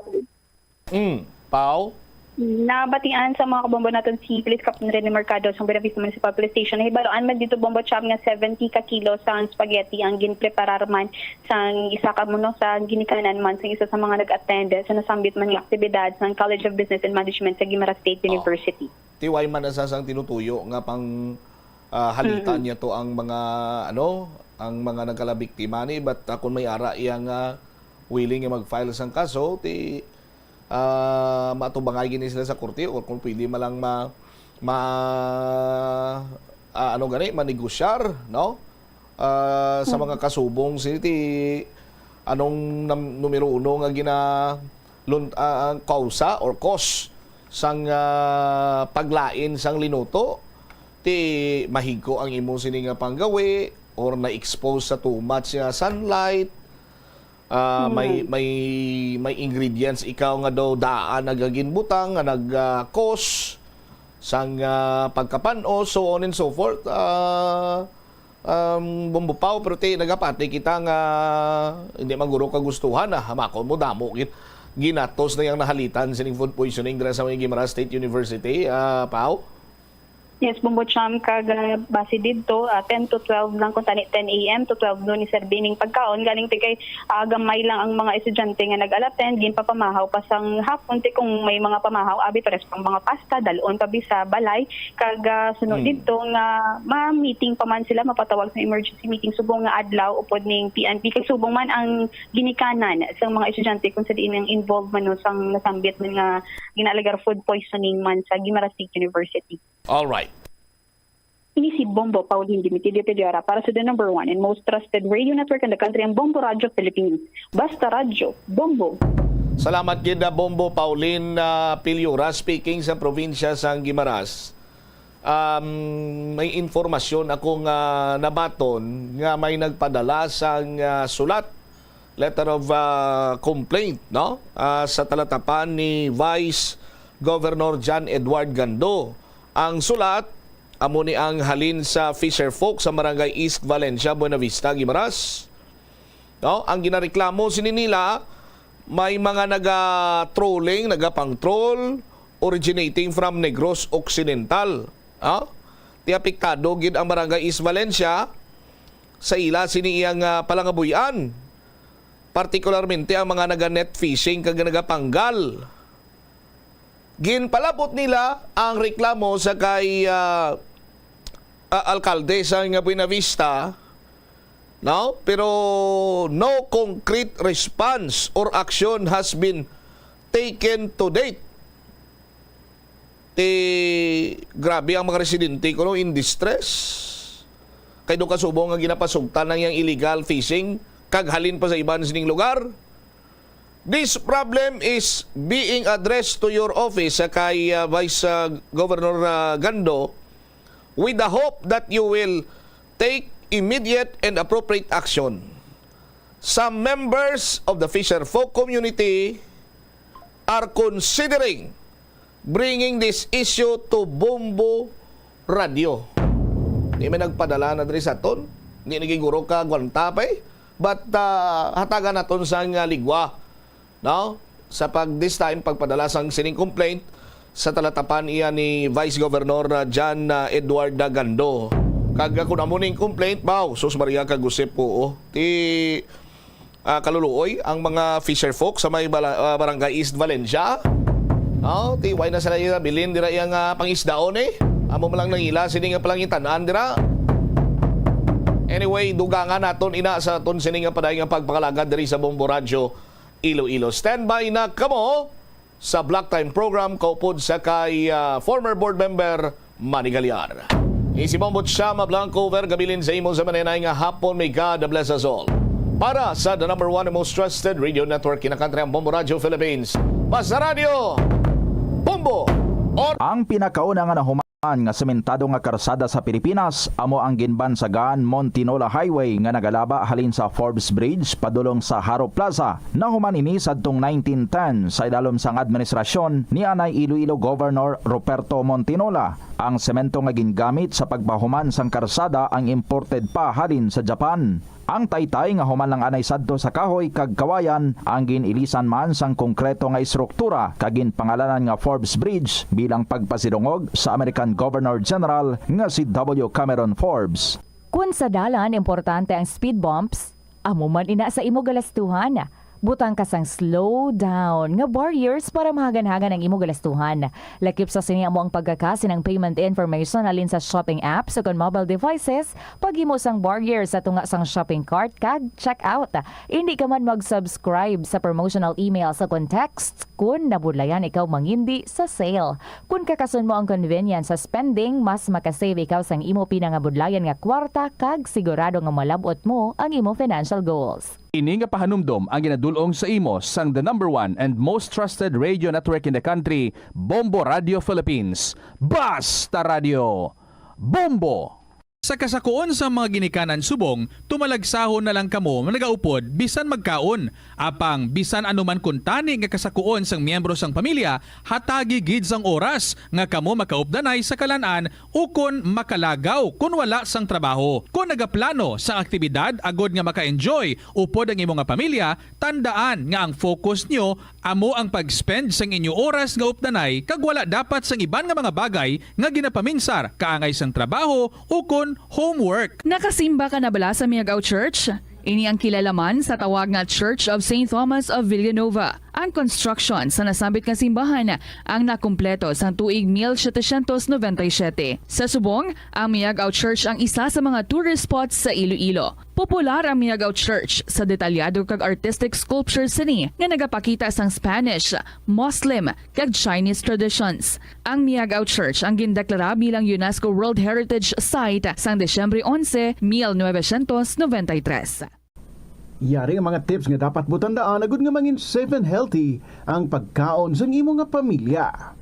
Mm, Pao? Nabatian sa mga kabombo naton si Police Captain Rene Mercado sa Buenavista Municipal Police Station. Nahibaluan man dito, Bombo Cham, nga seventy ka kilo sang spaghetti ang ginpreparar man sang isa ka, muno, sa ginikanan man sang isa sa mga nag-attend sa nasambit man nga aktibidad sang College of Business and Management sa Guimaras State Oh. University. Ti way man na sa sang tinutuyo nga pang, ah, halitan Mm-mm. niya to ang mga, ano, ang mga nagkalabiktima ni, but, ah, kung may ara iya nga willing nga mag-file sang kaso, ti, ah, matubangay gini sila sa korte, or kung pwede man lang ma-, ma-, ah, ano gani, manegosyar, no? Ah, sa Mm. mga kasubong sini, ti anong nam-, numero uno nga gina-, lun-, ah, ang kausa or cause sang, ah, paglain sang linuto, ti mahigko ang imo sini nga panggawi or na-expose sa too much nga sunlight, ah, may, Mm. may, may ingredients ikaw nga daw daan nagaginbutang nga nag, ah, cause sang, ah, pagkapan-os, so on and so forth. Ah, um, Bombo Pao, pero ti nagapati kita nga hindi man guro kagustuhan, ah, hamakon mo, damo gid ginatos na yang nahalitan sining food poisoning dira sa may Guimaras State University, ah, Pao? Yes, Bombo Cham, kag, ah, base didto, ah, ten to twelve lang, kung tani ten A M to twelve noon ni serbi ning pagkaon. Galing ti kay, ah, gamay lang ang mga estudyante nga nag-attend, ginpapamahaw pa sang hapon, ti kung may mga pamahaw, abi, pares pang mga pasta, dalon pa bi sa balay, kag, ah, sunod Hmm. didto nga ma-meeting pa man sila, mapatawag sa emergency meeting subong nga adlaw upod ning P N P, kay subong man ang ginikanan sang mga estudyante kung sa diin ang involved man, no, sang nasambit man nga ginaalegar food poisoning man sa Guimaras State University. All right. Ini si Bombo Pauline Dimitidio Pediara para sa the number one and most trusted radio network in the country, ang Bombo Radyo Philippines. Basta Radyo, Bombo! Salamat gid, ah, Bombo Pauline, ah, Piliora, speaking sa probinsya sang Guimaras. Um, may informasyon ako nga nabaton nga may nagpadala sang, ah, sulat, letter of, ah, complaint, no? Ah, sa talatapan ni Vice Governor John Edward Gando. Ang sulat, amo ni ang halin sa fisherfolk sa Barangay East Valencia, Buenavista, Guimaras. No? Ang ginareklamo sini nila, may mga naga-trolling, nagapang-troll, originating from Negros Occidental. No? Ti apektado gid ang Barangay East Valencia sa ila sini iyang, ah, palangabuy-an, partikularmente ang mga naga-net fishing kag nagapanggal. Ginpalabot nila ang reklamo sa kay, ah, ah, alkalde sa nga Buenavista, no? Pero no concrete response or action has been taken to date. Ti, grabe ang mga residente kuno in distress. Kay do kasubong nga ginapasugtan ang iyang illegal fishing kag halin pa sa iban sining lugar. This problem is being addressed to your office, sa kay, ah, Vice, ah, Governor, ah, Gando, with the hope that you will take immediate and appropriate action. Some members of the fisherfolk community are considering bringing this issue to Bombo Radio. Di may nagpadala na diri sa aton. Di na gid guro ka gwanta pa eh. But, ah, hatagan naton sang, ah, ligwa, no? Sa pag, this time, pagpadala sang sining complaint sa talatapan iya ni Vice Governor, ah, John, ah, Edward Gando. Kag, ah, kung amo ning complaint, baw, sus Maria kag Josep, oo. Ti, ah, kaluluoy ang mga fisherfolk sa may bala-, ah, Barangay East Valencia. Oh, ti, way na sila ira bilin dira iyang, ah, pangisdaon eh. Amo man lang nangila sini nga palangitan-an dira. Anyway, dugangan naton ina sa aton sini nga paday nga pagpangalagad diri sa Bombo Radyo Iloilo. Standby na kamo sa Block Time Program kaupod sa kay, ah, former board member Manny Gallar. Isi Bombo Chama Blanco, over gabilin sa imo sa manenay nga hapon. May God bless us all. Para sa the number one and most trusted radio network in the country, ang Bombo Radio Philippines. Basta Radio, Bombo! Or Ang pinakauna nga nahuman nga sementado nga karsada sa Pilipinas amo ang ginbansagan Montinola Highway nga nagalaba halin sa Forbes Bridge padulong sa Jaro Plaza. Nahuman ini sadtong nineteen ten sa idalom sang administrasyon ni anay Iloilo Governor Ruperto Montinola. Ang semento nga gingamit sa pagpahuman sang karsada ang imported pa halin sa Japan. Ang taytay nga human lang anay sadto sa kahoy kag kawayan ang gin-ilisan man sang konkreto nga estruktura kag ginpangalanan nga Forbes Bridge bilang pagpasidungog sa American Governor General nga si W. Cameron Forbes. Kun sa dalan importante ang speed bumps, amo man ina sa imo galastuhan. Butang ka sang slow down nga barriers para mahaganhagan ang imo galastuhan. Lakip sa sini amo ang pagkaka sining payment information halin sa shopping apps ukon mobile devices, paghimo sang barrier sa tunga sang shopping cart kag checkout. Indi ka man mag-subscribe sa promotional emails ukon texts kun nabudlayan ikaw mangindi sa sale. Kun kakason mo ang convenience sa spending, mas makasave ikaw sang imo pinangabudlayan nga kwarta kag sigurado nga malab-ot mo ang imo financial goals. Ini nga pahanumdom ang ginadul-ong sa imo sang the number one and most trusted radio network in the country, Bombo Radio Philippines. Basta Radio, Bombo! Sa kasakuon sang mga ginikanan subong, tumalagsahon na lang kamo nga nagaupod bisan magkaon. Apang bisan ano man kuntani nga kasakuon sang miyembro sang pamilya, hatagi gid sang oras nga kamo makaupdanay sa kalan-an ukon makalagaw kon wala sang trabaho. Kon nagaplano sang aktibidad agod nga maka-enjoy upod ang imo nga pamilya, tandaan nga ang focus nyo amo ang pag-spend sang inyo oras nga updanay kag wala dapat sang iban nga mga bagay nga ginapaminsar kaangay sang trabaho ukon homework. Nakasimba ka na bala sa Miagao Church? Ini ang kilala man sa tawag nga Church of Saint Thomas of Villanova. Ang construction sa nasambit nga simbahan ang nakumpleto sang tuig mil setecientos noventa y siete. Sa subong, ang Miagao Church ang isa sa mga tourist spots sa Iloilo. Popular ang Miagao Church sa detalyado kag artistic sculptures sini nga nagapakita sang Spanish, Muslim, kag Chinese traditions. Ang Miagao Church ang gindeklara bilang UNESCO World Heritage Site sang Disyembre onse, mil novecientos noventa y tres. Yari ang mga tips nga dapat mo tandaan agud nga mangin safe and healthy ang pagkaon sang imo nga pamilya.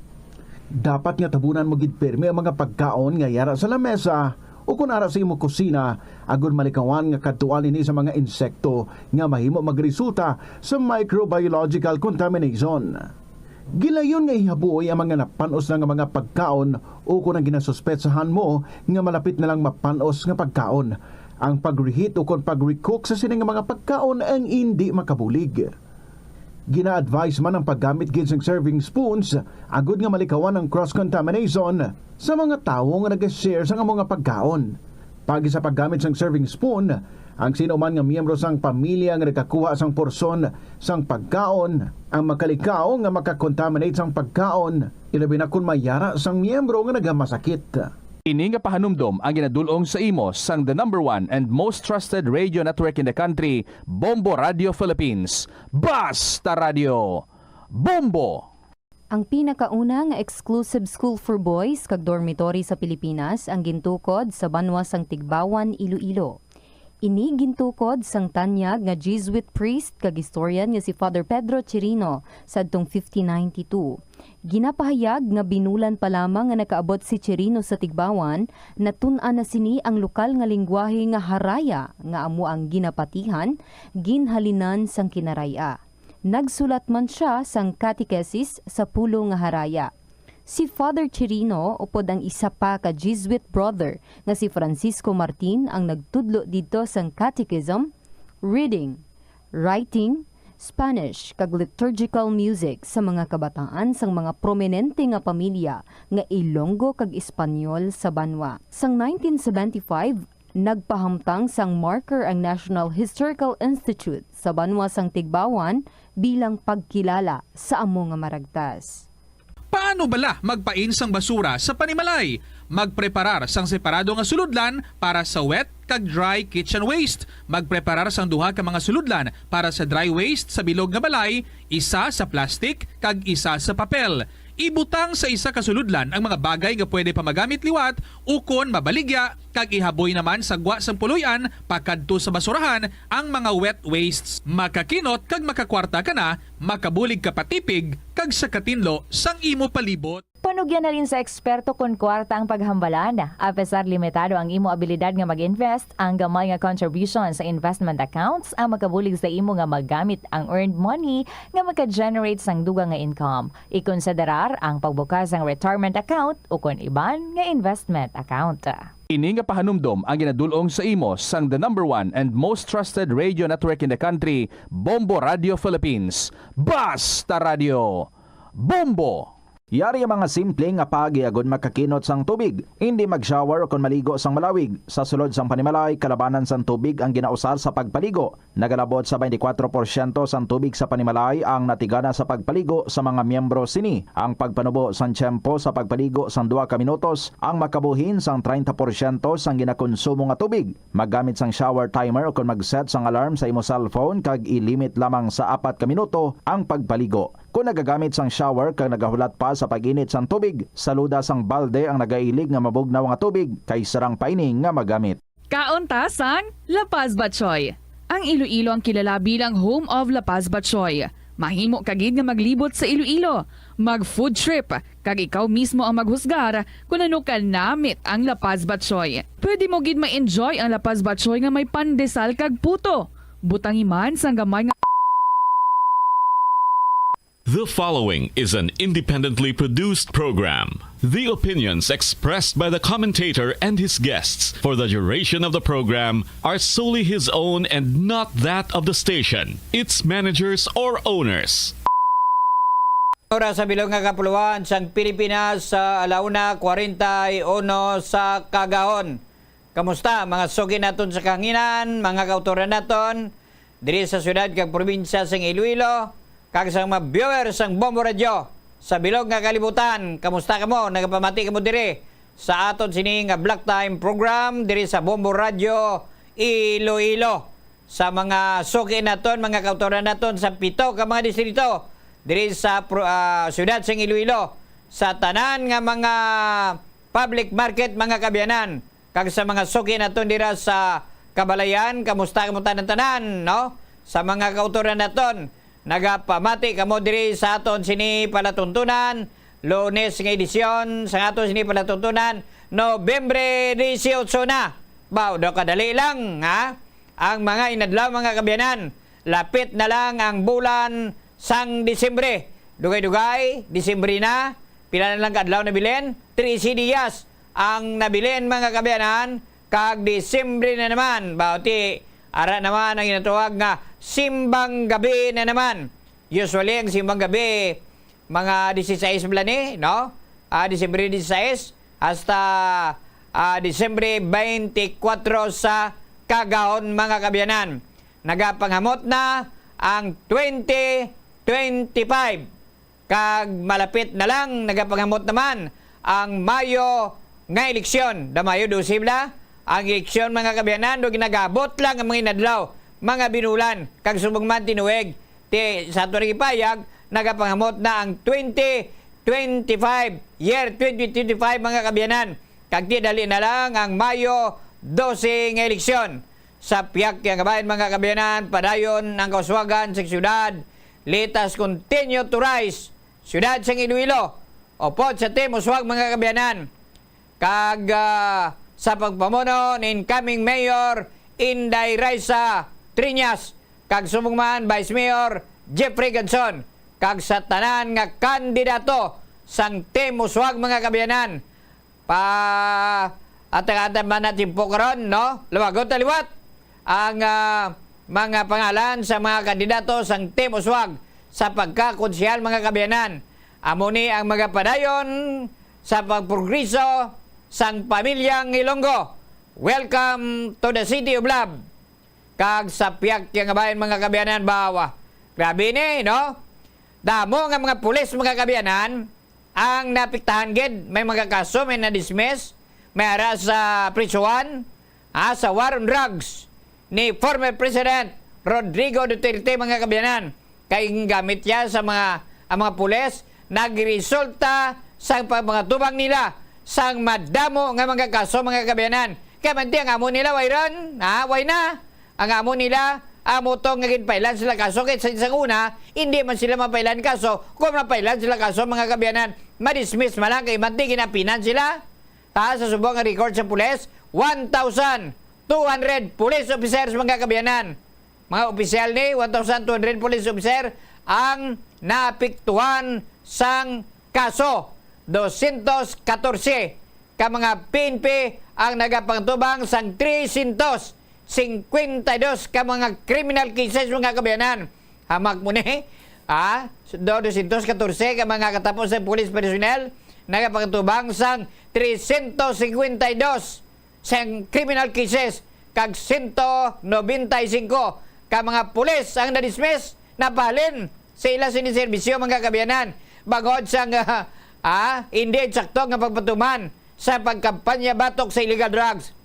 Dapat nga tabunan mo gid pirmi ang mga pagkaon nga yara sa lamesa o kon ara sa imo kusina, agud malikawan nga kadtuan ini sa mga insekto nga mahimo magresulta sa microbiological contamination. Gilayon nga ihaboy ang mga napan-os na nga mga pagkaon ukon ang ginasuspetsahan mo nga malapit na lang mapan-os nga pagkaon. Ang pag-reheat ukon pag-recook sa sini nga mga pagkaon ang indi makabulig. Gina-advise man ang paggamit gid sang serving spoons agud nga malikawan ang cross-contamination sa mga tawo nga nag-share sang amo nga pagkaon. Paagi sa paggamit sang serving spoon, ang sino man nga miyembro sang pamilya nga nagkakuha sang porsyon sang pagkaon ang makalikaw nga makakontaminate sang pagkaon, ilabi na kon may yara sang miyembro nga nagamasakit. Ini nga pahanumdom ang ginadul-ong sa imo sang the number one and most trusted radio network in the country, Bombo Radio Philippines. Basta Radio! Bombo! Ang pinakauna nga exclusive school for boys kag dormitory sa Pilipinas ang gintukod sa banwa sang Tigbawan, Iloilo. Ini gintukod sang tanyag nga Jesuit priest kag historian nga si Father Pedro Chirino sadtong fifteen ninety-two. Ginapahayag nga binulan pa lamang nga nakaabot si Chirino sa Tigbawan, natun-an na sini ang lokal nga linggwahe nga Haraya, nga amo ang ginapatihan, ginhalinan sang Kinaray-a. Nagsulat man sia sang catechesis sa pulo nga Haraya. Si Father Chirino, upod ang isa pa ka Jesuit brother nga si Francisco Martin, ang nagtudlo didto sang catechism, reading, writing, Spanish, kag liturgical music sa mga kabataan sang mga prominente nga pamilya nga Ilonggo kag Espanyol sa banwa. Sang nineteen seventy-five, nagpahamtang sang marker ang National Historical Institute sa banwa sang Tigbawan bilang pagkilala sa amo nga maragtas. Paano bala magpain sang basura sa panimalay? Magpreparar sang separado nga sulodlan para sa wet kag dry kitchen waste. Magpreparar sang duha ka mga sulodlan para sa dry waste sa bilog nga balay, isa sa plastic kag isa sa papel. Ibutang sa isa ka sulodlan ang mga bagay nga pwede pa magamit liwat ukon mabaligya, kag ihaboy naman sa gwa sang puloy-an pakadto sa basurahan ang mga wet wastes. Makakinot kag makakwarta ka na, makabulig ka pa tipig kag sa katinlo sang imo palibot. Panugyan na rin sa eksperto kon kwarta ang paghambalan. Apesar limitado ang imo abilidad nga mag-invest, ang gamay nga contribution sa investment accounts ang makabulig sa imo nga magamit ang earned money nga maka-generate sang dugang nga income. Ikonsiderar ang pagbukas sang retirement account ukon iban nga investment account. Ini nga pahanumdom ang ginadul-ong sa imo sang the number one and most trusted radio network in the country, Bombo Radio Philippines. Basta Radio! Bombo! Yari ang mga simple nga paagi agud makakinot sang tubig. Indi mag-shower ukon maligo sang malawig. Sa sulod sang panimalay, kalabanan sang tubig ang ginausar sa pagpaligo. Nagalabot sa twenty-four porsyento sang tubig sa panimalay ang natigana sa pagpaligo sa mga miyembro sini. Ang pagpanubo sang tiyempo sa pagpaligo sang duha ka minutos ang makabuhin sang treinta porsyento sang ginakonsumo nga tubig. Maggamit sang shower timer ukon mag-set sang alarm sa imo cellphone kag i-limit lamang sa apat ka minuto ang pagpaligo. Kon nagagamit sang shower kag nagahulat pa sa pag-init sang tubig, saluda sang balde ang nagailig nga mabugnaw nga tubig kay sarang pa ini nga magamit. Kaon ta sang La Paz Batchoy. Ang Iloilo ang kilala bilang home of La Paz Batchoy. Mahimo ka gid nga maglibot sa Iloilo, mag-food trip, kag ikaw mismo ang maghusgar kon ano ka namit ang La Paz Batchoy. Pwede mo gid ma-enjoy ang La Paz Batchoy nga may pandesal kag puto. Butangi man sang gamay nga The following is an independently produced program. The opinions expressed by the commentator and his guests for the duration of the program are solely his own and not that of the station, its managers, or owners. Oras sa bilog nga kapuluan sang Pilipinas sa alauna kwarenta y uno sa kagahon. Kamusta, mga suki naton sa kahanginan, mga kautoran naton, diri sa siyudad kag probinsya sang Iloilo, kag sa mga viewer sang Bombo Radio sa bilog nga kalibutan? Kamusta kamo? Nagapamati kamo diri sa aton sini nga Black Time program diri sa Bombo Radio Iloilo. Sa mga suki naton, mga kautoran naton sa pito ka mga distrito diri sa pro-, ah, siyudad sang Iloilo, sa tanan nga mga public market, mga kaabyanan, kag sa mga suki naton dira sa Kabalayan, kamusta kamo tanan-tanan, no? Sa mga kautoran naton, nagapamati kamo diri sa aton sini palatuntunan, Lunes nga edisyon sa aton sini palatuntunan, Nobyembre dieciocho na. Baw, daw kadali lang, ha? Ang mga inadlaw, mga kaabyanan, lapit na lang ang bulan sang Disyembre. Dugay-dugay, Disyembre na. Pila na lang ka adlaw nabilin? Trese dias ang nabilin, mga kaabyanan, kag Disyembre na naman. Bauti, ara naman ang ginatawag nga simbang gabi na naman. Usually, ang simbang gabi, mga disisais bala ni, no? Ah, Disyembre disisais hasta, ah, Disyembre twenty-four sa kagahon, mga kaabyanan. Nagapanghamot na ang twenty twenty-five. Kag malapit na lang, nagapanghamot naman ang Mayo nga eleksyon. Da Mayo dose bala ang eleksyon, mga kaabyanan, ug nagabot lang ang mga inadlaw, mga binulan, kag subong man tinuig, ti, sa ato ning ipayag, nagapanghamot na ang twenty twenty-five, year twenty twenty-five, mga kaabyanan. Kag ti dali na lang ang Mayo dose nga eleksyon. Sa pihak kang kabahin, mga kaabyanan, padayon ang kauswagan sa siyudad. Let us continue to rise. Siyudad sang Iloilo, upod sa Team Uswag, mga kaabyanan. Kag, ah, sa pagpamuno ni incoming Mayor Inday Raisa Triñas, kag subong man Vice Mayor Jeffrey Ganson, kag sa tanan nga kandidato sang Team Uswag, mga kaabyanan. Pa, at ang ating mga timpo karon, no? Luwagon ta liwat ang, ah, mga pangalan sa mga kandidato sang Team Uswag sa pagkakonsehal, mga kaabyanan. Amo ni ang magapadayon sa pagprogreso sang pamilyang Ilonggo. Welcome to the City of Love. Kag sa pihak kang kabahin, mga kaabyanan, bawa. Grabe ni, no? Damo nga mga pulis, mga kaabyanan, ang naapektahan gid. May mga kaso, may na-dismiss, may ara sa prisuhan, ah, sa war on drugs ni former President Rodrigo Duterte, mga kaabyanan. Kay gingamit niya sa mga, ang mga pulis, nagresulta sa pagpangatubang nila sang madamo nga mga kaso, mga kaabyanan. Kay manti ang amo nila, way ron, ha? Way na. Ang amo nila, amo to nga ginpailan sila kaso. Kay sa, sa una, hindi man sila mapailan kaso. Kung mapailan sila kaso, mga kaabyanan, madismiss man lang kay manti ginapinan sila. Ta, sa subong nga record sa pulis, one thousand two hundred police officers, mga kaabyanan. Mga opisyal ni, one thousand two hundred police officer ang naapektuhan sang kaso. Dosyentos katorse ka mga P N P ang nagapangtubang sang tresyentos singkwenta y dos ka mga criminal cases, mga kaabyanan. Hamak mo ni, ah, do-, dosyentos katorse ka mga katapos sa police personnel nagapangtubang sang tresyentos singkwenta y dos sang criminal cases, kag sento nobenta y singko ka mga pulis ang na-dismiss, nabalhin sa ila sini serbisyo, mga kaabyanan, bangod sang, ah, ah, hindi sakto nga pagpatuman sa pagkampanya batok sa illegal drugs.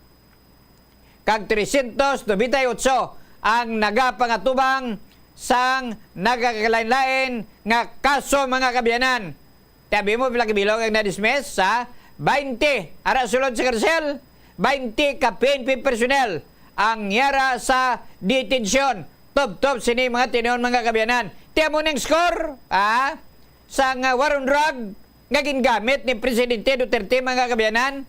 Kag tresyentos nobenta y otso ang nagapangatubang sang nagakalain-lain nga kaso, mga kaabyanan. Tabi mo, pila ka bilog ang na-dismiss? Sa baynte, ara sulod sa karsel, baynte ka P N P personnel ang yara sa detensyon. Tubtob sini mga tinuon, mga kaabyanan. Ti amo ning score, ah, sang, ah, war on drug nga gingamit ni Presidente Duterte, mga kaabyanan.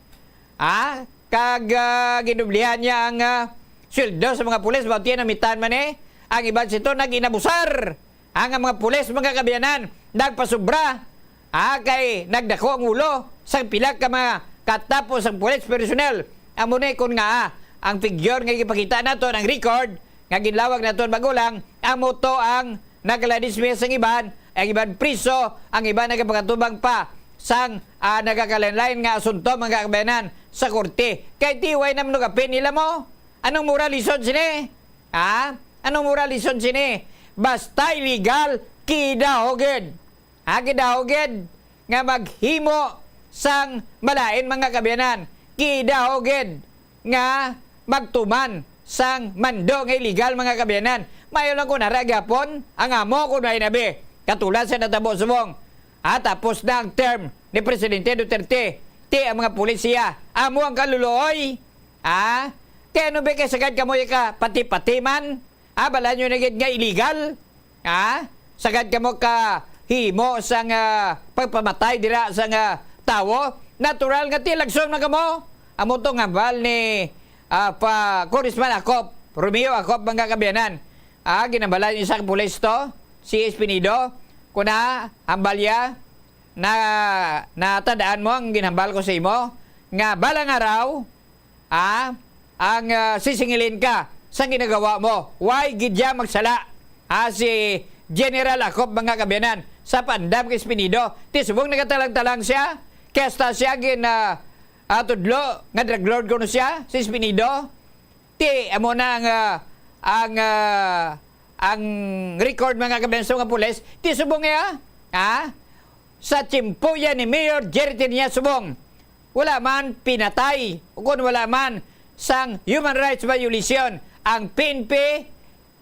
Ah, kag, ah, ginublihan niya ang, ah, sweldo sa mga pulis, bauti namitan man eh. Ang iban sito nag-inabusar. Ang mga pulis, mga kaabyanan, nagpasubra. Ah, kay nagdako ang ulo sang pila ka mga katapos sang pulis personnel. Amo ni kon nga, ah, ang figure nga gipakita naton, ang record nga ginlawag naton bago lang, amo to ang nagala-dismiss ang iban, ang iban priso, ang iban nagapakatubang pa sang, ah, nagakalain-lain nga asunto, mga kaabyanan, sa korte. Kay ti way na manugapin nila mo. Anong moral lesson sini? Ha? Anong moral lesson sini? Basta illegal, kidaho gid. Ha, kidaho gid nga maghimo sang malain, mga kaabyanan. Kidaho gid nga magtuman sang mando nga illegal, mga kaabyanan. Maayo lang kung ara gyapon ang amo, kung may nabi. Katulad sa natabo subong. Ah, tapos na ang term ni Presidente Duterte. Ti ang mga pulis iya, amo ang kaluluoy. Ah, ti ano ba kay sagad kamo ka pati-pati man? Ah, bala nyo na gid nga illegal? Ah, sagad kamo ka himo sang, ah, pagpamatay dira sang, ah, tawo? Natural nga ti lagson man kamo. Amo to nga hambal ni, ah, pa Congressman Acop, Romeo Acop, mga kaabyanan. Ah, ginhambalan ni isa ka pulis to, si Espinido. Kuna, hambalya, na, natandaan mo ang ginhambal ko sa imo, nga balang araw, ah, ang, ah, sisingilin ka sa ginagawa mo. Why gid siya magsala? Ah, si General Akop, mga kaabyanan, sa paandam kay Espinido. Ti subong nagatalang-talang siya, kay hasta siya gin, ah, ah, tudlo nga drug lord kuno siya, si Espinido. Ti, amo na ang, ah, ang, ah, ang record, mga kaabyanan, sa mga pulis. Ti subong niya, ha? Sa tiyempo yan ni Mayor Jerry Triñas subong, wala man pinatay, o kung wala man sang human rights violation ang P N P,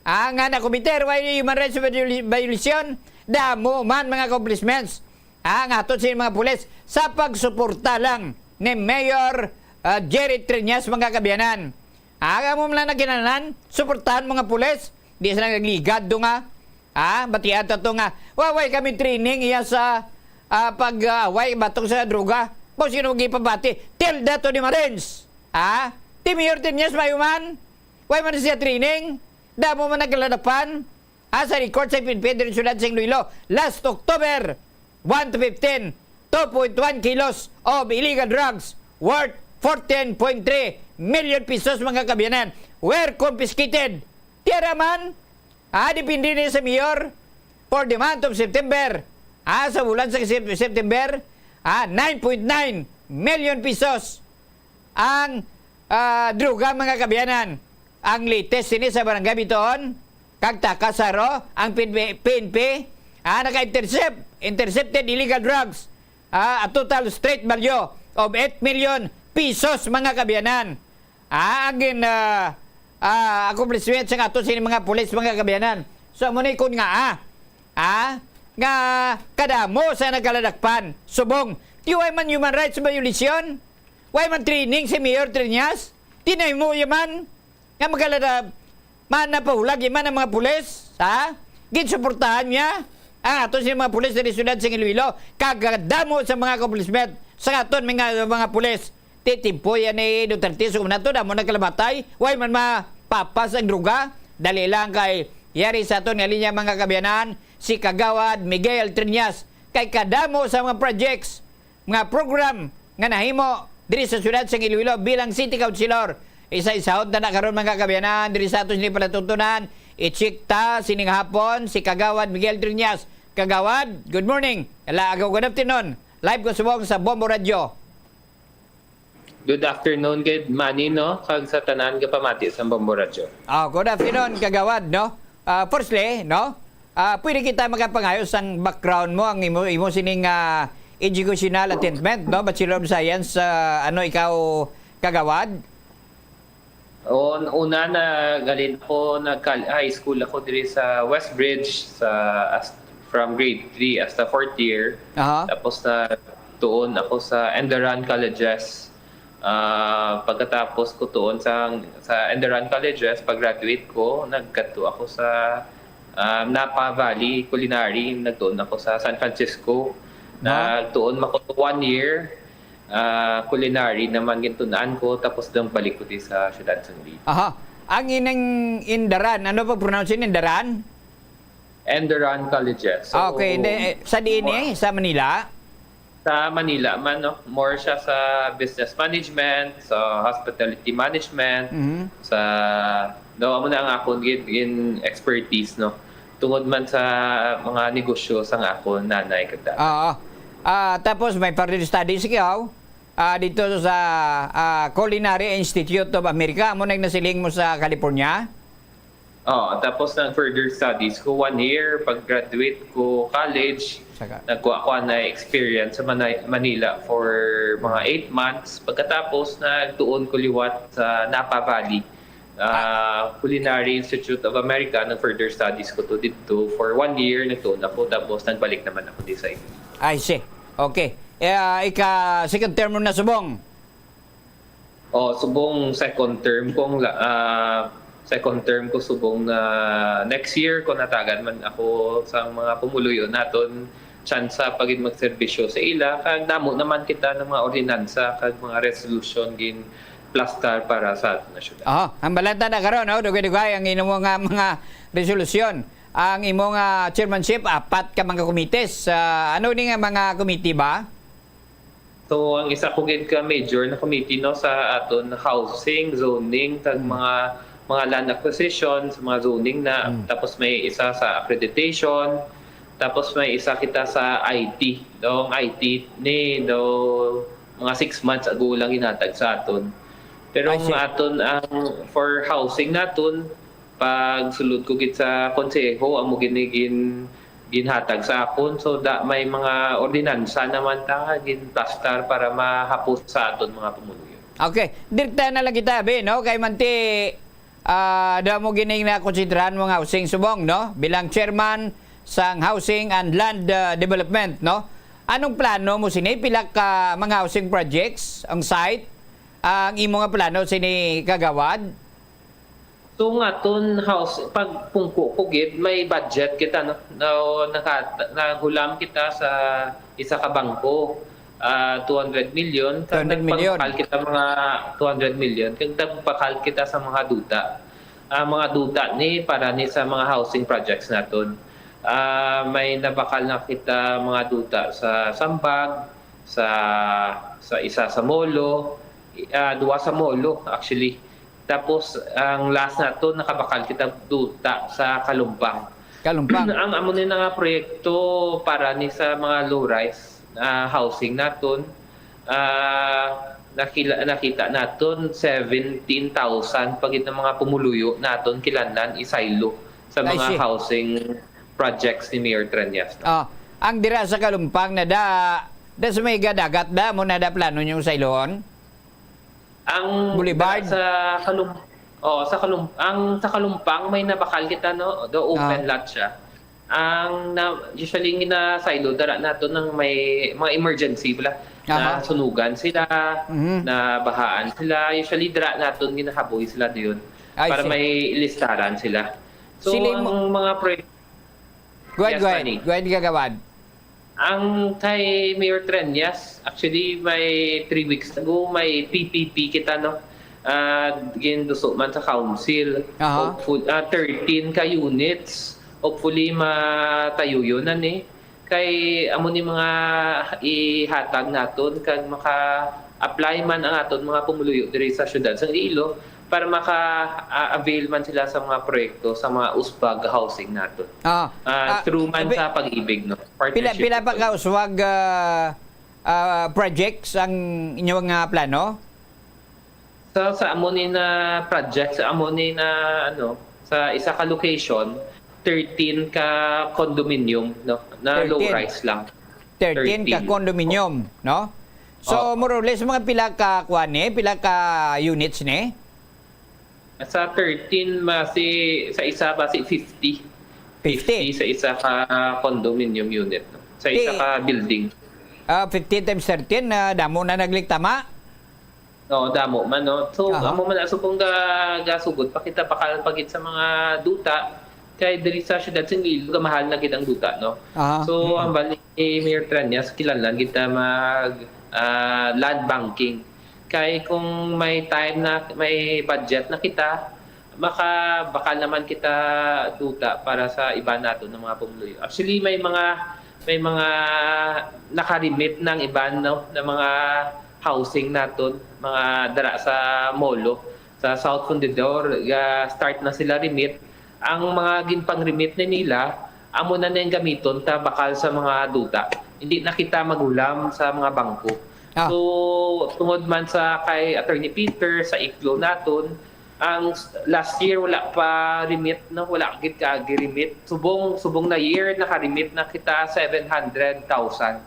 ah, nga nakomiter, wala human rights viol-, violation, damo man mga accomplishments, ah, nga ato sa mga pulis sa pagsuporta lang ni Mayor, ah, Jerry Triñas, mga kaabyanan. Ah, amo man lang na kinahanglan, suportahan mga pulis. Di sila nagligad do nga. Ah, batian ta to nga. Wa, way kami training iya sa, ah, pag, ah, way batok sa droga. Mao sino gipabati? Tell that to the Marines. Ah, ti Mayor Triñas, may man. Way man siya training. Damo man nagkaladapan. Ah, sa record sa P N P diri sa siyudad sa Iloilo, last October, one to fifteen, two point one kilos of illegal drugs worth fourteen point three million pesos, mga kaabyanan, were confiscated. Tiyara man, ah, depende ni sa mayor, for the month of September, ah, sa bulan sa Sep-, September, ah, nine point nine million pesos ang, ah, droga, mga kaabyanan. Ang latest sini sa Barangay Bitoon, kag Takasaro, ang P N P, P N P, ah, naka-intercept, intercepted illegal drugs, ah, a total straight value of eight million pesos, mga kaabyanan. Ah, ang gin, ah, ah, accomplishment sa ato sini mga pulis, mga kaabyanan. So, amo ni kun nga, ah, ah, nga kadamo sa nagkaladakpan, subong, ti way man human rights violation, way man training si Mayor Triñas, tinahimo yaman, nga magalada man napahulag man ang mga pulis, ha? Ginsuportahan niya ang ato sa mga pulis sa siyudad sa Iloilo, kag kadamo sa mga accomplishment sa aton mga, mga pulis. Ti timpo yan ni Duterte, so nato damo nagkalabatay, way man mapapas ang droga, dali lang kay yari sa aton nga linya, mga kaabyanan, si Kagawad Miguel Triñas, kay kadamo sa mga projects, mga program nga nahimo diri sa siyudad sa Iloilo bilang City Councilor. Isa-isahon ta na karon, mga kaabyanan, diri sa aton sini palatuntunan. I-check ta sining hapon si Kagawad Miguel Triñas. Kagawad, good morning. Ala, agaw, good afternoon. Live ko subong sa Bombo Radio. Good afternoon, good morning, no? Kag sa tanan nga pamati sa Bombo Radio. Ah, good afternoon, Kagawad, no? Ah, firstly, no? Ah, pwede kita makapangayo sang background mo, ang imo, imo sining, ah, educational attainment, no? Bachelor of Science, ah, ano ikaw, Kagawad? O, una na galing ako, nag-, high school ako diri sa Westbridge, sa, as, from grade three hasta fourth year. Aha. Tapos na tuon ako sa Enderun Colleges. Ah, pagkatapos ko tuon sa, sa Enderun Colleges, pag-graduate ko, nagkadto ako sa, ah, Napa Valley Culinary. Nagtuon ako sa San Francisco. Aha. Nagtuon ako one year, ah, culinary naman gintun-an ko, tapos daw balik ko di sa siyudad sa Iloilo. Aha. Ang ining Enderun, ano pa pronounce yun? Enderun? Enderun Colleges. So, Ah, okay. Hindi, eh, sa diin, more eh? Sa Manila? Sa Manila man, no? More siya sa business management, sa hospitality management, Mhm. sa, no, amo na ang akon gid in expertise, no? Tungod man sa mga negosyo sang akon nanay kag tatay. Oo. Ah, tapos may further studies ikaw, ah, dito sa, ah, Culinary Institute of America. Amo na yung nasiling mo sa California? Oo, tapos nag further studies ko, one year, pag graduate ko college, Saka- nagkuha ko na experience sa Mana-, Manila for mga eight months. Pagkatapos, nagtuon ko liwat sa Napa Valley, ah, Culinary Institute of America, nag further studies ko to dito for one year, nagtuon ako, tapos nagbalik naman ako di sa inyo. I see. Okay. Eh, ah, ika second term mo na subong? Oh, subong second term kong la-, ah, second term ko subong na next year kung natagan man ako sa mga pumuluyo naton tsansa pa gid magserbisyo sa ila, kag damo naman kita ng mga ordinansa kag mga resolution gin plastar para sa aton nga syudad. Aha, ang balanta na karon, no? Dugay-dugay ang imo nga mga resolusyon. Ang imo nga chairmanship, apat ka mga komites. Ah, ano ni nga mga komite ba? So, ang isa ko gid ka major na committee, no, sa aton housing, zoning, kag mga mga land acquisition, sa mga zoning na, tapos may isa sa accreditation, tapos may isa kita sa I T, no, ang I T ni, no, mga six months ago lang ginhatag sa aton. Pero I ang see. Aton, ang for housing naton, pag sulod ko gid sa konseho, amo gini gin ginhatag sa akon. So, da, may mga ordinansa naman ta nga ginplastar para mahapos sa aton mga pumuluyo. Okay, direkta na lang kita, Abi, no? Kay manti, ah, da mo gining nakonsidrahan mo nga housing subong, no? Bilang chairman sang Housing and Land, ah, Development, no? Anong plano mo sini? Pila ka mga housing projects ang site? Ang imo nga plano sini, Kagawad? So, nga aton house, pag pungko ko gid, may budget kita, no? No, naka, naghulam kita sa isa ka bangko, ah, two hundred million. Kag Two hundred million. Nagpabakal kita mga two hundred million. Kag nagpabakal kita sa mga duta. Ah, mga duta ni para ni sa mga housing projects naton. Ah, may nabakal na kita mga duta sa Sambag, sa sa isa sa Molo, ah, duwa sa Molo actually. Tapos ang last nato, nakabakal kita duta sa Kalumpang. Kalumpang. Ang amo ni nga proyekto para ni sa mga low-rise, ah, housing naton, ah, nakila, nakita naton seventeen thousand pa gid ang mga pumuluyo naton kinahanglan isaylo sa I mga see. Housing projects ni Mayor Treñas, no? Ah, ang dira sa Kalumpang na da, da sa may dagat da mo na da plano yung sayloon? Ang Boulevard? Sa Kalum oh, sa Kalum ang sa Kalumpang may nabakal kita, no? Do open Ah. Lot siya. Ang na, usually nga na silo dara nato nang may mga emergency bala. Aha. Nasunugan sila, Mhm. nabahaan sila. Usually dara naton ginahaboy sila doon I para see. May listaran sila. So Sila ang mo- mga proyekto Go ahead, Yes, go ahead. Manny. Go ahead, Kagawad. Ang kay Mayor Treñas, actually, may three weeks ago, may P P P kita, no? Ah, ginduso man sa council. Aha. Hopeful, ah, thirteen ka units. Hopefully, matayo yun na ni. Kay amo ni mga ihatag naton kag maka-apply man ang aton mga pumuluyo diri sa siyudad sa Iloilo para maka-avail man sila sa mga proyekto sa mga usbag housing naton. Ah, Ah, ah, through man abi- sa Pag-ibig, no? Pila Partnership pila pa naton. Ka uswag, ah, ah, projects ang inyong, ah, plano? Sa sa amo ni na project, sa amo ni na, ano, sa isa ka location, thirteen ka condominium, no, na Thirteen. Low rise lang. Thirteen ka Thirteen. Condominium, no? So, Oo. More or less, mga pila ka, kuwan ni? Pila ka units ni? Sa thirteen, basi, sa isa, basi fifty. Fifty. Fifty sa isa ka condominium unit, no? Sa isa Di- ka building. Ah, fifty times thirteen, ah, damo na nagliktama. No, damo man, no? So, Aha. Amo man, subong ga, gasugot pa kita, bakal pa gid sa mga duta, kay diri sa siyudad sa Iloilo, gamahal na gid ang duta, no? Aha. So, Mm. Ang bali ni Mayor Treñas, kinahanglan kita mag, ah, land banking. Kay kung may time na, may budget na kita, makabakal naman kita duta para sa iba nato ng mga pumuluyo. Actually, may mga, may mga naka-remit ng iban, no, na mga housing naton, mga dara sa Molo, sa South Fundidor, ga-start na sila remit. Ang mga ginpang-remit na nila, amo na nang gamiton ta bakal sa mga duta. Hindi na kita maghulam sa mga bangko. Ah. So, tungod man sa kay Attorney Peter, sa iklo naton, ang s-, last year wala pa remit, no? Wala gid ka remit. Subong, subong na year, naka-remit na kita seven hundred thousand.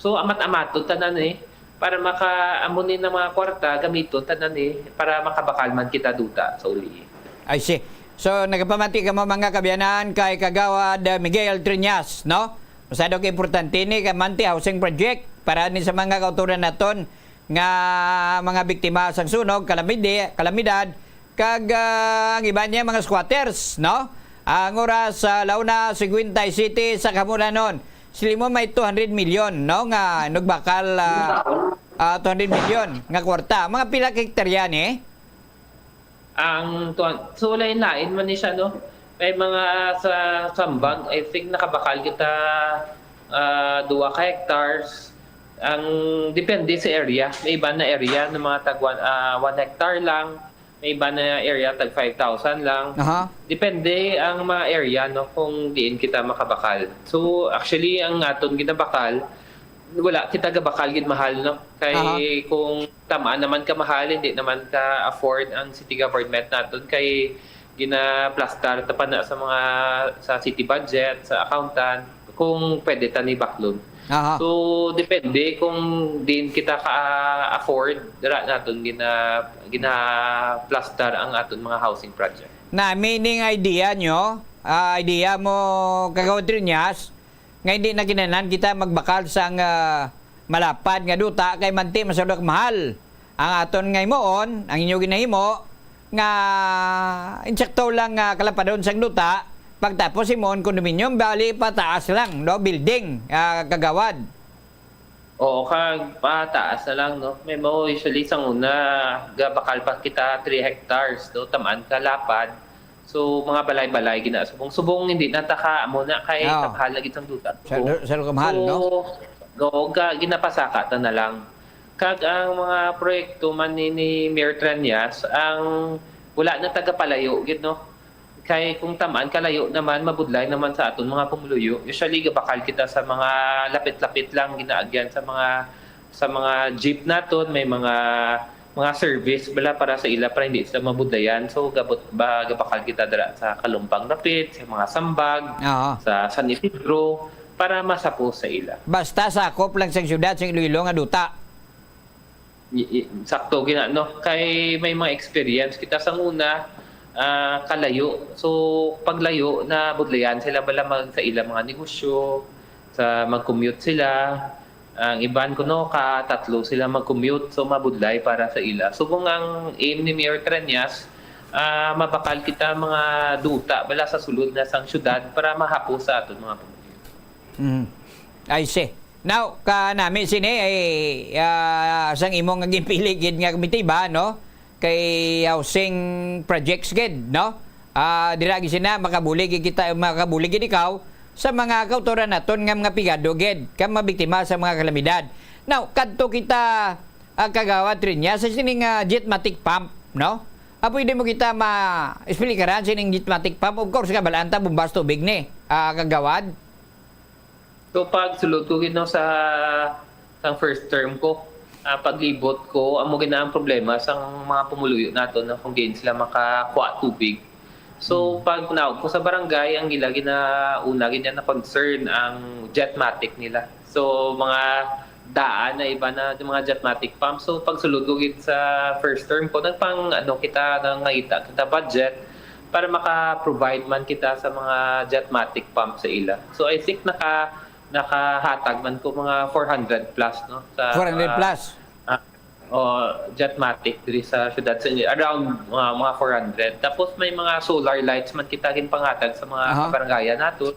So, amat-amaton tanan, eh, para maka-, amo ni na mga kwarta, gamiton tanan, eh, para makabakal man kita duta sa uli. I see. So, nagapamati kamo, mga kaabyanan, kay Kagawad, uh, Miguel Treñas, no? Masyado ka importante ni kay Manti Housing Project para ni sa mga kauturan naton nga mga biktima sang sunog, kalamide-, kalamidad, kag, uh, ang iban niya mga squatters, no? Ang oras, uh, la una cincuenta y siete sa kamulanon. Sila mo may two hundred million, no? Nga nagbakal, uh, uh, two hundred million nga kwarta. Mga pila ka hektarya ni? Ang tuwan, so lain-lain man ni siya, no? May mga sa Sambag, I think nakabakal kita, ah, duha ka hectares. Ang depende sa area. May iba na area na mga tag one, ah, one hectare lang. May iba na area tag five thousand lang. Aha. Depende ang mga area, no, kung diin kita makabakal. So, actually, ang aton ginabakal, wala kita gabakal gid mahal, no? Kay Aha. kung tamaan naman ka mahal, hindi naman ka afford ang city government naton kay ginaplastar ta pa na sa mga, sa city budget, sa accountant, kung pwede ta ni baklon. Aha. So, depende kung diin kita ka-afford, dira naton gina-, ginaplastar ang aton mga housing project. Na, meaning idea nyo, ah, idea mo, Kagawad Triñas, nga hindi na kinahanglan kita magbakal sang, ah, malapad nga duta kay manti masulok mahal ang aton nga himuon, ang inyo ginahimo nga insakto lang nga kalapadon sang duta, pagtapos himuon condominium, bali pataas lang, no, building, ah, Kagawad. Oo, kag pataas na lang, no? May mo usually sang una, gabakal pa kita three hectares, no? Tamaan ka lapad. So, mga balay-balay gina. Subong-subong, hindi na ta ka, amo na kay Oo. kamahal na gid sang duta. Sa, Subong. sa kamahal, So, no? Oo, ga-, ginapasaka ta na lang. Kag ang mga proyekto man ni, ni Mayor Treñas, ang wala na tagapalayo gid, no? Kay kung tamaan kalayo naman, mabudlay naman sa aton mga pumuluyo. Usually, gabakal kita sa mga lapit-lapit lang, ginaagyan sa mga, sa mga jeep naton, may mga, mga service bala para sa ila, para hindi sila mabudlayan. So, gabot-, ba, gabakal kita dira sa Kalumpang Rapid, sa mga Sambag, Oo. sa San Isidro, para masapos sa ila. Basta sakop lang sa siyudad, sa Iloilo nga duta. I-, i-, sakto gina, no? Kay may mga experience kita sang una, ah, kalayo. So, paglayo, nabudlayan sila bala mag-, sa ilang mga negosyo, sa mag-commute sila. Ang iban kuno, ka tatlo sila mag-commute, so mabudlay para sa ila. Subong ang aim ni Mayor Treñas, ah, mabakal kita mga duta bala sa sulod na sang syudad para mahapos sa aton mga pamilya. Mm. I see. Now, kanami sini ay, ah, sang imo nga ginpili gid nga komitiba, no? Kay housing projects gid, no? Ah, dira gid sina makabulig gid kita, makabulig gid ikaw sa mga kautoran naton nga mga pigado gid ka mabiktima sa mga kalamidad. Now, kadto kita, ah, Kagawad Triñas, sa sining, ah, Jetmatic pump, no? Ah, pwede mo kita ma-explikaran sining Jetmatic pump? Of course, kabalaan ta, bumbas tubig ni, ah, Kagawad. So, pag sulod ko gid, no, sa, sa first term ko, ah, paglibot ko, amo gid na ang problema sa mga pumuluyo nato, no, kung diin sila makakuha tubig. So, Mm. pag naog ko sa barangay, ang ila gina-, una gid na concern ang Jetmatic nila. So, mga daan na iba na yung mga Jetmatic pump. So, pag sulod ko gid sa first term ko, nagpang, ano, kita, nangangita kita budget para maka-provide man kita sa mga Jetmatic pump sa ila. So, I think naka-, nakahatag man ko mga four hundred plus, no, sa Four hundred mga, plus? ah, o, Jetmatic diri sa syudad, sa, around, ah, mga four hundred. Tapos may mga solar lights man kita ginpanghatag sa mga Aha. kabarangayan nato.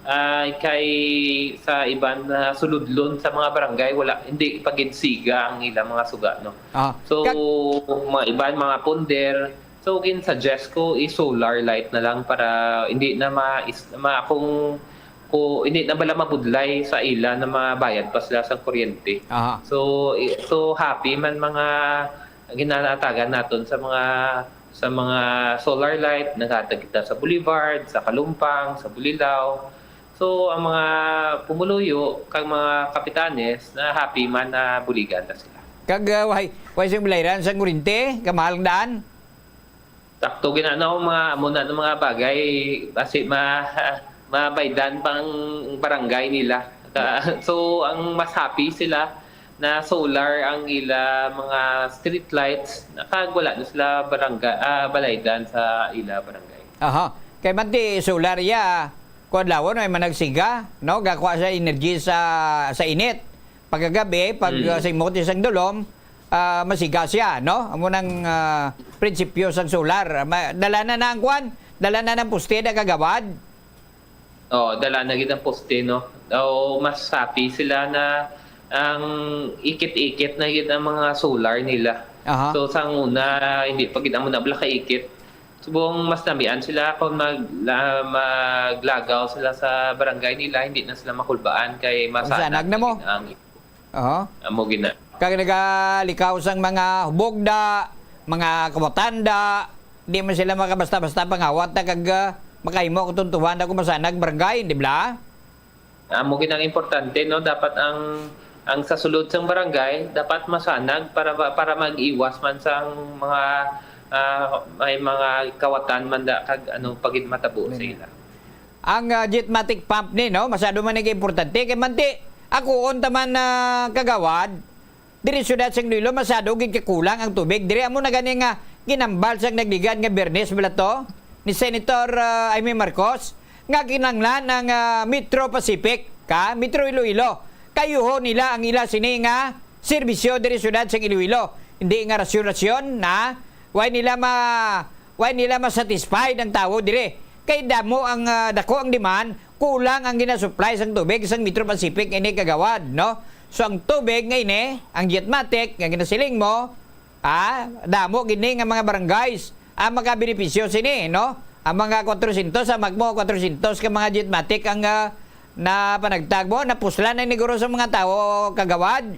Ah, kay sa iban na suludlon sa mga barangay, wala, hindi pa gid siga ang ilang mga suga, no? Aha. So, Kag- mga iban, mga punder, so, gin-suggest ko, i-solar light na lang para hindi na ma-, is-, ma-, kung, kung hindi na bala mabudlay sa ila na mabayad pa sila sa kuryente. Aha. So, i-, so, happy man mga ginatagan naton sa mga, sa mga solar light, naghatag kita sa Boulevard, sa Kalumpang, sa Bulilao. So, ang mga pumuluyo kag mga kapitanes na happy man na buligan na sila. Kag, ah, way, way sing bulayran sang kuryente, kamahal ang daan? Sakto gid na, no, mga, amo na ang mga bagay, basi ma-, mabaydan pang barangay nila. Ka-, so, ang mas happy sila na solar ang ila mga street lights, kag wala na sila barangay, ah, balaydan sa ila barangay. Aha. Kay manti solar ya, kuwan lawon, may managsiga, no? Gakuha siya energy sa, sa init. Pagkagabi, pag, Mm. ah, simot isang dulom, ah, masiga siya, no? Amo nang, ah, prinsipyo sang solar. Ma-, dala na na ang kuwan, dala na ng poste na kagawad. Oo, dala na gid ang poste, no? O, mas happy sila na ang ikit-ikit na gid ang mga solar nila. Aha. So, sang una, hindi pa gid amo na bala kaikit. Subong mas namian sila kung mag-, la-, maglagaw sila sa barangay nila, hindi na sila makulbaan kay masanag Masanag na mo. na gid ang Oo. Amo gina. Kag nagalikaw sang mga hubogda, mga kawatanda, di man sila makabasta-basta pangawat na kag, ah, makahimo og tuntuhan na kung masanag barangay, di ba? Amo gid ang importante, no? Dapat ang, ang sa sulod sang barangay, dapat masanag para ba, para mag-iwas man sang mga, ah, may mga kawatan man da, kag ano pa gid matabo sa Amen. ila. Ang, ah, jetmatic pump ni, no? Masyado man ni importante. Kay manti, ako, unta man, ah, kagawad, diri sa syudad sang Iloilo, masyado gid kakulang ang tubig. Diri amo na gani nga ginambal sang nagligad nga Biyernes bala to ni Senator, ah, Imee Marcos nga kinahanglan ang, ah, Metro Pacific, ka Metro Iloilo, kayuho nila ang ila sini nga serbisyo diri sa syudad sang Iloilo. Hindi nga rasyon-rasyon na way nila ma-, way nila ma-satisfied ang tawo diri. Kay damo ang, ah, dako ang demand, kulang ang ginasupply sang tubig sang Metro Pacific ini, kagawad, no? So, ang tubig nga ini, ang jetmatic nga ginasiling mo, ah, damo gid ni nga mga barangays ang makabenepisyo sini, no? Ang mga kwatrosyentos, ang magmo kwatrosyentos ka mga jetmatic ang, ah, napanagtag mo, napuslan na ni guro sa mga tawo, kagawad.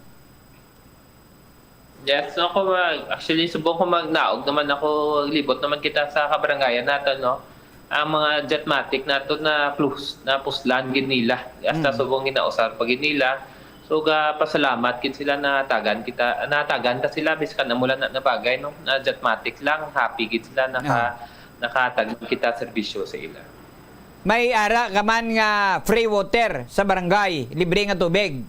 Yes, no, ako, ah, actually, subong ko magnaog naman ako, libot naman kita sa kabarangayan nato, no? Ang mga jetmatic nato na plus, na puslan gid nila. Hasta Mm. subong ginausar pa gid nila. So, ga pasalamat gid sila, natagan kita, natagan ta sila, biskan amo lang na, na bagay, no? Na jetmatic lang, happy gid sila, naka-, Ah. nakahatag kita serbisyo sa ila. May ara ka man nga free water sa barangay, libre nga tubig?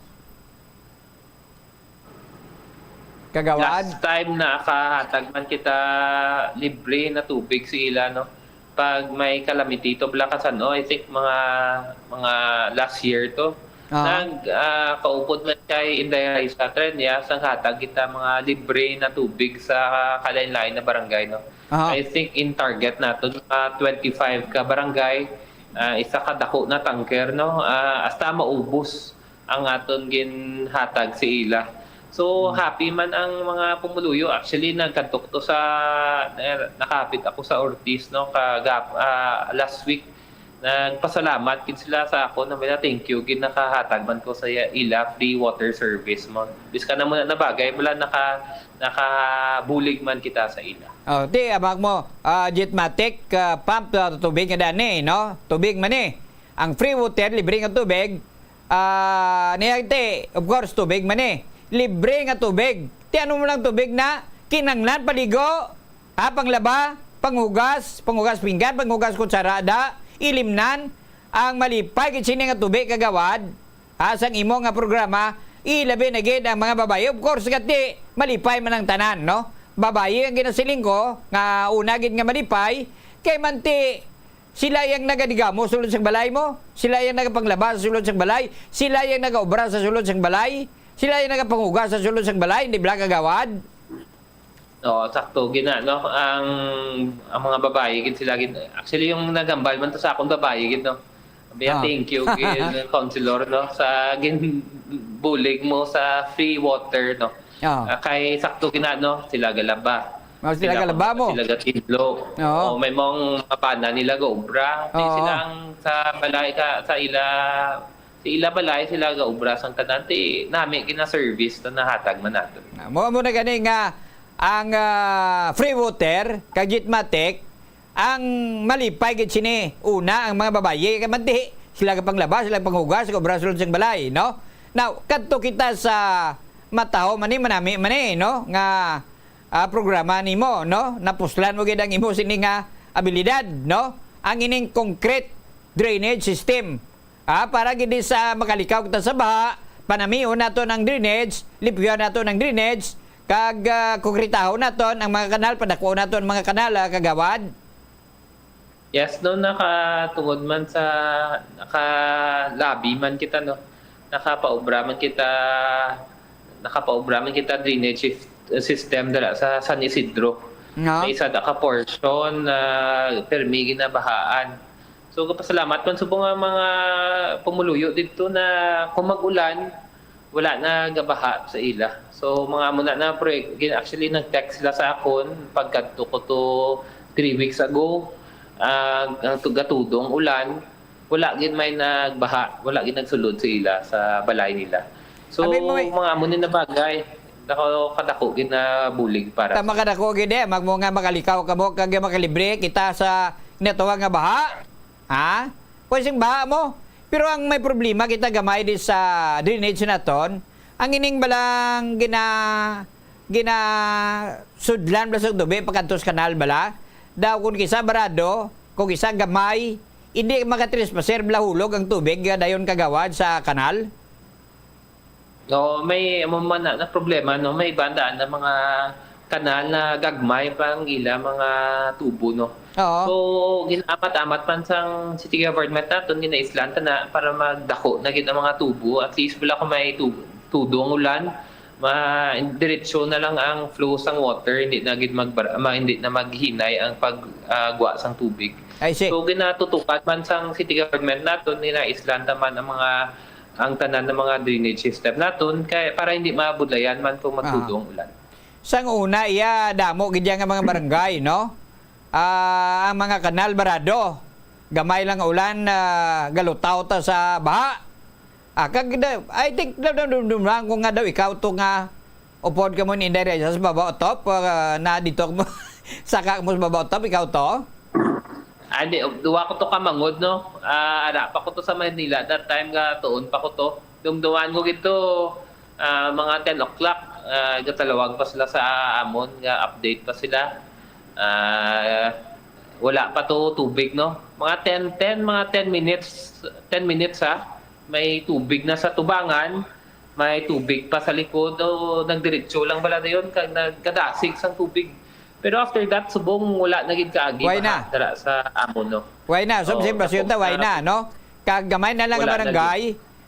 Kagawad? Last time nakahatag man kita libre na tubig sa ila, no? Pag may calamity to, bala ka san-o, I think mga, mga last year to. Ah. Nag, ah, kaupod man kay Inday Raisa Treñas, naghatag kita mga libre na tubig sa kalain-lain na barangay, no? Aha. I think in target naton, mga twenty-five ka barangay, ah, isa ka dako na tanker, no? Ah, hasta maubos ang aton ginhatag sa ila. So, Hmm. happy man ang mga pumuluyo. Actually, nagkadto ko to sa, eh, nakapit ako sa Ortiz, no, kagap-, ah, last week. Nagpasalamat gid sila sa ako na, "Thank you gid, nakahatag man ko sa ila free water service mo." Biskan na muna na bagay, wala, naka-, nakabulig man kita sa ila. Oh, ti, abag mo, ah, jetmatic, ah, pump, ah, tubig nga dani, no? Tubig man eh. Ang free water, libre nga tubig, ah, niya ti, of course, tubig man eh. Libre nga tubig. Ti ano mo lang tubig na kinanglan paligo, ha, panglaba, panghugas, panghugas pinggan, panghugas kutsara, da, ilimnan, ang malipay gid sini nga tubig, kagawad, ha, sang imo nga programa, ilabi na gid ang mga babayi. Of course, gati, malipay man ang tanan, no? Babayi ang ginasiling ko, nga una gid nga malipay, kay manti, sila yang nagadigamo sulod sang balay mo, sila yang nagapanglaba sa sulod sang balay, sila yang nagaobra sa sulod sang balay, sila yang nagapangugas sa sulod sang balay, di ba, kagawad? Oo, sakto gina, no? Ang, ang mga babayi gid sila gid. Actually, yung nagambal man to sa akon, babayi gid, no? Sabi niya, Ah. "Thank you gid, Councilor, no, sa ginbulig mo sa free water, no?" Ah. Ah, kay sakto gina, no? Sila galaba. Oh, sila Sila galaba kung mo. sila gatidlo. Oo. Oh, may mga bana nila gaobra. Di Oo. sila ang sa balay ka, sa ila, sa ila balay, sila gaobra sang tanan. Ti nami gina-service na nahatag man nato. Ah, mo, mo na gani nga ang, ah, free water, kag jetmatic, ang malipay gid sini, una, ang mga babayi, kay manti, sila gapanglaba, sila panghugas, gaobra sulod sang balay, no? Now, kadto kita sa mataho man ni, manami man ni, no? Nga, ah, programa nimo, no? Napuslan mo gid ang imo sini nga abilidad, no? Ang ining concrete drainage system. Ah, para gid sa makalikaw kita sa baha, panamion naton ang drainage, limpyuhan naton ang drainage, kag, ah, konkretahon naton ang mga kanal, padako naton ang mga kanal, ah, kagawad. Yes, no, nakatungod man sa, nakalabi man kita, no, nakapaobra man kita, nakapaobra man kita drainage sys-, system dala sa San Isidro. Nga? May isa da ka portion na permi ginabahaan. So, kapasalamat man subong nga mga pumuluyo didto na kung mag-ulan, wala na gabaha sa ila. So, mga amo na, na proyek-, gin-, actually, nag-text sila sa akon pagkadto ko to three weeks ago, ah, ang tu-, gatudong ulan, wala gid may nagbaha, wala gid nagsulod sa ila, sa balay nila. So, Abi mo, eh. mga amo ni na bagay, dako, kadako gid na bulig para Tama sa ka dako gid, eh. Mag-, mo nga makalikaw ka mo, kag makalibre kita sa natawag nga baha. Ha? Pwede sing baha mo. Pero ang may problema kita gamay di sa drainage naton, ang ining balang gina-, ginasudlan bala sa tubig pakadto sa kanal bala. Daw kung kisa barado, kung kisa gamay, hindi makatrespaser bala hulog ang tubig, ah, dayon kagawad sa kanal. Oo, may amo man na, na problema, no? May iba daan na mga kanal na gagmay pa ang ila mga tubo, no? Oo. So, ginamat-amat man sang city government naton, ginaislan ta na para magdako na gid ang mga tubo. At least wala ko may tu-, tudong ulan, ma-, diretso na lang ang flow sang water, hindi na gid magbar-, ma-, hindi na maghinay ang pag, ah, gwa sang tubig. I see. So, ginatutukan man sang city government naton, ginaislan ta man ang mga, ang tanan ng mga drainage system naton, kay para hindi mabudlayan man kung Ah. magtudong ulan. Sang una, iya, damo gid iya nga mga barangay, no? Ah, ang mga kanal barado. Gamay lang ulan, ah, galutaw ta sa baha. Ah, kag da-, I think, da-, da-, da-, da-, da-, kung nga daw ikaw to nga upod ka mo ni Inday Reza sa Babaw Top, ah, na dito mo, saka mo sa Babaw Top, ikaw to? Ah, di, duwa ko to ka mangod, no? Ah, ara pa ko to sa Manila that time, nga tuon pa ko to. Dumduman ko gito, ah, mga ten o'clock, ah, gatalawag pa sila sa amon, nga update pa sila. Ah, wala pa to tubig, no? Mga ten, ten, mga ten minutes, ten minutes, ha? May tubig na sa tubangan, may tubig pa sa likod, o nagdiretso lang bala dayon, kag nagkadasig sang tubig. Pero after that, subong wala na gid kaagi Why baha na? dara sa amon, no? Why na? So, Oo, sa basyon ta, why na, no? Kag gamay na lang Wala ang na barangay,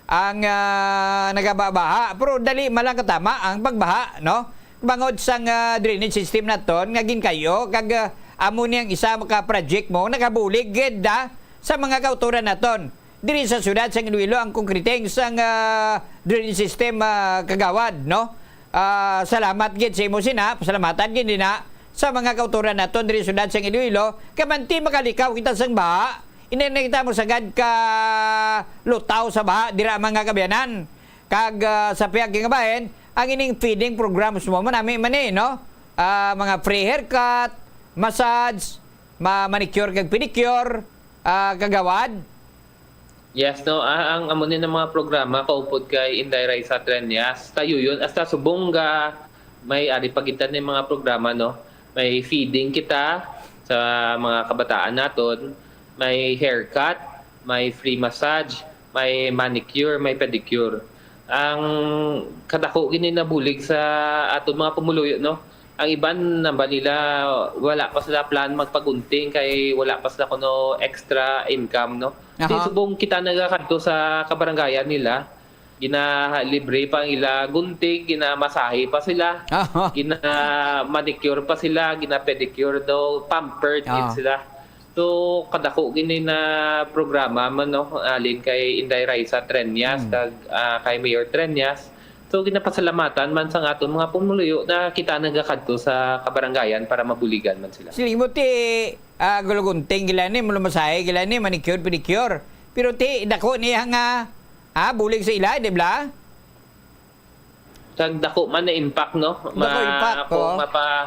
ang, ah, nagababaha. Pero dali man lang katama ang pagbaha, no? Bangod sang, ah, drainage system naton nga ginkayo, kag, ah, amo ni ang isa ka project mo, nakabulig gid, ah, sa mga kauturan naton. Diri sa siyudad sang Iloilo ang konkreting sang, ah, drainage system, ah, kagawad, no? Ah, salamat gid sa imo sina, pasalamatan gid na sa mga kauturan naton diri sa siyudad sang Iloilo, kay manti makalikaw kita sang baha, hindi na kita mo sagad ka lutaw sa baha dira, mga kaabyanan. Kag, ah, sa pihak nga bahin, ang ining feeding programs mo, manami man eh, no? Ah, mga free haircut, massage, ma-, manicure kag pedicure, ah, kagawad. Yes, no, ah, ang amo ni nga mga programa kaupod kay Inday Raisa Treñas, tayo yun, hasta subong ga may ari pa kita ni mga programa, no? May feeding kita sa mga kabataan naton, may haircut, may free massage, may manicure, may pedicure. Ang kadako gini nabulig sa aton mga pumuluyo, no? Ang iban namba nila, wala pa sila plan magpagunting kay wala pa sila kuno extra income, no? Aha. Di subong kita nagakadto sa kabarangayan nila, ginalibre pa ang ila gunting, ginamasahe pa sila, Aha. gina-manicure pa sila, gina-pedicure daw, pampered gid Ah. sila. So, kadako gini na programa man, no, alin kay Inday Raisa Treñas, Hmm. kag, ah, kay Mayor Treñas. So, ginapasalamatan man sang aton mga pumuluyo na kita nagakadto sa kabarangayan para mabuligan man sila. Siling mo ti, ah, gulugunting gila ni, malumasahe gila ni, manicure, pedicure. Pero ti, dako niya nga, ah, bulig sa ila, di ba? Kag dako man na impact, no? Dako Ma-, impact, kung oo. mapa-,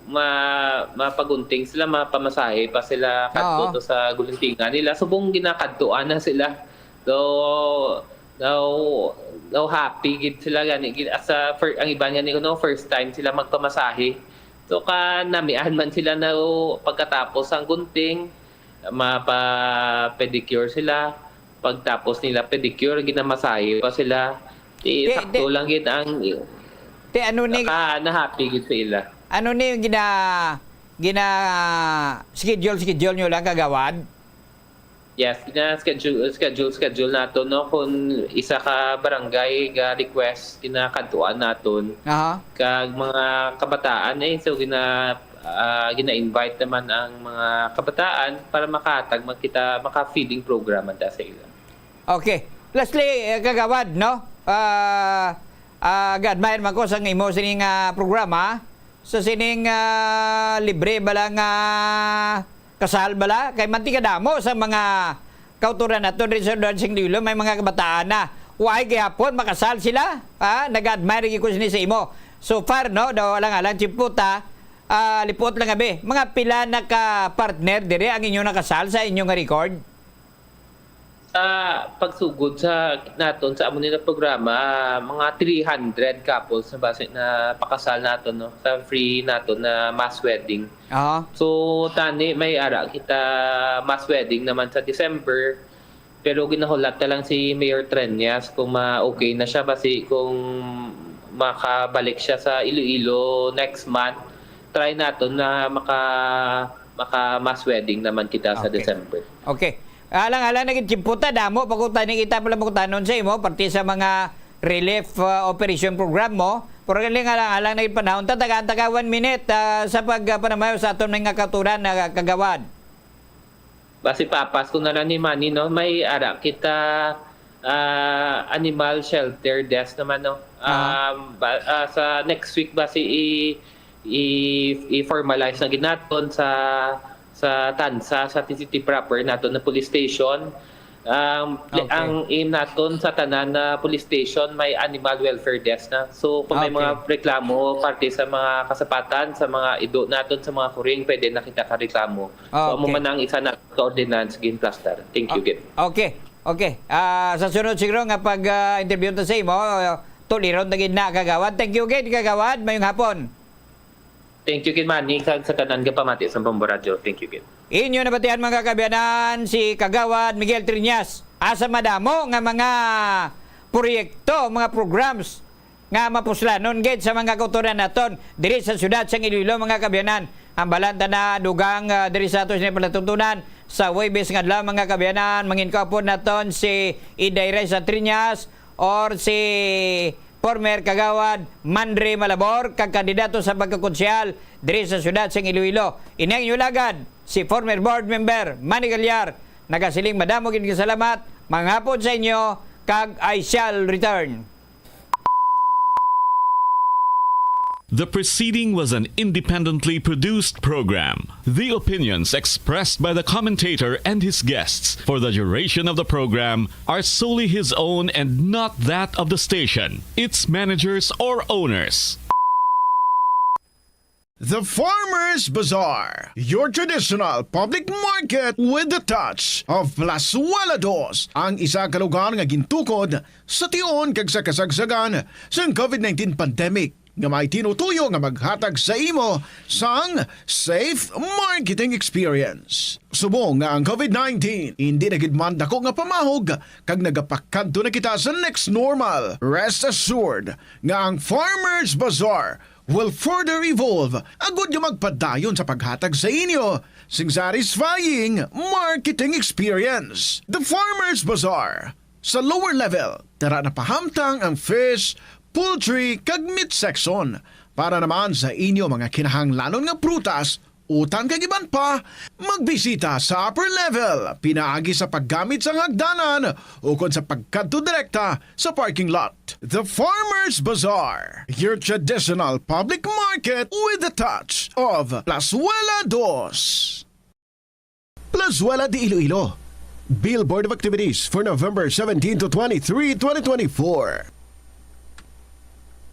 ma-, mapagunting sila, mapamasahe pa sila kadto Oo. to sa guluntingan nila. Subong ginakadtuan na sila. So, now, now happy gid sila gani. Gid-, as a fir-, ang iban gani, no, first time sila magpamasahe. So, kanamian man sila na, oh, pagkatapos ang gunting, mapa-pedicure sila. Pagtapos nila pedicure, ginamasahe pa sila. Di, Di, sakto di. lang gid ang Ti, ano ni, Ka, na-happy gid sa ila. ano ni gina-, gina-schedule, schedule nyo lang, kagawad? Yes, gina-schedule, schedule, schedule nato, no? Kung isa ka barangay ga request, ginakadtuan naton. Aha. Kag mga kabataan, eh, so gina-, ah, gina-invite naman ang mga kabataan para makahatag, magkita, maka-feeding program man ta sa ila. Okay. Lastly, eh, kagawad, no? Ah, ah, ga-admire man ko sa imo sining, ah, programa. Sa sining, ah, libre bala nga kasal bala? Kay mantika damo sa mga kautoran nato diri sa Dancing Lilo, may mga kabataan na. Why gihapon makasal sila? Ha? Nag-admire gyud ko sini sa imo. So far, no, daw alang-alang chiputa, ah, lipuot lang abi. Mga pila na ka partner diri ang inyo nakasal sa inyo nga record? Sa pagsugod sa naton sa amo ni nga programa, mga three hundred couples na basi na pakasal naton, no, sa free naton na mass wedding. Aha. So, tani may ara kita mass wedding naman sa December, pero ginahulat na lang si Mayor Treñas kung ma-, okay na siya, basi kung makabalik siya sa Iloilo next month, try naton na maka-, maka-mass wedding naman kita sa Okay. December. Okay. Alang-alang na gid chiputa, damo pa ko tani kita pala mukutanon sa imo, parte sa mga relief, uh, operation program mo. Pero galing alang-alang na gid panahon, tatagaan ta ka one minute, uh, sa pag, uh, panamayo sa aton mga kautoran na kagawad. Basi papas ko na lang ni Manny, no? May ara kita, ah, animal shelter desk naman, no? Aha. Um, ba-, ah, sa next week basi i-, i-, i-formalize na gid naton sa, sa TANSA, sa T C T proper naton na police station. Um, Okay. Ang aim naton sa tanan na police station may animal welfare desk na. So, kung may Okay. mga reklamo parte sa mga kasapatan, sa mga ido naton, sa mga kuring, pwede na kita ka reklamo. So, amo Okay. man ang isa na ka ordinance ginplastar. Thank you, O-, Gid. Okay. Okay. Ah, sa sunod siguro nga pag, ah, interview ta sa imo, ah, tuliron ta gid na, Kagawad. Thank you, Gid, Kagawad. Mayong hapon. Thank you, Gid Manny, kag sa tanan nga pamati sa Bombo Radyo. Thank you, Gid. Inyo nabatian, mga kaabyanan, si Kagawad Miguel Triñas. Asa madamo nga mga proyekto, mga programs nga mapuslanon gid sa mga kautoran naton diri sa siyudad sang Iloilo, mga kaabyanan. Ang balan ta na dugang, ah, diri sa aton sini palatuntunan sa Huwebes nga adlaw, mga kaabyanan, mangin kaupod naton si Inday Raisa Triñas or si former Kagawad Mandre Malabor, kag kandidato sa pagkakonsyal diri sa siyudad sang Iloilo. Ini ang inyo lagad, si former board member Manny Gallar, nagasiling madamo gid nga salamat, mga hapon sa inyo, kag I shall return. The preceding was an independently produced program. The opinions expressed by the commentator and his guests for the duration of the program are solely his own and not that of the station, its managers, or owners. The Farmers Bazaar, your traditional public market with the touch of Plazuela Dos, ang isa ka lugar nga gintukod sa tion kag sa kasagsagan sang COVID nineteen pandemic, nga may tinutuyo nga maghatag sa imo sang safe marketing experience. Subong nga ang COVID nineteen indi na gid man dako nga pamahog kag nagapakadto na kita sa next normal, rest assured nga ang Farmers Bazaar will further evolve agud nga magpadayon sa paghatag sa inyo sing satisfying marketing experience. The Farmers Bazaar, sa lower level, tara na pahamtang ang fish, poultry, kag meat section. Para naman sa inyo mga kinahanglanon nga prutas, utan kag iban pa, magbisita sa upper level pinaagi sa paggamit sang hagdanan ukon sa pagkadto direkta sa parking lot. The Farmers Bazaar, your traditional public market with a touch of Plazuela Dos. Plazuela de Iloilo. Billboard of activities for November seventeen to twenty-three, twenty twenty-four.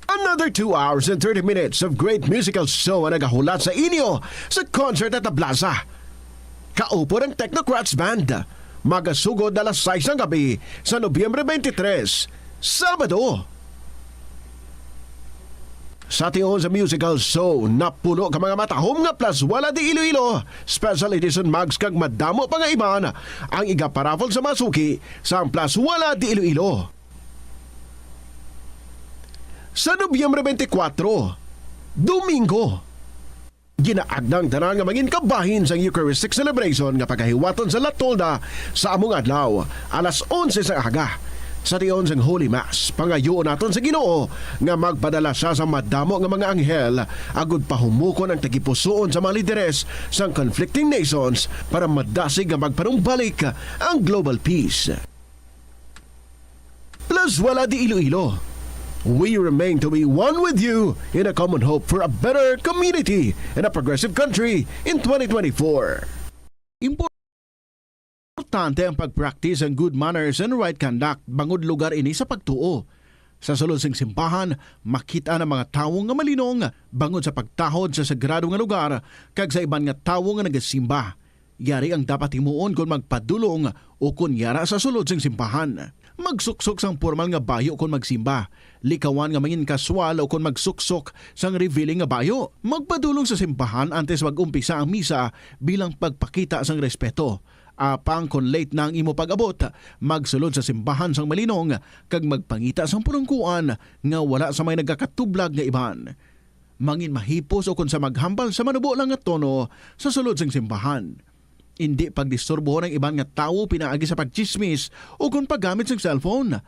Another two hours and thirty minutes of great musical show ang nagahulat sa inyo sa concert at the plaza. Kaupod ang Technocrats Band. Magasugod alas sais ng gabi sa Nobyembre twenty-three, Sabado. Sa tion sa musical show, napuno ka mga matahom nga Plazuela de Iloilo, special edition mugs kag madamo pa nga iban ang igaparaffle sa mga suki sa Plazuela de Iloilo. Sa Nobyembre twenty-four, Domingo, ginaagda ang tanan nga mangin kabahin sang Eucharistic celebration nga pagahiwaton sa La Tolda sa among adlaw, alas onse sang aga, sa tion sang Holy Mass. Pangayuon naton sa Ginoo nga magpadala sia sa madamo nga mga anghel agud pahumukon ang tagipusoon sa mga lideres sang conflicting nations para madasig nga magpanumbalik ang global peace. Plazuela de Iloilo. We remain to be one with you in a common hope for a better community and a progressive country in twenty twenty-four. Importante ang pag-practice ang good manners and right conduct bangod lugar ini sa pagtuo. Sa sulod sing simbahan, makit-an ang mga tawo nga malinong bangod sa pagtahod sa sagrado nga lugar kag sa iban nga tawo nga nagasimba. Yari ang dapat himuon kon magpadulong ukon yara sa sulod sing simbahan. Magsuksok sang pormal nga bayo kon magsimba. Likawan nga mangin-kaswal ukon magsuksok sang revealing nga bayo. Magpadulong sa simbahan antes mag-umpisa ang misa bilang pagpakita sang respeto. Apang kon late na ang imo pag-abot, magsulod sa simbahan sang malinong kag magpangita sang pulungkuan nga wala sa may nagakatublag nga iban. Mangin mahipos ukon sa maghambal sa manubo lang nga tono sa sulod sing simbahan. Indi pagdisturbohon ang iban nga tawo pinaagi sa pagtsismis ukon paggamit sing cellphone.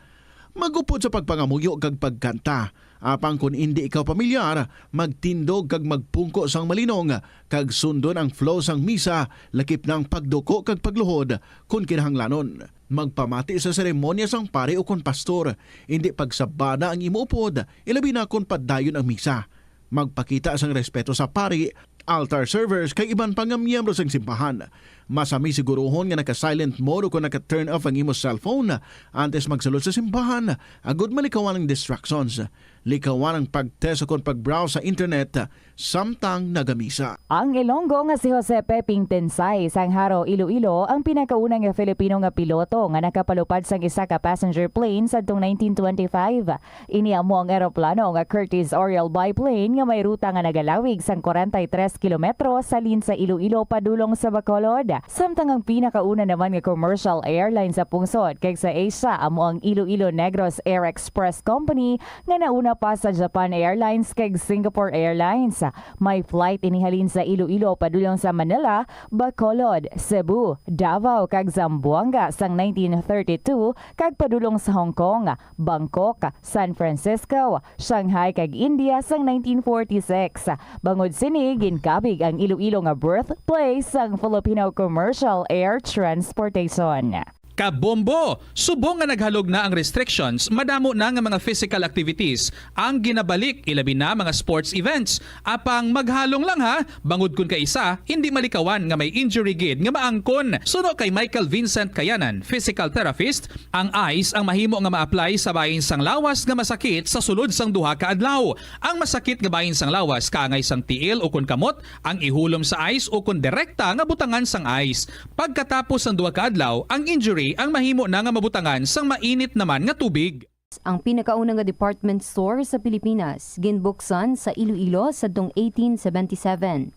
Mag-upod sa pagpangamuyo kag pagkanta. Apang kon indi ikaw pamilyar, magtindog kag magpungko sang malinong, kag sundon ang flow sang misa, lakip na ang pagduko kag pagluhod, kon kinahanglanon. Magpamati sa seremonya sang pari ukon pastor, indi pagsabada ang imo upod, ilabi na kon padayon ang misa. Magpakita sang respeto sa pari, altar servers, kag iban pa nga miyembro sang simbahan. Masami siguruhon nga naka-silent mode o kon naka-turn off ang imo cellphone antes magsulod sa simbahan, agud malikawan ang distractions. Likawan ang pag-test o kon pag-browse sa internet samtang nagamisa. Ang Ilonggo nga si Jose Peping Tensay sang Jaro, Iloilo, ang pinakauna nga Filipino nga piloto nga nakapalupad sang isa ka passenger plane sadtong nineteen twenty-five. Ini amo ang eroplano nga Curtiss Oriole biplane nga may ruta nga nagalawig sang kwarenta y tres kilometro sa halin sa Iloilo padulong sa Bacolod. Samtang ang pinakauna naman nga commercial airline sa pungsod kag sa Asia amo ang Iloilo Negros Air Express Company nga nauna pa sa Japan Airlines kag Singapore Airlines. May flight ini halin sa Iloilo padulong sa Manila, Bacolod, Cebu, Davao, kag Zamboanga sang nineteen thirty-two, kag padulong sa Hong Kong, Bangkok, San Francisco, Shanghai, kag India sang nineteen forty-six. Bangod sini, ginkabig ang Iloilo nga birthplace sang Filipino commercial air transportation. Kabombo! Subong nga naghalog na ang restrictions, madamo na nga mga physical activities ang ginabalik, ilabi na mga sports events. Apang maghalong lang ha, bangod kun kaisa, hindi malikawan nga may injury gid nga maangkon. Suno kay Michael Vincent Kayanan, physical therapist, ang ice ang mahimo nga ma-apply sa bahin sang lawas nga masakit sa sulod sang duha ka adlaw. Ang masakit nga bahin sang lawas kaangay sang tiil ukon kamot, ang ihulom sa ice ukon direkta nga butangan sang ice. Pagkatapos sang duha ka adlaw, ang injury ang mahimo na nga mabutangan sang mainit naman nga tubig. Ang pinakauna nga department store sa Pilipinas ginbuksan sa Iloilo sadtong eighteen seventy-seven.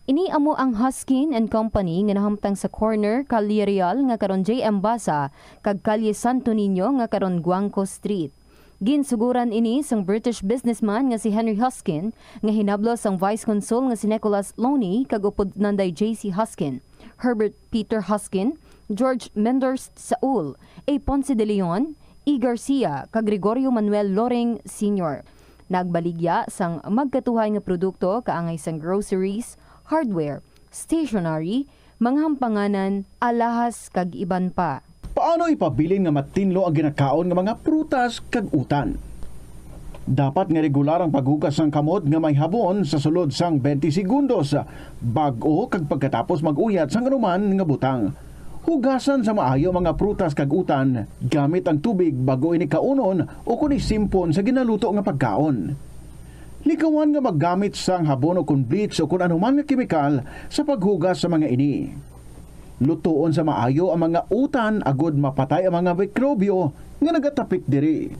Ini amo ang Huskin and Company nga nahamtang sa corner Calle Real nga karon J M Basa kag Calle Santo Niño nga karon Guangco Street. Ginsuguran ini sang British businessman nga si Henry Huskin nga hinablos sang Vice Consul nga si Nicholas Loney kag upod nanday J C Huskin, Herbert Peter Huskin, George Menders Saul, A Ponce de Leon, E Garcia, kag Gregorio Manuel Loring Senior. Nagbaligya sang magkatuhay nga produkto kaangay sang groceries, hardware, stationery, mga hampanganan, alahas, kag iban pa. Paano ipabilin nga matinlo ang ginakaon nga mga prutas kag utan? Dapat nga regular ang paghugas sang kamot nga may habon sa sulod sang twenty segundos, bag-o kag pagkatapos mag-uyat sang anuman nga butang. Hugasan sa maayo ang mga prutas kag utan gamit ang tubig bag-o ini kaunon o kon isimpon sa ginaluto nga pagkaon. Likawan nga maggamit sang habon o kon bleach o kon anuman nga kemikal sa paghugas sa mga ini. Lutoon sa maayo ang mga utan agod mapatay ang mga mikrobyo nga nagatapik diri.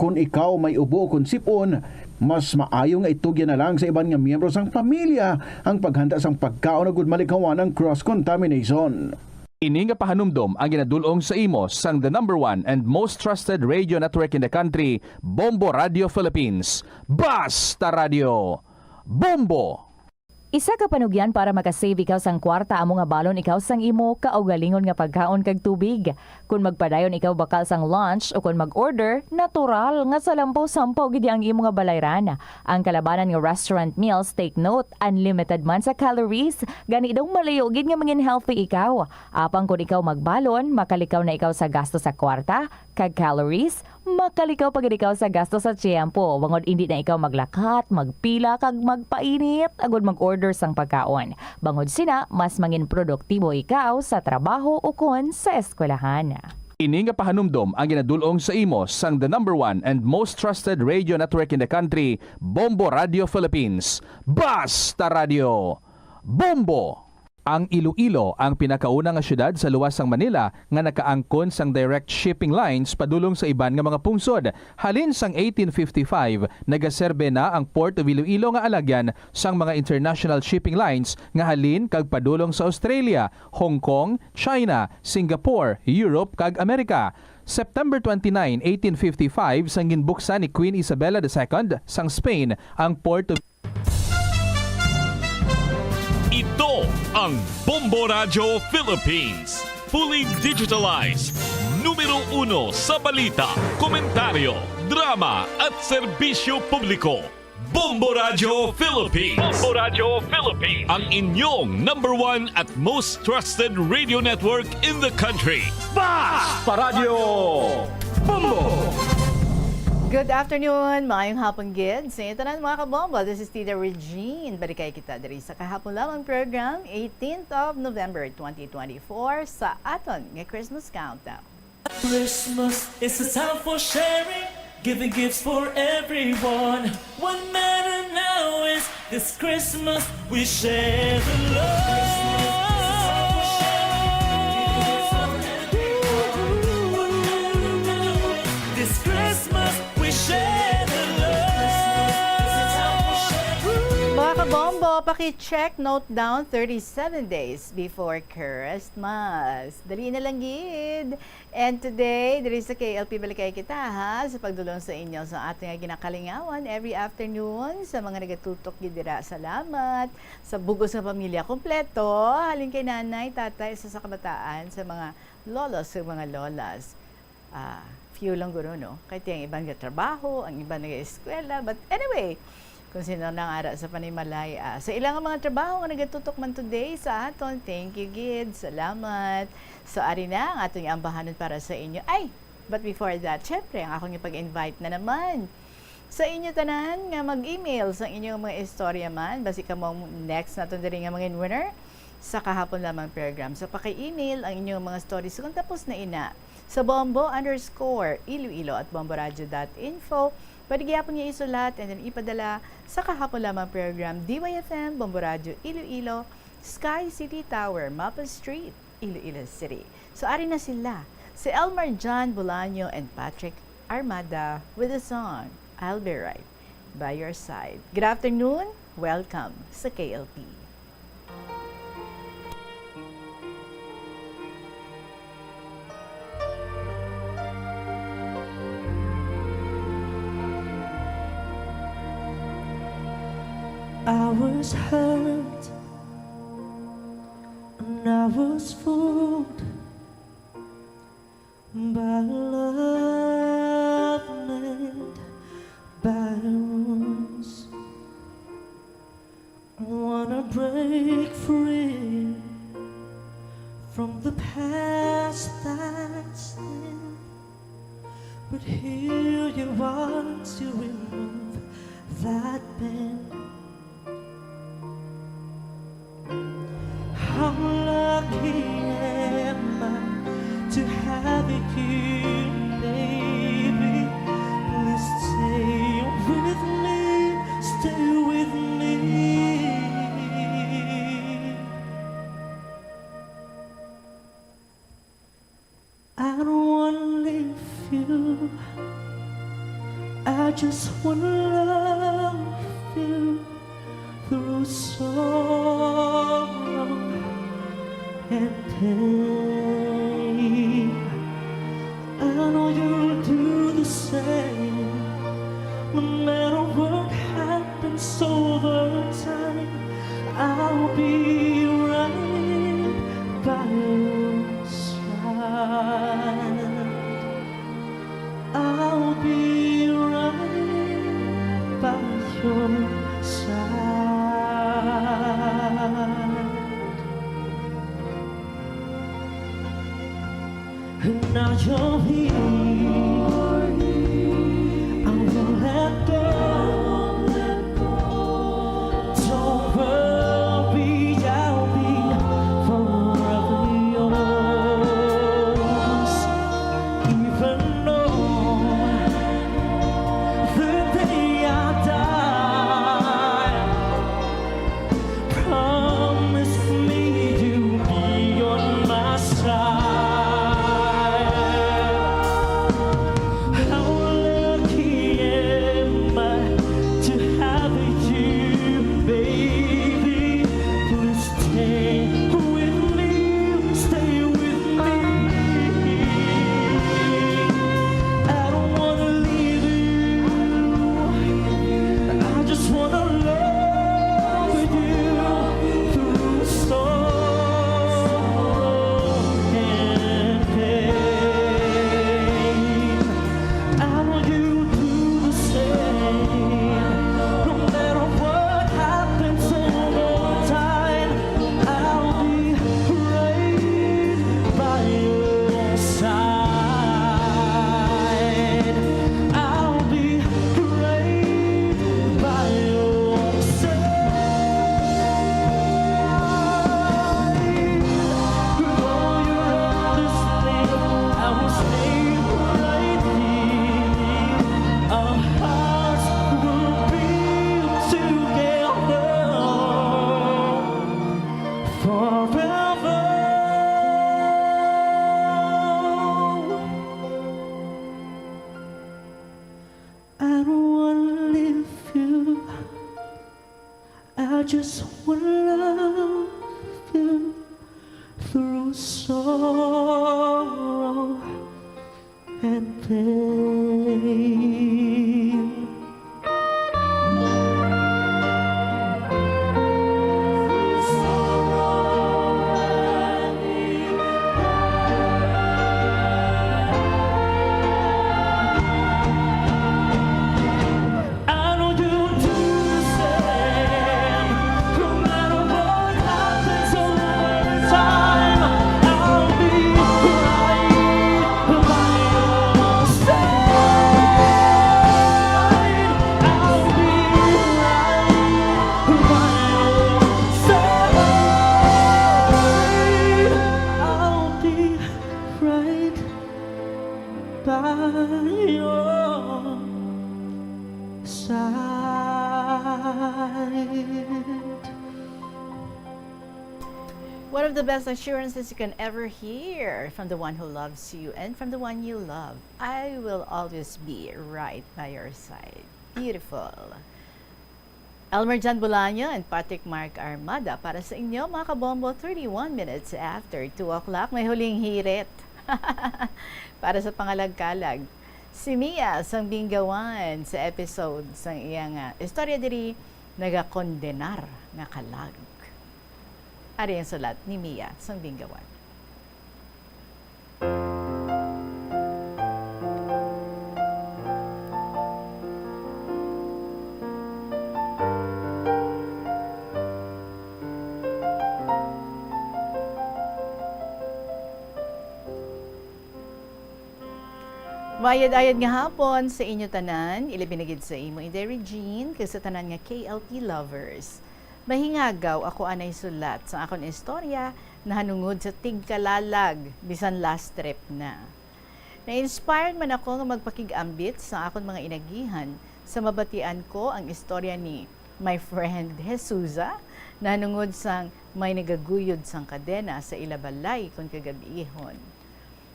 Kon ikaw may ubo o kon sip-on, mas maayo nga itugyan na lang sa iban nga miyembro sang pamilya ang paghanda sang pagkaon agud malikawan ang cross contamination. Ini nga pahanumdom ang ginadul-ong sa imo sang the number one and most trusted radio network in the country, Bombo Radio Philippines. Basta Radio! Bombo! Isa ka panugyan para makasave ikaw sang kwarta amo nga balon ikaw sang imo kaugalingon nga pagkaon kag tubig. Kon magpadayon ikaw bakal sang lunch o kon mag-order, natural nga salampaw-sampaw gid ang imo nga balayran. Ang kalabanan nga restaurant meals, take note, unlimited man sa calories, gani daw malayo gid nga mangin healthy ikaw. Apang kon ikaw magbalon, makalikaw na ikaw sa gasto sa kwarta kag calories, Makalikaw pa gid ikaw sa gasto sa tiyempo, bangod indi na ikaw maglakat, magpila, kag magpainit agud mag-order sang pagkaon. Bangod sina, mas mangin produktibo ikaw sa trabaho ukon sa eskwelahan. Ini nga pahanumdom ang ginadul-ong sa imo sang the number one and most trusted radio network in the country, Bombo Radio Philippines. Basta Radio! Bombo! Ang Iloilo ang pinakauna nga siyudad sa luwas sang Manila nga nakaangkon sang direct shipping lines padulong sa iban nga mga pungsod. Halin sang eighteen fifty-five, nagaserbe na ang Port of Iloilo nga alagyan sang mga international shipping lines nga halin kag padulong sa Australia, Hong Kong, China, Singapore, Europe, kag Amerika. September twenty-nine, eighteen fifty-five, sang ginbuksan ni Queen Isabella the Second sang Spain ang Port of Ito ang Bombo Radyo Philippines. Fully digitalized. Numero uno sa balita, komentaryo, drama, at serbisyo publiko. Bombo Radyo Philippines. Bombo Radyo Philippines. Ang inyong number one at most trusted radio network in the country. Basta Radyo Bombo! Good afternoon, maayong hapon gid sa inyo tanan, mga kabombo. This is Tita Regine. Balikay kita diri sa kahapon lamang program, eighteenth of November twenty twenty-four, sa aton nga Christmas countdown. Christmas is a time for sharing, giving gifts for everyone. What matter now is this Christmas we share the love. This Christmas we share the love. Mga kabombo, paki-check, note down, thirty-seven days before Christmas. Dali na lang gid. And today, diri sa K L P Balikay Kita, ha, sa pagdulong sa inyo sa ating nga ginakalingawan every afternoon. Sa mga nagatutok gid dira, salamat. Sa bugos nga pamilya kompleto, halin kay nanay, tatay, sa, sa kabataan, sa mga lolos, sa mga lolas. Ah, few lang guro, no? Kay ang iban nga trabaho, ang iban nga eskwela. But anyway, kung sino nang ara sa panimalay, ah, sa ilang mga trabaho nga nagatutok man today sa aton, thank you gid. Salamat. So, ari na ang aton ambahanon para sa inyo. Ay, but before that, syempre, ang akong ipag-invite na naman sa inyo tanan nga mag-email sa inyong mga istorya man. Basi kamo ang next naton diri nga mga winner sa kahapon lamang program. So, paki-email ang inyong mga stories kung tapos na ina sa bombo underscore iloilo at bomboradio dot info. Pwede gyapon niya isulat and then ipadala sa kahapon lamang program, D Y F M, Bombo Radio Iloilo, Sky City Tower, Maple Street, Iloilo City. So, ari na sila, si Elmer John Bolaño and Patrick Armada with the song, I'll Be Right by Your Side. Good afternoon. Welcome sa K L P. I was hurt and I was fooled by love made by wounds. Wanna break free from the past that's there, but here you are to remove that pain. How lucky am I to have you, baby. Please stay with me, stay with me. I don't wanna leave you. I just wanna love you through sorrow and pain. I know you'll do the same. No matter what happens over time, I'll be right by your side. I'll be right by your side. And now you're here. Just wanna love you through sorrow and pain. I know you do the same. No matter what happens over time, I'll be right by your side. I'll be right by your side. I'll be right by your side. One of the best assurances you can ever hear from the one who loves you and from the one you love. I will always be right by your side. Beautiful. Elmer John Bolaño and Patrick Mark Armada para sa inyo, mga kabombo, thirty-one minutes after two o'clock. May huling hirit para sa pangalagkalag. Si Mia sang Binggawan sa episode sang iyang, ah, istorya diri, Nagakondenar nga Kalag. Ari ang sulat ni Mia sang Binggawan. Maayad-ayad nga hapon sa inyo tanan, ilabi na gid sa imo, Inday Regine, kag sa tanan nga K L P lovers. Mahingagaw ako anay sulat sa akon istorya nahanungod sa tigkalalag, bisan last trip na. Na-inspired man ako nga magpakig-ambit sa akon mga inagihan sa mabatian ko ang istorya ni my friend Jesusa nahanungod sang may nagaguyod sang kadena sa ila balay kon kagab-ihon.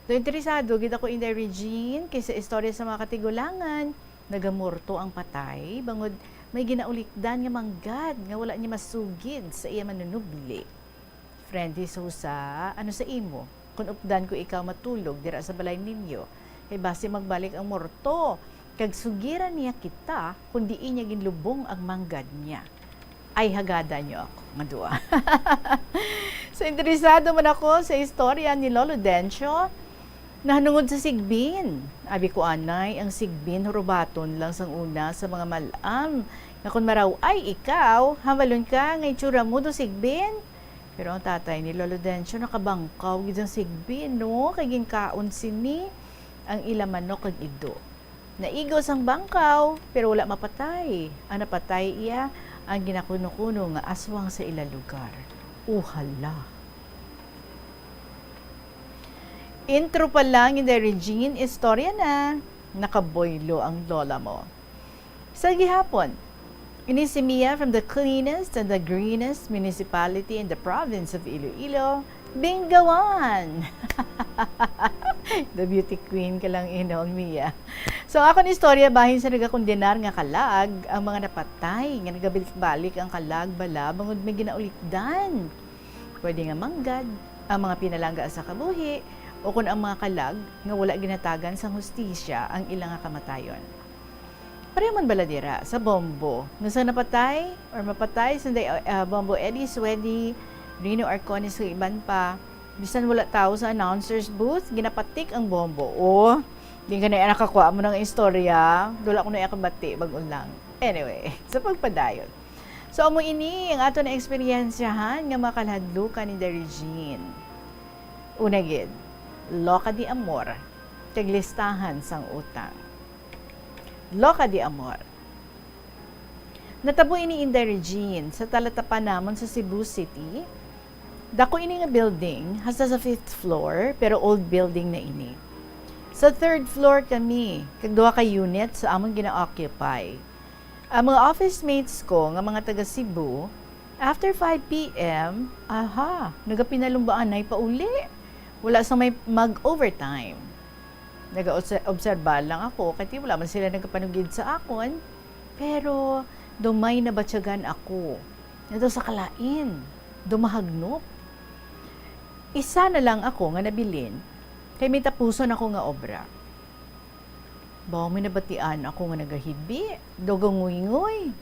Daw interesado gid ako, Inday Regine, kay sa istorya sa mga katigulangan, nagamorto ang patay bangod may ginaulikdan nga manggad nga wala niya masugid sa iya manunubli. Friend Jesusa, ano sa imo kon updan ko ikaw matulog dira sa balay ninyo? Kay basi magbalik ang morto, kag sugiran niya kita kon diin niya ginlubong ang manggad niya. Ay, hagada niyo ako nga duha. So, interesado man ako sa istorya ni Lolo Dencio nahanungod sa sigbin. Abi ko anay, ang sigbin hurubaton lang sang una sa mga mal-am, nga kon maraw-ay ikaw, hambalon ka nga itsura mo do sigbin. Pero ang tatay ni Lolo Dencio nakabangkaw gid sang sigbin, no? Kay ginkaon sini ang ila manok kag ido. Naigo sang bangkaw, pero wala mapatay. Ang napatay iya ang ginakuno-kuno nga aswang sa ila lugar. Uhala. Intro pa lang, Inday Regine, istorya na. Nakaboylo ang lola mo. Sa gihapon, ini si Mia from the cleanest and the greenest municipality in the province of Iloilo, Binggawan. The beauty queen ka lang, Inong Mia. So, akon istorya bahin sa nagakondenar nga kalag, ang mga napatay nga nagabalik-balik ang kalag bala bangod may ginaulikdan. Pwede nga manggad, ang mga pinalangga sa kabuhi, o kon ang mga kalag nga wala ginatagan sang hustisya ang ila nga kamatayon. Pareho man bala dira sa Bombo, nga sang napatay or mapatay sanday, ah, Bombo Eddie Suedi, Rino Arcones, ug iban pa, bisan wala tawo sa announcer's booth, ginapatik ang bombo. O, di ka na nakakuha mo ng istorya, dula ko na ikabati, bag-o lang. Anyway, sa pagpadayon. So, amo ini ang ato na eksperyensyahan nga mga kalahadlukan ni Inday Regine. Una gid, loka di amor, kag listahan sang utang. Loka di amor. Natabo ini, Inday Regine, sa talatapan namon sa Cebu City. Dako ini nga building, hasta sa fifth floor, pero old building na ini. Sa third floor kami, kag duha ka unit sa amon gina-occupy. Ang mga office mates ko nga mga taga Cebu, after five P M, aha, nagapinalumbaan na'y pauli. Wala sa may mag-overtime. Nag-obserba lang ako, kay wala man sila nagapanugid sa akon. Pero daw may nabatyagan ako. Ngadto sa kalain, dumahagnop. Isa na lang ako nga nabilin, kay may tapuson ako nga obra. Baw may nabatian ako nga nagahibi, daw ganguyngoy.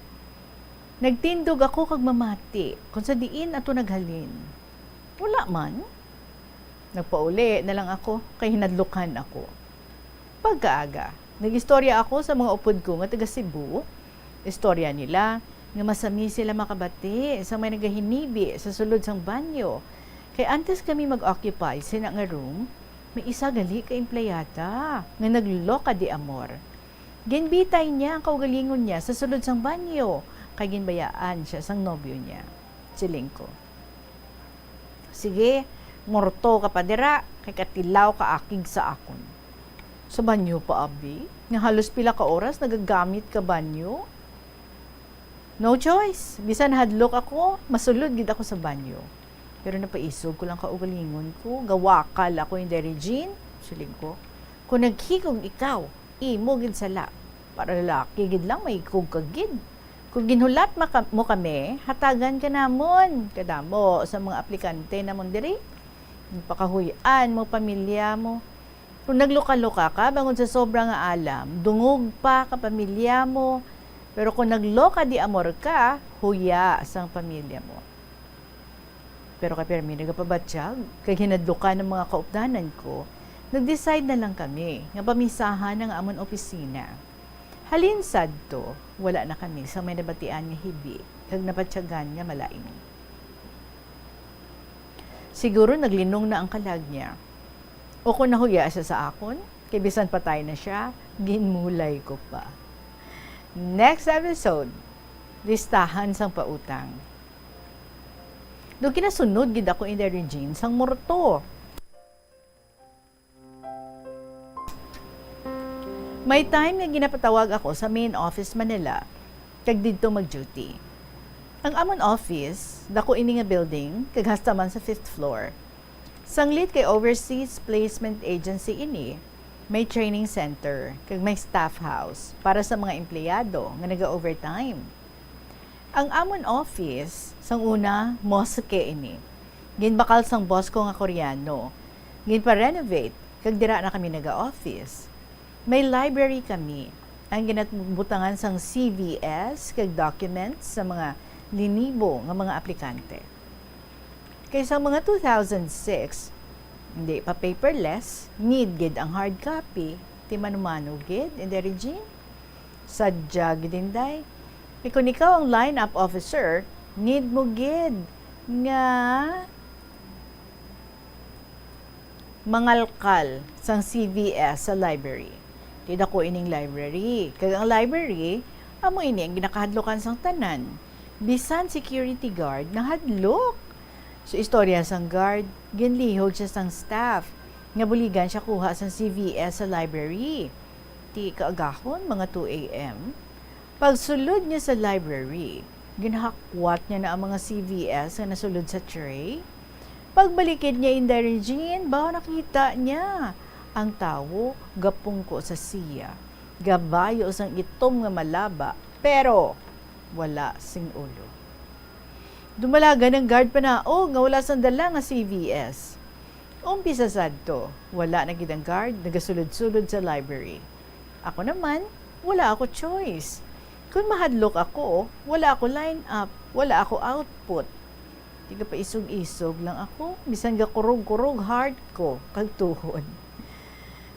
Nagtindog ako kag mamati kung sa diin ato naghalin. Wala man. Nagpauli na lang ako, kay hinadlukan ako. Pagkaaga, nag-istorya ako sa mga upod ko nga taga Cebu. Istorya nila nga masami sila makabati sa may nagahinibi sa sulod sang banyo. Kay antes kami mag-occupy sina nga room, may isa gali ka empleyada nga nagloka di amor. Ginbitay niya ang kaugalingon niya sa sulod sang banyo, kay ginbayaan siya sang nobyo niya. Siling ko, "Sige, morto ka pa dira, kay katilaw ka akig sa akon." "Sa banyo pa, abi? Nga halos pila ka oras nagagamit ka banyo?" No choice. Bisan hadlok ako, masulod gid ako sa banyo. Pero napaisog ko lang kaugalingon ko, gawakal ako, "Inday Regine," siling ko, "kung naghikog ikaw, imo gid sala. Para lalaki gid lang, mahikog ka gid. Kung ginhulat maka-, mo kami, hatagan ka namon. Kadamo sa mga aplikante namon diri. Nagpakahuy-an mo pamilya mo. Kung nagluka-luka ka bangod sa sobra nga alam, dungog pa ka pamilya mo. Pero kung nagloka di amor ka, huya sang pamilya mo." Pero kay pirmi nagapabatyag, kag hinadlukan ang mga kaupdanan ko, nag-decide na lang kami nga pamisahan ang amon opisina. Halin sadto, wala na kami sa may nabatian nga hibi, kag napatyagan nga malain. Siguro naglinong na ang kalag niya. O kung nahuya siya sa akon, kay bisan patay na siya, ginmulay ko pa. Next episode, listahan sang pautang. Do kinasunod gid ako, Inday Regine, sang morto. May time nga ginapatawag ako sa main office Manila, kag didto mag-duty. Ang amon office, dako ini nga building, kag hasta man sa fifth floor. Sanglit kay overseas placement agency ini, may training center, kag may staff house para sa mga empleyado nga naga-overtime. Ang amon office, sang una, mosque ini. Ginbakal sang boss ko nga Koreano. Ginpa-renovate, kag dira na kami naga-office. May library kami, ang ginatbutangan sang C V S kag documents sa mga linibo nga mga aplikante. Kay sa mga two thousand six, hindi pa paperless, need gid ang hard copy. Ti manumano gid, Inday Regine? Sadya gid, Inday. Kay kung ikaw ang line-up officer, need mo gid nga mangalkal sang C V S sa library. Ti dako ining library. Kag ang library, amo ini ang ginakahadlukan sang tanan. Bisan security guard nahadlok. Sa istorya sang guard, ginlihog siya sang staff nga buligan siya kuha sang C V S sa library. Ti kaagahon, mga two A M. Pagsulod niya sa library, ginhakwat niya na ang mga C V S nga nasulod sa tray. Pagbalik gid niya, Inday Regine, baw nakita niya ang tawo gapungko sa siya, gabayo sang itom nga malaba, pero wala sing ulo. Dumalagan ang guard panaog nga wala sang dala nga C V S. Umpisa sadto, wala na gid ang guard nagasulod-sulod sa library. Ako naman, wala ako choice. Kung mahadlok ako, wala ako line up, wala ako output. Tigapaisog-isog lang ako, bisan gakurog-kurog heart ko kag tuhod.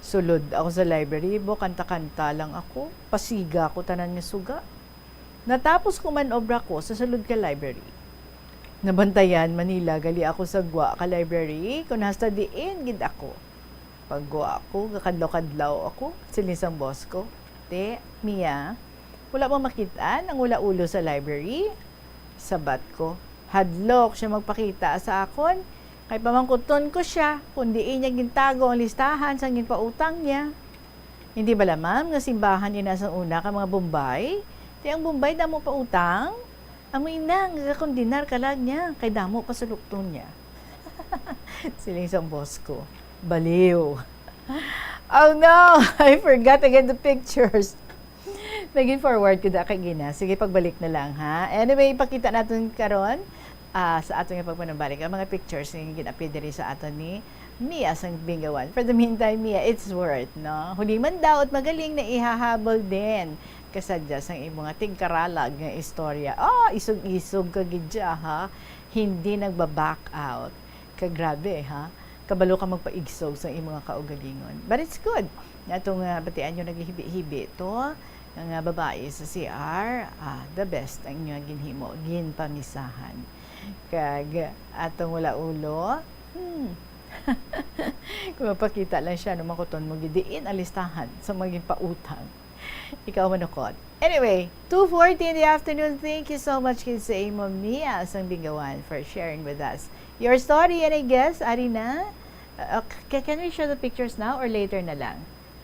Sulod ako sa library, bo, kanta-kanta lang ako, pasiga ko tanan nga suga. Natapos ko man obra ko sa sulod ka library. Nabantayan man nila gali ako sa gwa ka library, kung hasta diin gid ako. Paggwa ko, gakadlaw-kadlaw ako, siling sang boss ko, "Te, Mia, wala mo makit-an ang wala ulo sa library?" Sabat ko. Hadlok siya magpakita sa akon, kay pamangkuton ko siya kung diin niya gintago ang listahan sang ginpautang niya. Hindi bala, ma'am, nga simbahan ina sang una ka mga Bombay? Ti ang Bombay damo pa utang? Amo ina nga gakondenar ka lang niya, kay damo pa sulukton niya. Siling sang boss ko, "Baliw." Oh no! I forgot again the pictures. Naging forward ko da kay Gina. Sige, pagbalik na lang, ha? Anyway, ipakita naton karon, ah, sa aton nga pagpanumbalik ang mga pictures nga gin-appear diri sa aton ni Mia sang Bingawan. For the meantime, Mia, it's worth, no? Huli man daw at magaling na ihahabol din. Kasadya sang imo nga tigkaralag nga istorya. Ah, isog-isog ka gid siya, ha? Hindi nagba-back out. Ka grabe, ha? Kabalo ka magpaigsog sa imo nga kaugalingon. But it's good. Nga ato nga batian yung naghihibi-hibi to, nga babae sa C R, ah, the best ang inyo ginhimo, ginpamisahan. Kag atong wala ulo, hmm. Kung mapakita lang siya, no, makuton mo gidiin ang listahan sa mga ginpautang. Ikaw manukot. Anyway, two forty in the afternoon. Thank you so much, kids, sa imo, Mia sang Bingawan, for sharing with us your story. And I guess, ari na, uh, okay, can we show the pictures now or later na lang?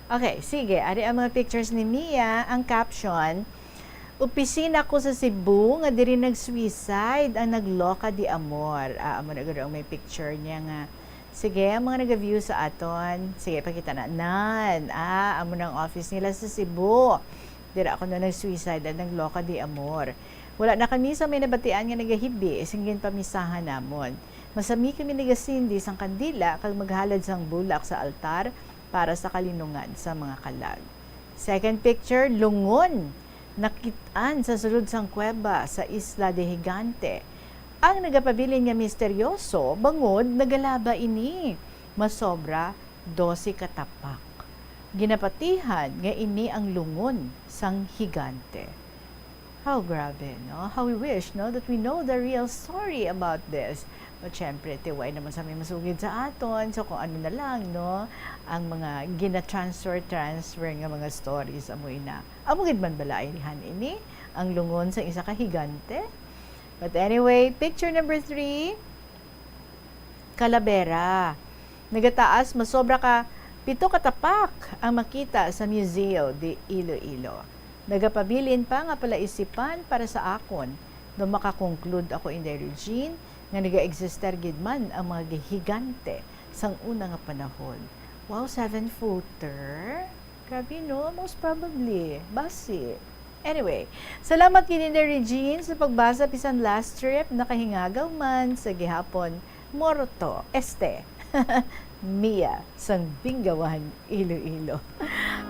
Okay, sige. Ari ang mga pictures ni Mia. Ang caption, "Opisina ko sa Cebu nga diri nag-suicide ang nagloka di amor." Ah, amo na gud ang may picture niya nga. Sige, ang mga nag-view sa aton. Sige, pakita na. Nan, ah, amo nang office nila sa Cebu. Dira ako na nag-suicide at nagloka di amor. Wala na kami sa may nabatian nga nagahibi, sing ginpamisahan namon. Masami kami nagasindi sang kandila kag maghalad sang bulak sa altar para sa kalinungan sa mga kalag. Second picture, lungon. Nakit-an sa sulod sang kuweba sa Isla de Gigante. Ang nagapabilin nga misteryoso, bangod nagalaba ini. Masobra dose ka tapak. Ginapatihan nga ini ang lungon sang higante. How grabe, no? How we wish, no, that we know the real story about this. But syempre, tiway naman sa may masugid sa aton. So, kung ano na lang, no, ang mga gina-transfer, transfer nga mga stories, amo ina. Amo gid man bala ay rihan ini, ang lungon sa isa ka higante? But anyway, picture number three, Kalabera. Nagataas, masobra ka pito ka tapak ang makita sa Museo de Iloilo. Nagapabilin pa nga palaisipan para sa akon no makakonklude ako, Inday Regine, nga nagaeksistir gid man ang mga higante sang una nga panahon. Wow, seven-footer? Grabe, no? Most probably. Basi. Anyway, salamat gid, Inday Regine, sa pagbasa bisan last trip, nakahingagaw man sa gihapon. Morto, este. Mia, sang Bingawan, Iloilo.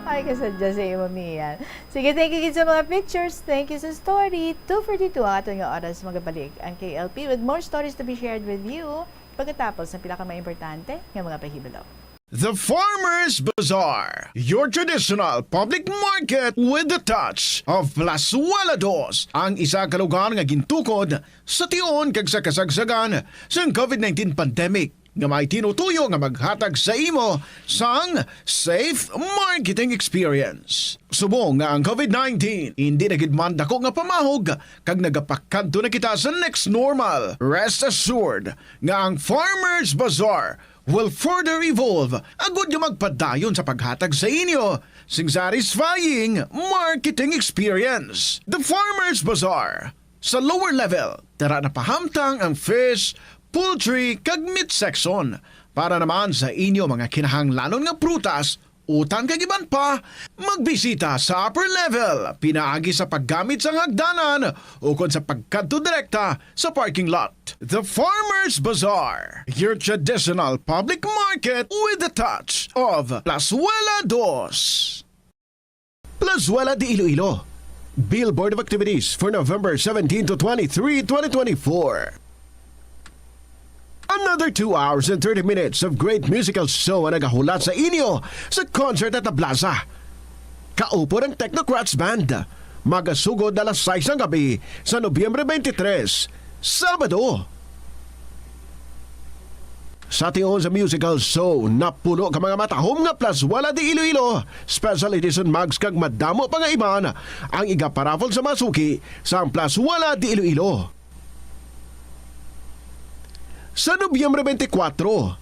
Ay, kasadya sa imo, Mia. Sige, thank you gid sa mga pictures. Thank you sa story. Two forty-two ang aton nga oras. Magabalik ang K L P with more stories to be shared with you pagkatapos ng pila ka mga importante nga mga pahibalo. The Farmers Bazaar, your traditional public market with the touch of Plazuela Dos, ang isa ka lugar nga gintukod sa tion kag sa kasagsagan sang COVID nineteen pandemic, nga may tinutuyo nga maghatag sa imo sang safe marketing experience. Subong nga ang COVID nineteen hindi na gid man dako nga pamahog, kag nagapakadto na kita sa next normal, rest assured nga ang Farmers Bazaar will further evolve agud nga magpadayon sa paghatag sa inyo sing satisfying marketing experience. The Farmers Bazaar. Sa lower level, dara na pahamtang ang fish, poultry, kag meat section. Para naman sa inyo mga kinahanglanon nga prutas, utan kag iban pa, magbisita sa upper level pinaagi sa paggamit sang hagdanan ukon sa pagkadto direkta sa parking lot. The Farmers Bazaar, your traditional public market with the touch of Plazuela Dos. Plazuela de Iloilo. Billboard of activities for November seventeen to twenty-three, twenty twenty-four. Another two hours and thirty minutes of great musical show ang nagahulat sa inyo sa concert at Plaza. Kaupod ang Technocrats Band. Magasugod na alas sais ang gabi sa Nobyembre twenty-three, Sabado. Sa tion sa musical show, napuno ka mga matahom nga Plazuela de Iloilo, special edition mugs kag madamo pa nga iban ang igaparaffle sa mga suki sang Plazuela de Iloilo. Sa Nobyembre twenty-four,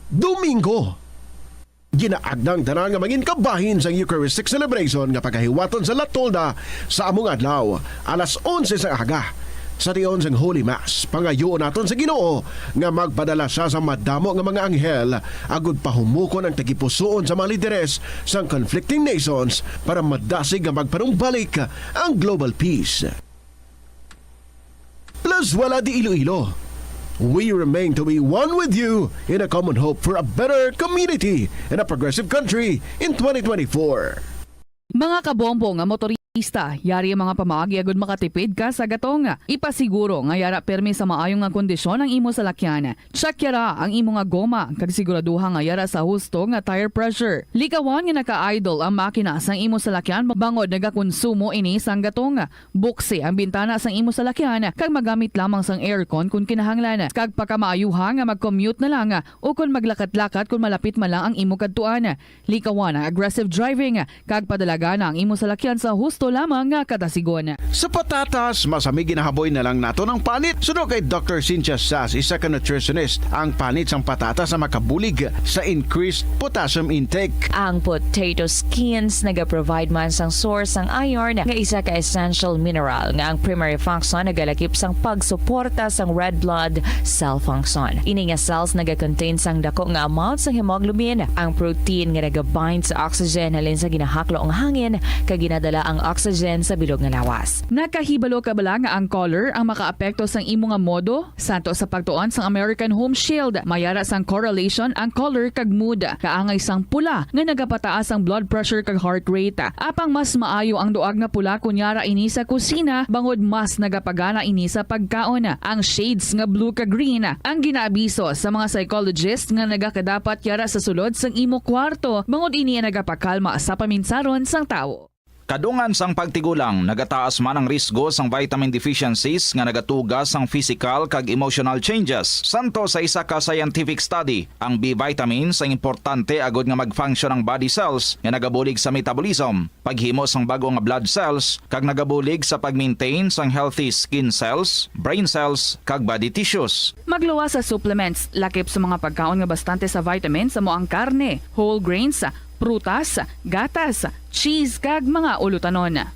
Domingo, ginaagda ang tanan nga mangin kabahin sang Eucharistic celebration nga pagahiwaton sa La Tolda sa among adlaw, alas onse sang aga, Sa tion sang Holy Mass, pangayoon naton sa Ginoo nga magpadala sia sa madamo nga mga anghel agud pahumukon ang tagipusoon sa mga lideres sang conflicting nations para madasig nga magpanumbalik ang global peace. Plus, wala di Iloilo. We remain to be one with you in a common hope for a better community and a progressive country in twenty twenty-four. Mga kabombo nga motorista, yari ang mga pamaagi agud makatipid ka sa gatong. Ipasiguro nga yara permi sa maayo nga kondisyon ang imo salakyan. Check yara ang imo nga goma kag siguraduha nga yara sa husto nga tire pressure. Likawan nga naka-idle ang makina sang imo salakyan bangod nagakonsumo ini sang gatong. Buksi ang bintana sang imo salakyan kag magamit lamang sang aircon kon kinahanglan. Kag pakamaayuha nga mag-commute na lang o kon maglakat-lakat kon malapit man lang ang imo kadtuan. Likawan ang aggressive driving kag padalagana ang imo salakyan sa husto lamang nga kadasigon. Sa patatas, masami ginahaboy na lang naton ang panit. Suno kay Doctor Cynthia Sass, isa ka nutritionist, ang panit sang patatas ang makabulig sa increased potassium intake. Ang potato skins nagaprovide man sang source sang iron nga isa ka essential mineral nga ang primary function nagalakip sang pagsuporta sang red blood cell function. Ini nga cells nagacontain sang dako nga amount sang hemoglobin, ang protein nga nagabind sa oxygen halin sa ginahaklo nga hangin kag ginadala ang oxygen sa bilog nga lawas. Nakahibalo ka bala nga ang color ang makaapekto sang imo nga modo? Santo sa pagtuon sang American Home Shield, may ara sang correlation ang color kag mood. Kaangay sang pula nga nagapataas ang blood pressure kag heart rate. Apang mas maayo ang duag nga pula kon yara ini sa kusina, bangod mas nagapagana ini sa pagkaon. Ang shades nga blue kag green ang ginaabiso sa mga psychologist nga nagakadapat yara sa sulod sang imo kwarto, bangod ini ang nagapakalma sa paminsaron sang tawo. Kadungan sang pagtigulang, nagataas man ang risgo sang vitamin deficiencies nga nagatuga sang physical kag emotional changes. Santo sa isa ka scientific study, ang B vitamins ang importante agud nga mag-function ang body cells nga nagabulig sa metabolism, paghimo sang bag-o nga blood cells, kag nagabulig sa pag-maintain sang healthy skin cells, brain cells, kag body tissues. Magluwas sa supplements, lakip sa mga pagkaon nga bastante sa vitamins amo ang karne, whole grains, prutas, gatas, cheese, kag mga ulutanon.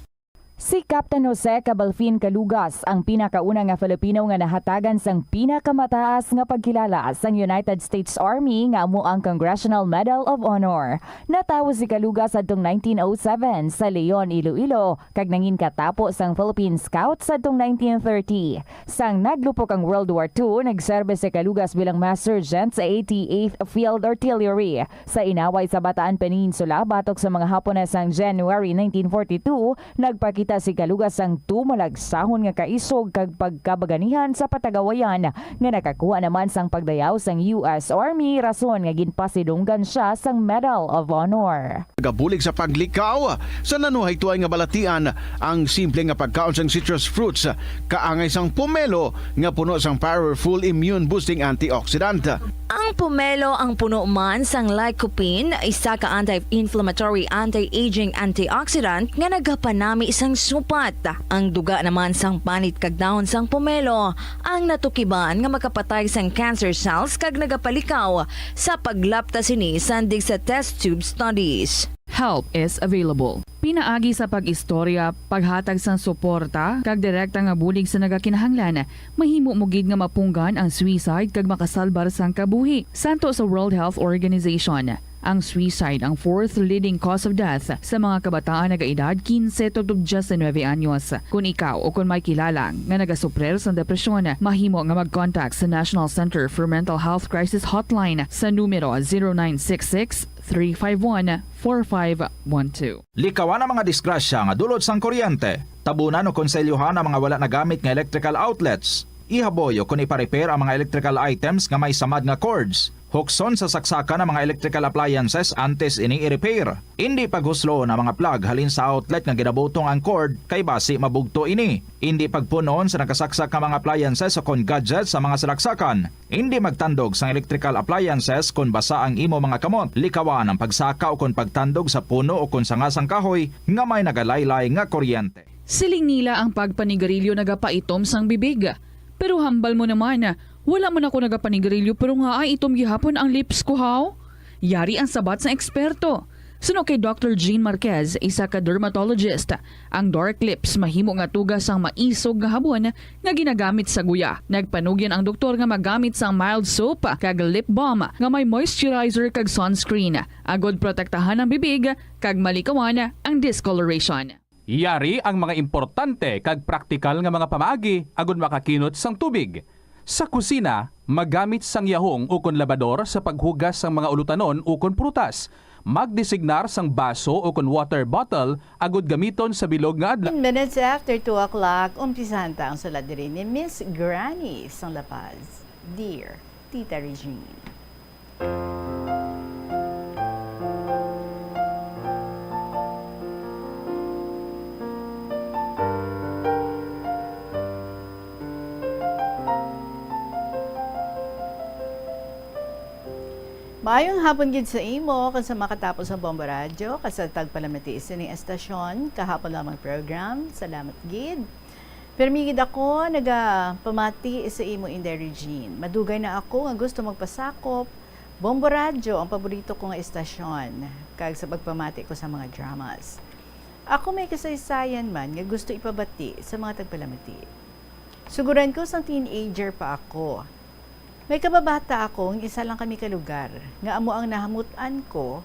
Si Captain Jose Cabalfin Calugas ang pinakauna nga Filipino nga nahatagan sang pinakamataas nga pagkilala sang United States Army nga amo ang Congressional Medal of Honor. Natawo si Calugas adtong nineteen oh seven sa Leon, Iloilo, kag nangin katapo sang Philippine Scouts adtong nineteen thirty. Sang naglupok ang World War Two, nagserbe si Calugas bilang Master Sergeant sa eighty-eighth Field Artillery. Sa inaway sa Bataan Peninsula, batok sa mga Hapon sang January nineteen forty-two, nagpakita si Calugas sang tumalagsahon nga kaisog kag pagkabaganihan sa patagawayan nga nakakuha naman sang pagdayaw sang U S Army, rason nga ginpasidunggan sia sang Medal of Honor. Nagabulig sa paglikaw sa nanuhay tuay nga balatian ang simple nga pagkaon sang citrus fruits, kaangay sang pomelo nga puno sang powerful immune boosting antioxidant. Ang pomelo ang puno man sang lycopene, isa ka anti-inflammatory, anti-aging antioxidant nga nagapanami sang supat. Ang duga naman sang panit kag dahon sang pomelo ang natukiban nga makapatay sang cancer cells kag nagapalikaw sa paglapta sini sandig sa test tube studies. Help is available. Pinaagi sa pag-istorya, paghatag sang suporta, kag direkta nga bulig sa nagakinahanglan, mahimo mo gid nga mapunggan ang suicide kag makasalbar sang kabuhi. Santo sa World Health Organization, ang suicide ang fourth leading cause of death sa mga kabataan nagaedad quince tubtob diecinuebe anyos. Kon ikaw o kon may kilala nga nagasuprir sang depresyon, mahimo nga mag-contact sa National Center for Mental Health Crisis Hotline sa numero zero nine six six, three five one, four five one two. Likawan ang mga disgrasya nga dulot sang kuryente. Tabunan o konselyohan ang mga wala nagamit nga electrical outlets. Ihaboy o kon ipa-repair ang mga electrical items nga may samad nga cords. Hukson sa saksakan ang mga electrical appliances antes ini i-repair. Indi paghusloon ang mga plug halin sa outlet nga ginabutong ang cord, kay basi mabugto ini. Indi pagpun-on sa nakasaksak nga mga appliances o kon gadgets sa mga salaksakan. Indi magtandog sang electrical appliances kon basa ang imo mga kamot. Likawan ang pagsaka o kon pagtandog sa puno o kon sanga sang kahoy nga may nagalaylay nga kuryente. Siling nila ang pagpanigarilyo nagapaitom sang bibig. Pero hambal mo naman, wala man ako nagapanigarilyo pero ngaa itom gihapon ang lips ko, haw? Yari ang sabat sang eksperto. Suno kay Doctor Jean Marquez, isa ka dermatologist, ang Dark Lips mahimo nga tuga sang maisog nga habon nga ginagamit sa guya. Nagpanugyan ang doktor nga magamit sang mild soap kag lip balm nga may moisturizer kag sunscreen, agod protektahan ang bibig kag malikawan ang discoloration. Yari ang mga importante kag praktikal nga mga pamaagi agud makakinot sang tubig. Sa kusina, magamit sang yahong ukon labador sa paghugas sang mga ulutanon ukon prutas. Magdesignar sang baso ukon water bottle agud gamiton sa bilog nga adlaw. Ten minutes after two o'clock, umpisahan ta ang sulat diri ni Miss Granny sang La Paz. Dear Tita Regine. Maayong hapon gid sa imo, kag sa makatapos ang Bombo Radyo, kag sa tagpalamati sa ining estasyon, kahapon lamang program. Salamat gid. Pirmi gid ako nagapamati sa imo, Inday Regine. Madugay na ako nga gusto magpasakop. Bombo Radyo ang paborito ko nga estasyon, kag sa pagpamati ko sa mga dramas. Ako may kasaysayan man nga gusto ipabati sa mga tagpalamati. Suguran ko sang teenager pa ako. May kababata ako nga isa lang kami ka lugar, nga amo ang nahamut-an ko,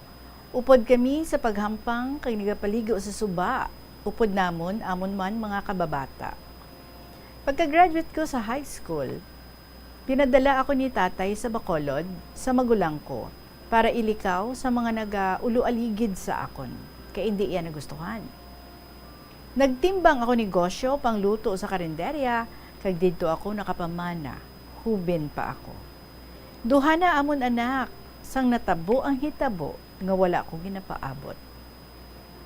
upod kami sa paghampang kag nagapaligo sa suba, upod namon, amon man mga kababata. Pagka-graduate ko sa high school, pinadala ako ni tatay sa Bacolod sa magulang ko para ilikaw sa mga nagaulo-aligid sa akon, kay indi iya nagustuhan. Nagtimbang ako negosyo pangluto sa karinderya, kag didto ako nakapamana, huben pa ako. Duha na amon anak, sang natabo ang hitabo nga wala ko ginapaabot.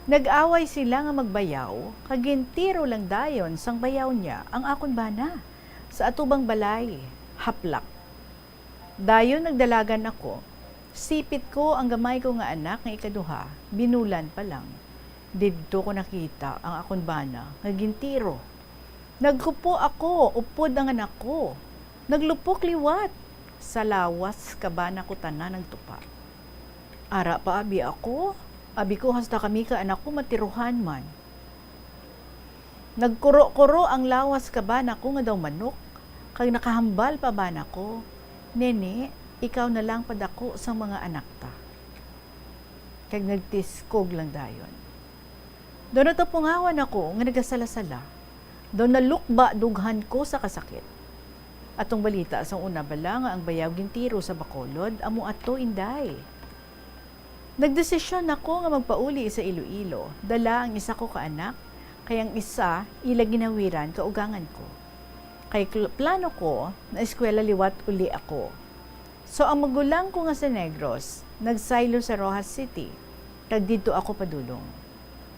Nag-away sila nga magbayaw, kag gintiro lang dayon sang bayaw niya ang akon bana sa atubang balay, haplak. Dayon nagdalagan ako. Sipit ko ang gamay ko nga anak nga ikaduha, binulan pa lang. Didto ko nakita ang akon bana nga gintiro. Nagkupo ako upod ang anak ko. Naglupok liwat. Sa lawas ka bana ko tanan nagtupa. Ara pa abi ako, abi ko hasta kami ka anak ko matiruhan man. Nagkuro-kuro ang lawas ka bana ko nga daw manok, kag nakahambal pa bana ko, "Nene, ikaw na lang padako sang mga anak ta." Kag nagtiskog lang dayon. Daw natapungawan ako nga nagasala-sala. Daw nalukba dughan ko sa kasakit. Atong balita sang una bala nga ang bayaw gintiro sa Bacolod, amo ato, Inday. Nagdesisyon ako nga magpauli sa Iloilo, dala ang isa ko ka anak, kay ang isa ila ginawiran kaugangan ko. Kay kl-, plano ko na eskwela liwat uli ako. So, ang magulang ko nga sa Negros, nagsaylo sa Roxas City, kag didto ako padulong.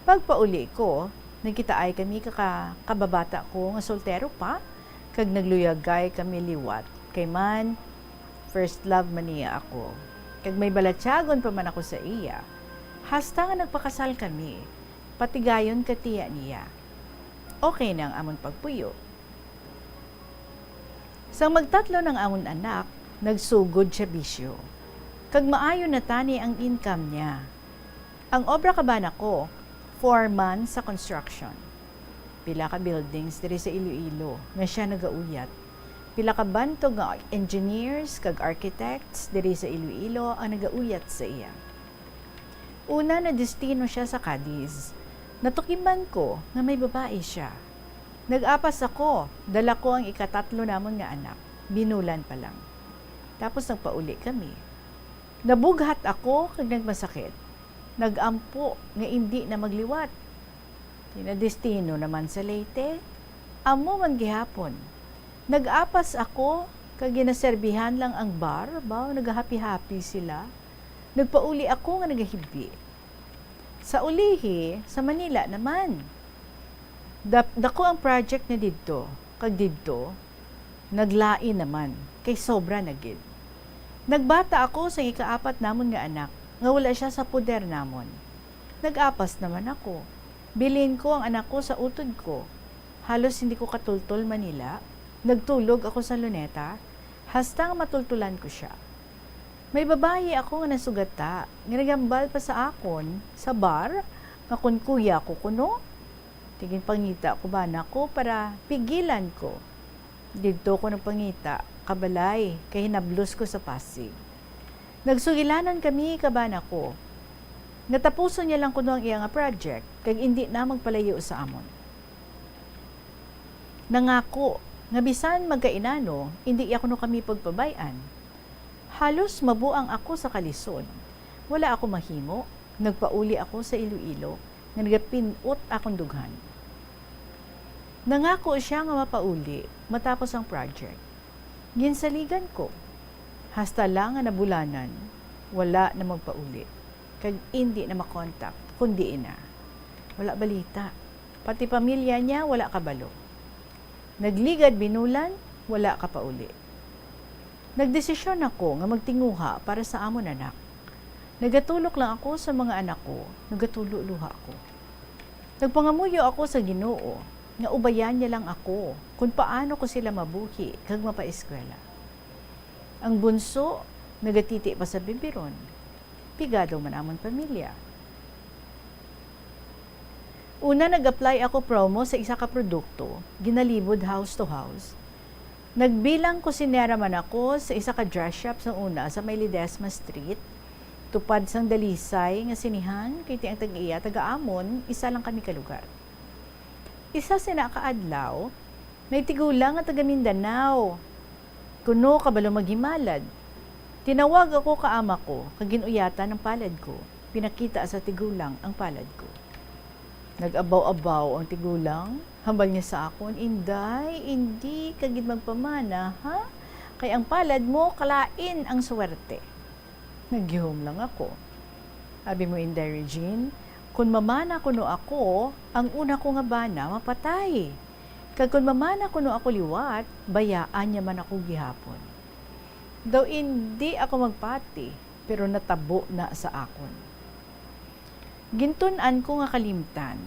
Pagpauli ko, nagkitaay kami ka, ka, kababata ko nga soltero pa, kag nagluyagay kami liwat. Kay man, first love man niya ako. Kag may balatyagon pa man ako sa iya. Hasta nga nagpakasal kami, patigayon ka tiya niya. Okay na ang amon pagpuyo. Sang magtatlo nang amon anak, nagsugod siya bisyo. Kag maayo na tani ang income niya. Ang obra ka bana ko, foreman sa construction. Pila ka buildings diri sa Iloilo nga siya nagauyat. Pila ka bantog nga engineers kag architects diri sa Iloilo ang nagauyat sa iya. Una, nadestino siya sa Cadiz. Natukiman ko nga may babae siya. Nag-apas ako, dala ko ang ikatatlo namon nga anak. Binulan pa lang. Tapos nagpauli kami. Nabughat ako kag nagmasakit. Nag-ampo nga indi na magliwat. Pinadestino naman sa Leyte. Amo man gihapon. Nag-apas ako kag ginaserbihan lang ang bar, baw nagahapi-hapi sila. Nagpauli ako nga nagahibi. Sa ulihi, sa Manila naman. Dap-, dako ang project niya didto, kag didto, naglain naman, kay sobra na gid. Nagbata ako sa ikaapat namon nga anak, nga wala siya sa poder namon. Nag-apas naman ako. Bilin ko ang anak ko sa utod ko. Halos hindi ko katultol Manila. Nagtulog ako sa Luneta, hasta nga matultulan ko siya. May babayi ako nga nasugata, nga naghambal pa sa akon sa bar, nga kon kuya ko kuno, tigin pangita ko bana ko para pigilan ko. Didto ko nagpangita ka balay, kay hinablos ko sa Pasig. Nagsugilanan kami ka bana ko. Natapuson niya lang kuno ang iya nga project, kag indi na magpalayo sa amon. Nangako nga bisan magkainano, indi iya kuno kami pagpabay-an. Halos mabuang ako sa kalisod. Wala ako mahimo. Nagpauli ako sa Iloilo, nga nagapin-ot akong dughan. Nangako siya nga mapauli matapos ang project. Ginsaligan ko. Hasta lang nga nabulanan, wala na magpauli. Kag indi na makontak, kundi ina. Wala balita. Pati pamilya niya, wala kabalo. Nagligad binulan, wala kapauli. Nagdesisyon ako nga magtinguha para sa amon anak. Nagatulok lang ako sa mga anak ko, nagatulo luha ko. Nagpangamuyo ako sa Ginoo nga ubayan niya lang ako kung paano ko sila mabuhi kag mapaeskwela. Ang bunso nagatiti pa sa bibiron. Pigado man amon pamilya. Una, nag-apply ako promo sa isa ka produkto, ginalibod house to house. Nagbilang kusinera man ako sa isa ka dress shop sa una sa may Ledesma Street, tupad sang Dalisay nga sinihan, kay ti ang tag-iya taga amon, isa lang kami ka lugar. Isa sina ka adlaw, may tigulang nga taga Mindanao. Kuno kabalo maghimalad. Tinawag ako ka ama ko, kag gin-uyatan ang palad ko. Pinakita sa tigulang ang palad ko. Nag-abaw-abaw ang tigulang. Hambal niya sa akon, "Inday, indi ka gid magpamana, ha? Kay ang palad mo, kalain ang swerte." Nagyuhom lang ako. Abi mo, Inday Regine, kun mamana kuno ako, ang una ko nga bana mapatay. Kag kun mamana kuno ako liwat, bayaan niya man ako gihapon. Daw indi ako magpati, pero natabo na sa akon. Gintun-an ko nga kalimtan.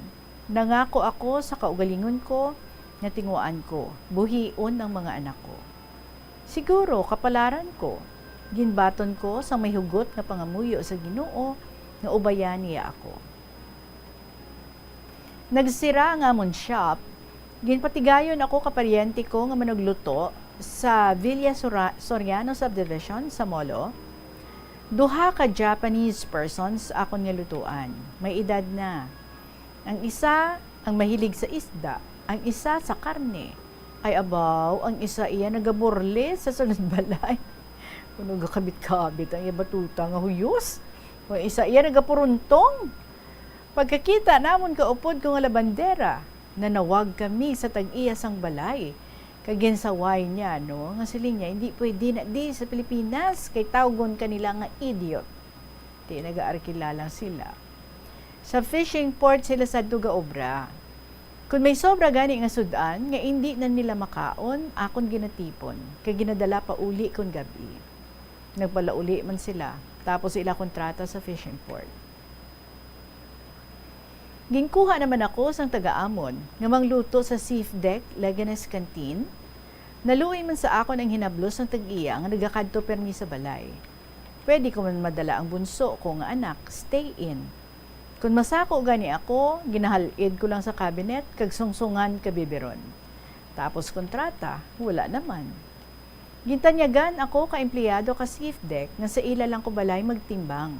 Nangako ako sa kaugalingon ko nga tinguhaan ko, buhion ang mga anak ko. Siguro, kapalaran ko, ginbaton ko sang may hugot nga pangamuyo sa Ginoo nga ubayan niya ako. Nagsira ang amon shop, ginpatigayon ako ka paryente ko nga manugluto sa Villa Sora-, Soriano Subdivision sa Molo. Duha ka Japanese persons akon nga lutuan. May edad na. Ang isa, ang mahilig sa isda. Ang isa, sa karne. Ay, abaw, ang isa iya nagaburli sa sulod balay. Kuno gakabit-kabit ang iya batuta nga huyos. Ang isa iya nagapuruntong. Pagkakita namon kaupod ko nga labandera, nanawag kami sa tag-iya sang balay. Kag ginsaway niya, no, nga siling niya, "Hindi pwede na di sa Pilipinas, kay tawgon kanila nga idiot." Ti nagaarkila lang sila. Sa fishing port sila sadto gaobra. Kun may sobra gani nga sud-an nga indi na nila makaon, akon ginatipon, kag ginadala pauli kon gab-i. Nagpalauli man sila, tapos ila kontrata sa fishing port. Ginkuha naman ako sang taga-amon nga mangluto sa Safe Deck Leganes Canteen. Naluoy man sa akon ang hinablos sang tag-iya nga nagakadto permi sa balay. Pwede ko man madala ang bunso ko nga anak, stay-in. Kon masako gani ako, ginahal-id ko lang sa cabinet kag sungsungan ka bibiron. Tapos kontrata, wala naman. Gintanyagan ako ka empleyado ka Safe Deck nga sa ila lang ko balay magtimbang.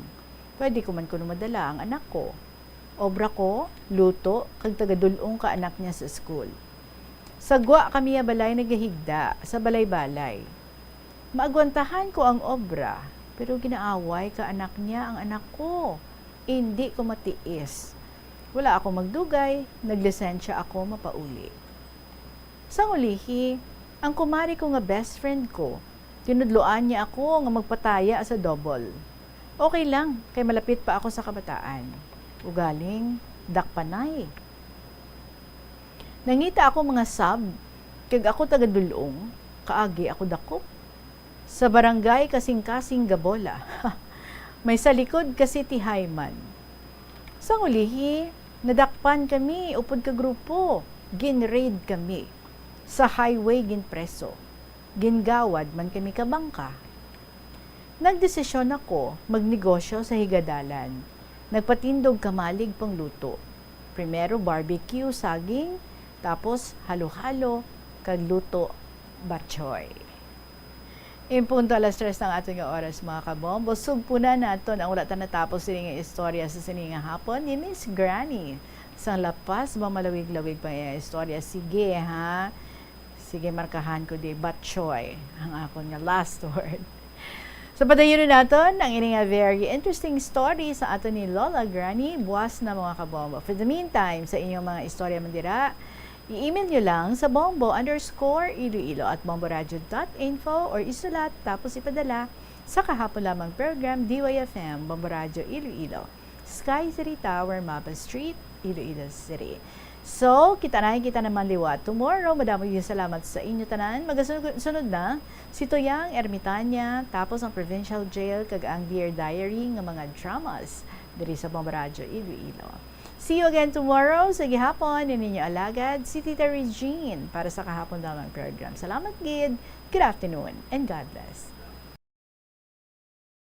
Pwede ko man kuno madala ang anak ko. Obra ko, luto, kag tagadul-ong ka anak niya sa school. Sa gwa kami nga balay nagahigda, sa balay-balay. Maagwantahan ko ang obra, pero ginaaway ka anak niya ang anak ko. Indi ko matiis. Wala ako magdugay, naglisensya ako mapauli. Sang ulihi, ang kumari ko nga best friend ko, tinudloan niya ako nga magpataya sa double. Okay lang, kay malapit pa ako sa kabataan. Ugaling, dakpanay. Nangita ako mga sub, kag ako tagadul-ong, kaagi ako dakop. Sa barangay kasing-kasing gabola. May sa likod ka City High man. Sang ulihi, nadakpan kami upod ka grupo. Gin-raid kami. Sa highway ginpreso. Gingawad man kami ka bangka. Nagdesisyon ako magnegosyo sa higadalan. Nagpatindog kamalig pangluto. Primero barbecue, saging, tapos halo-halo, kag luto batchoy. In punto alas tres ang aton nga oras, mga kabombo. Sugpunan naton ang wala ta natapos sini nga istorya sa sini nga hapon ni Miss Granny. Sang La Paz ba, malawig-lawig pa iya istorya? Sige, ha? Sige, markahan ko di batchoy ang akon nga last word. So, padayon naton ang ini nga very interesting story sa aton ni Lola Granny. Buas na, mga kabombo. For the meantime, sa inyong mga istorya man dira, i-email nyo lang sa bombo underscore iloilo at bomboradio dot info or isulat tapos ipadala sa Kahapon Lamang Program, D Y F M, Bombo Radio Iloilo, Sky City Tower, Mabas Street, Iloilo City. So, kita na kita naman liwat tomorrow. Madamo yung salamat sa inyo tanan. Magasunod sunod na si Toyang Ermitania, tapos ang Provincial Jail, kag ang Dear Diary nga mga dramas diri sa Bombo Radio Iloilo. See you again tomorrow sa gihapon ni ninyo alagad, si Tita Regine, para sa Kahapon Lamang Program. Salamat gid. Good afternoon and God bless.